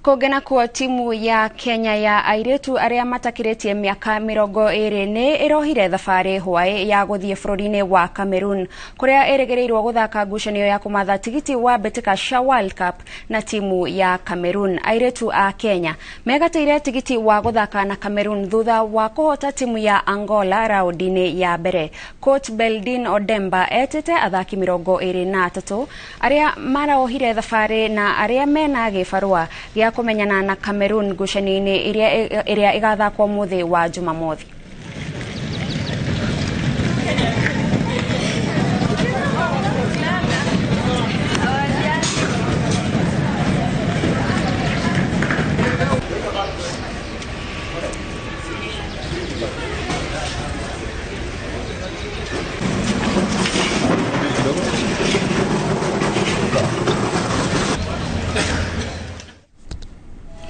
Kũngena kuo timu ya Kenya ya airĩtu arĩa matakĩrĩtie mĩaka 20 nĩ ĩrohire thabarĩ hwaĩ ya gũthiĩ bũrũri-inĩ wa Cameroon kũrĩa ĩrĩgĩrĩirwo gũthaka ngucanio ya kũmatha tigiti wa mbĩtĩka cia World Cup na timu ya Cameroon. Airĩtu a Kenya megatĩire tigiti wa gũthaka na Cameroon thutha wa kũhota timu ya Angola raũndi-inĩ ya mbere. Coach Beldin Odemba etĩte athaki 23 arĩa maraohire thabarĩ na arĩa mena gĩbarũa gĩa kũmenyana na Cameroon ngucanio-inĩ ĩrĩa ĩgathakwo mũthĩ wa Jumamothi.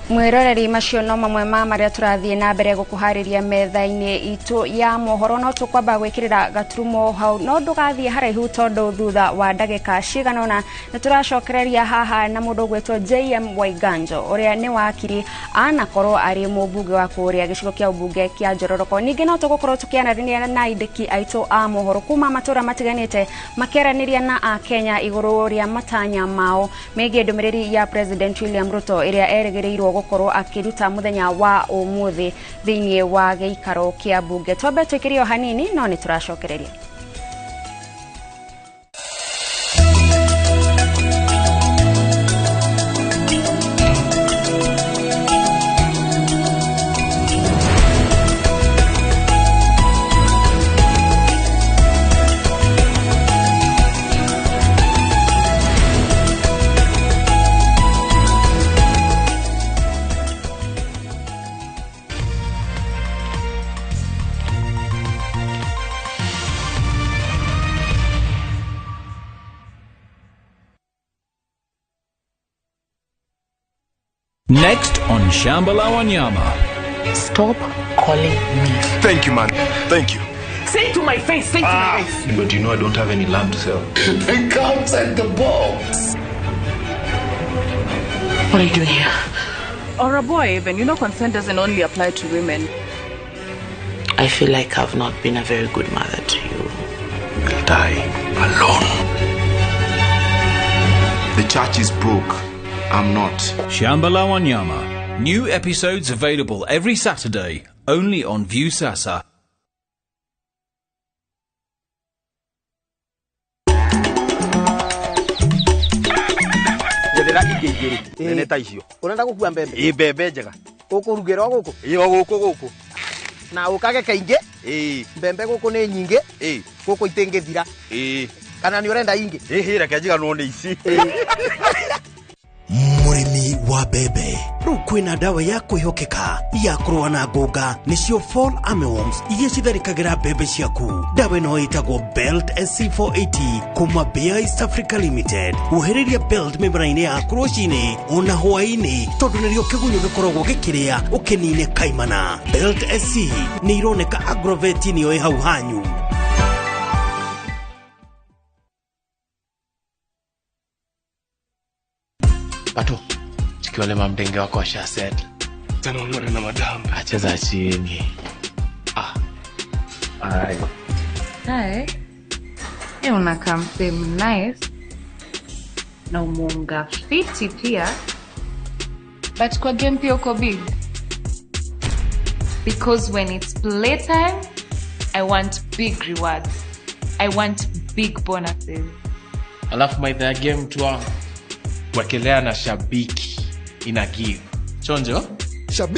Mwiroreri macio no mamwe ma maria turathie na mbere gukuhariria metha-ini itu ya mohoro, no tukwamba gwikirira gaturumo hau, no ndugathie haraihu tondu thutha wa ndagika cigana ona ni turacokereria haha na mundu gwitwo JM Waiganjo uria ni wakiri anakorwo ari mubunge wa kuria gicigo kia ubunge kia Njororoko. Ningi no tugukorwo tukianarania na aindiki aitu a mohoro kuma matura matiganite makiaraniria na a Kenya iguru ria matanya mao megie ndumiriri ya President William Ruto iria erĩgĩrĩirwo gukorwo akiruta muthenya wa umuthi thiini wa gĩikaro kia bunge. Twambe twĩkĩrio hanini no nĩ tũracokereria. Next on Shamba la Wanyama. Stop calling me. Thank you, man. Thank you. Say it to my face. Say it to my face. But you know I don't have any land to sell. They can't take the ball. What are you doing here? Or a boy even. You know consent doesn't only apply to women. I feel like I've not been a very good mother to you. You'll die alone. The church is broke. I'm not. Shamba la Wanyama. New episodes available every Saturday, only on Viusasa. Njethera ingĩ igĩrĩ nene ta icio. Ũrenda gũkua mbembe? Ĩ, mbembe njega. Ũkũrugĩra o gũkũ? Ĩ, o gũkũ gũkũ. Na ũkage kaingĩ? Ĩ. Mbembe gũkũ nĩ nyingĩ. Ĩ. Gũkũ itingĩthira. Ĩ. Kana nĩ ũrenda ingĩ? Ĩ, reke njiganwo nĩ ici. Mũrĩmi wa mbembe, rĩu kwĩna ndawa ya kwĩhokeka ya kũrũa na ngũnga, nĩcio fall armyworms iria citharĩkagĩra mbembe ciaku. Ndawa ĩno ĩtagwo Belt SC480 kuma Bayer East Africa Limited. Wohereria Belt mĩmera-inĩ yaku rũcinĩ ona hwaĩ-inĩ, tondũ nĩrĩo kĩgunyũ gĩkoragwo gĩkĩrĩa ũkĩnine kaimana. Belt SC nĩ ironeka Agrovet nĩyo ĩ hau hanyu. Pato, chikiwale mamdenge wako washa set. Tena unore na madam. Acheza chini. Ah. Ai. Hi. Eh, unakaa msee nice. Na umeunga fiti pia. But kwa game pia uko big. Because when it's playtime, I want big rewards. I want big bonuses. Alafu maitha ya game tu wangu. Wekelea na shabiki ina give. Chonjo? Shabiki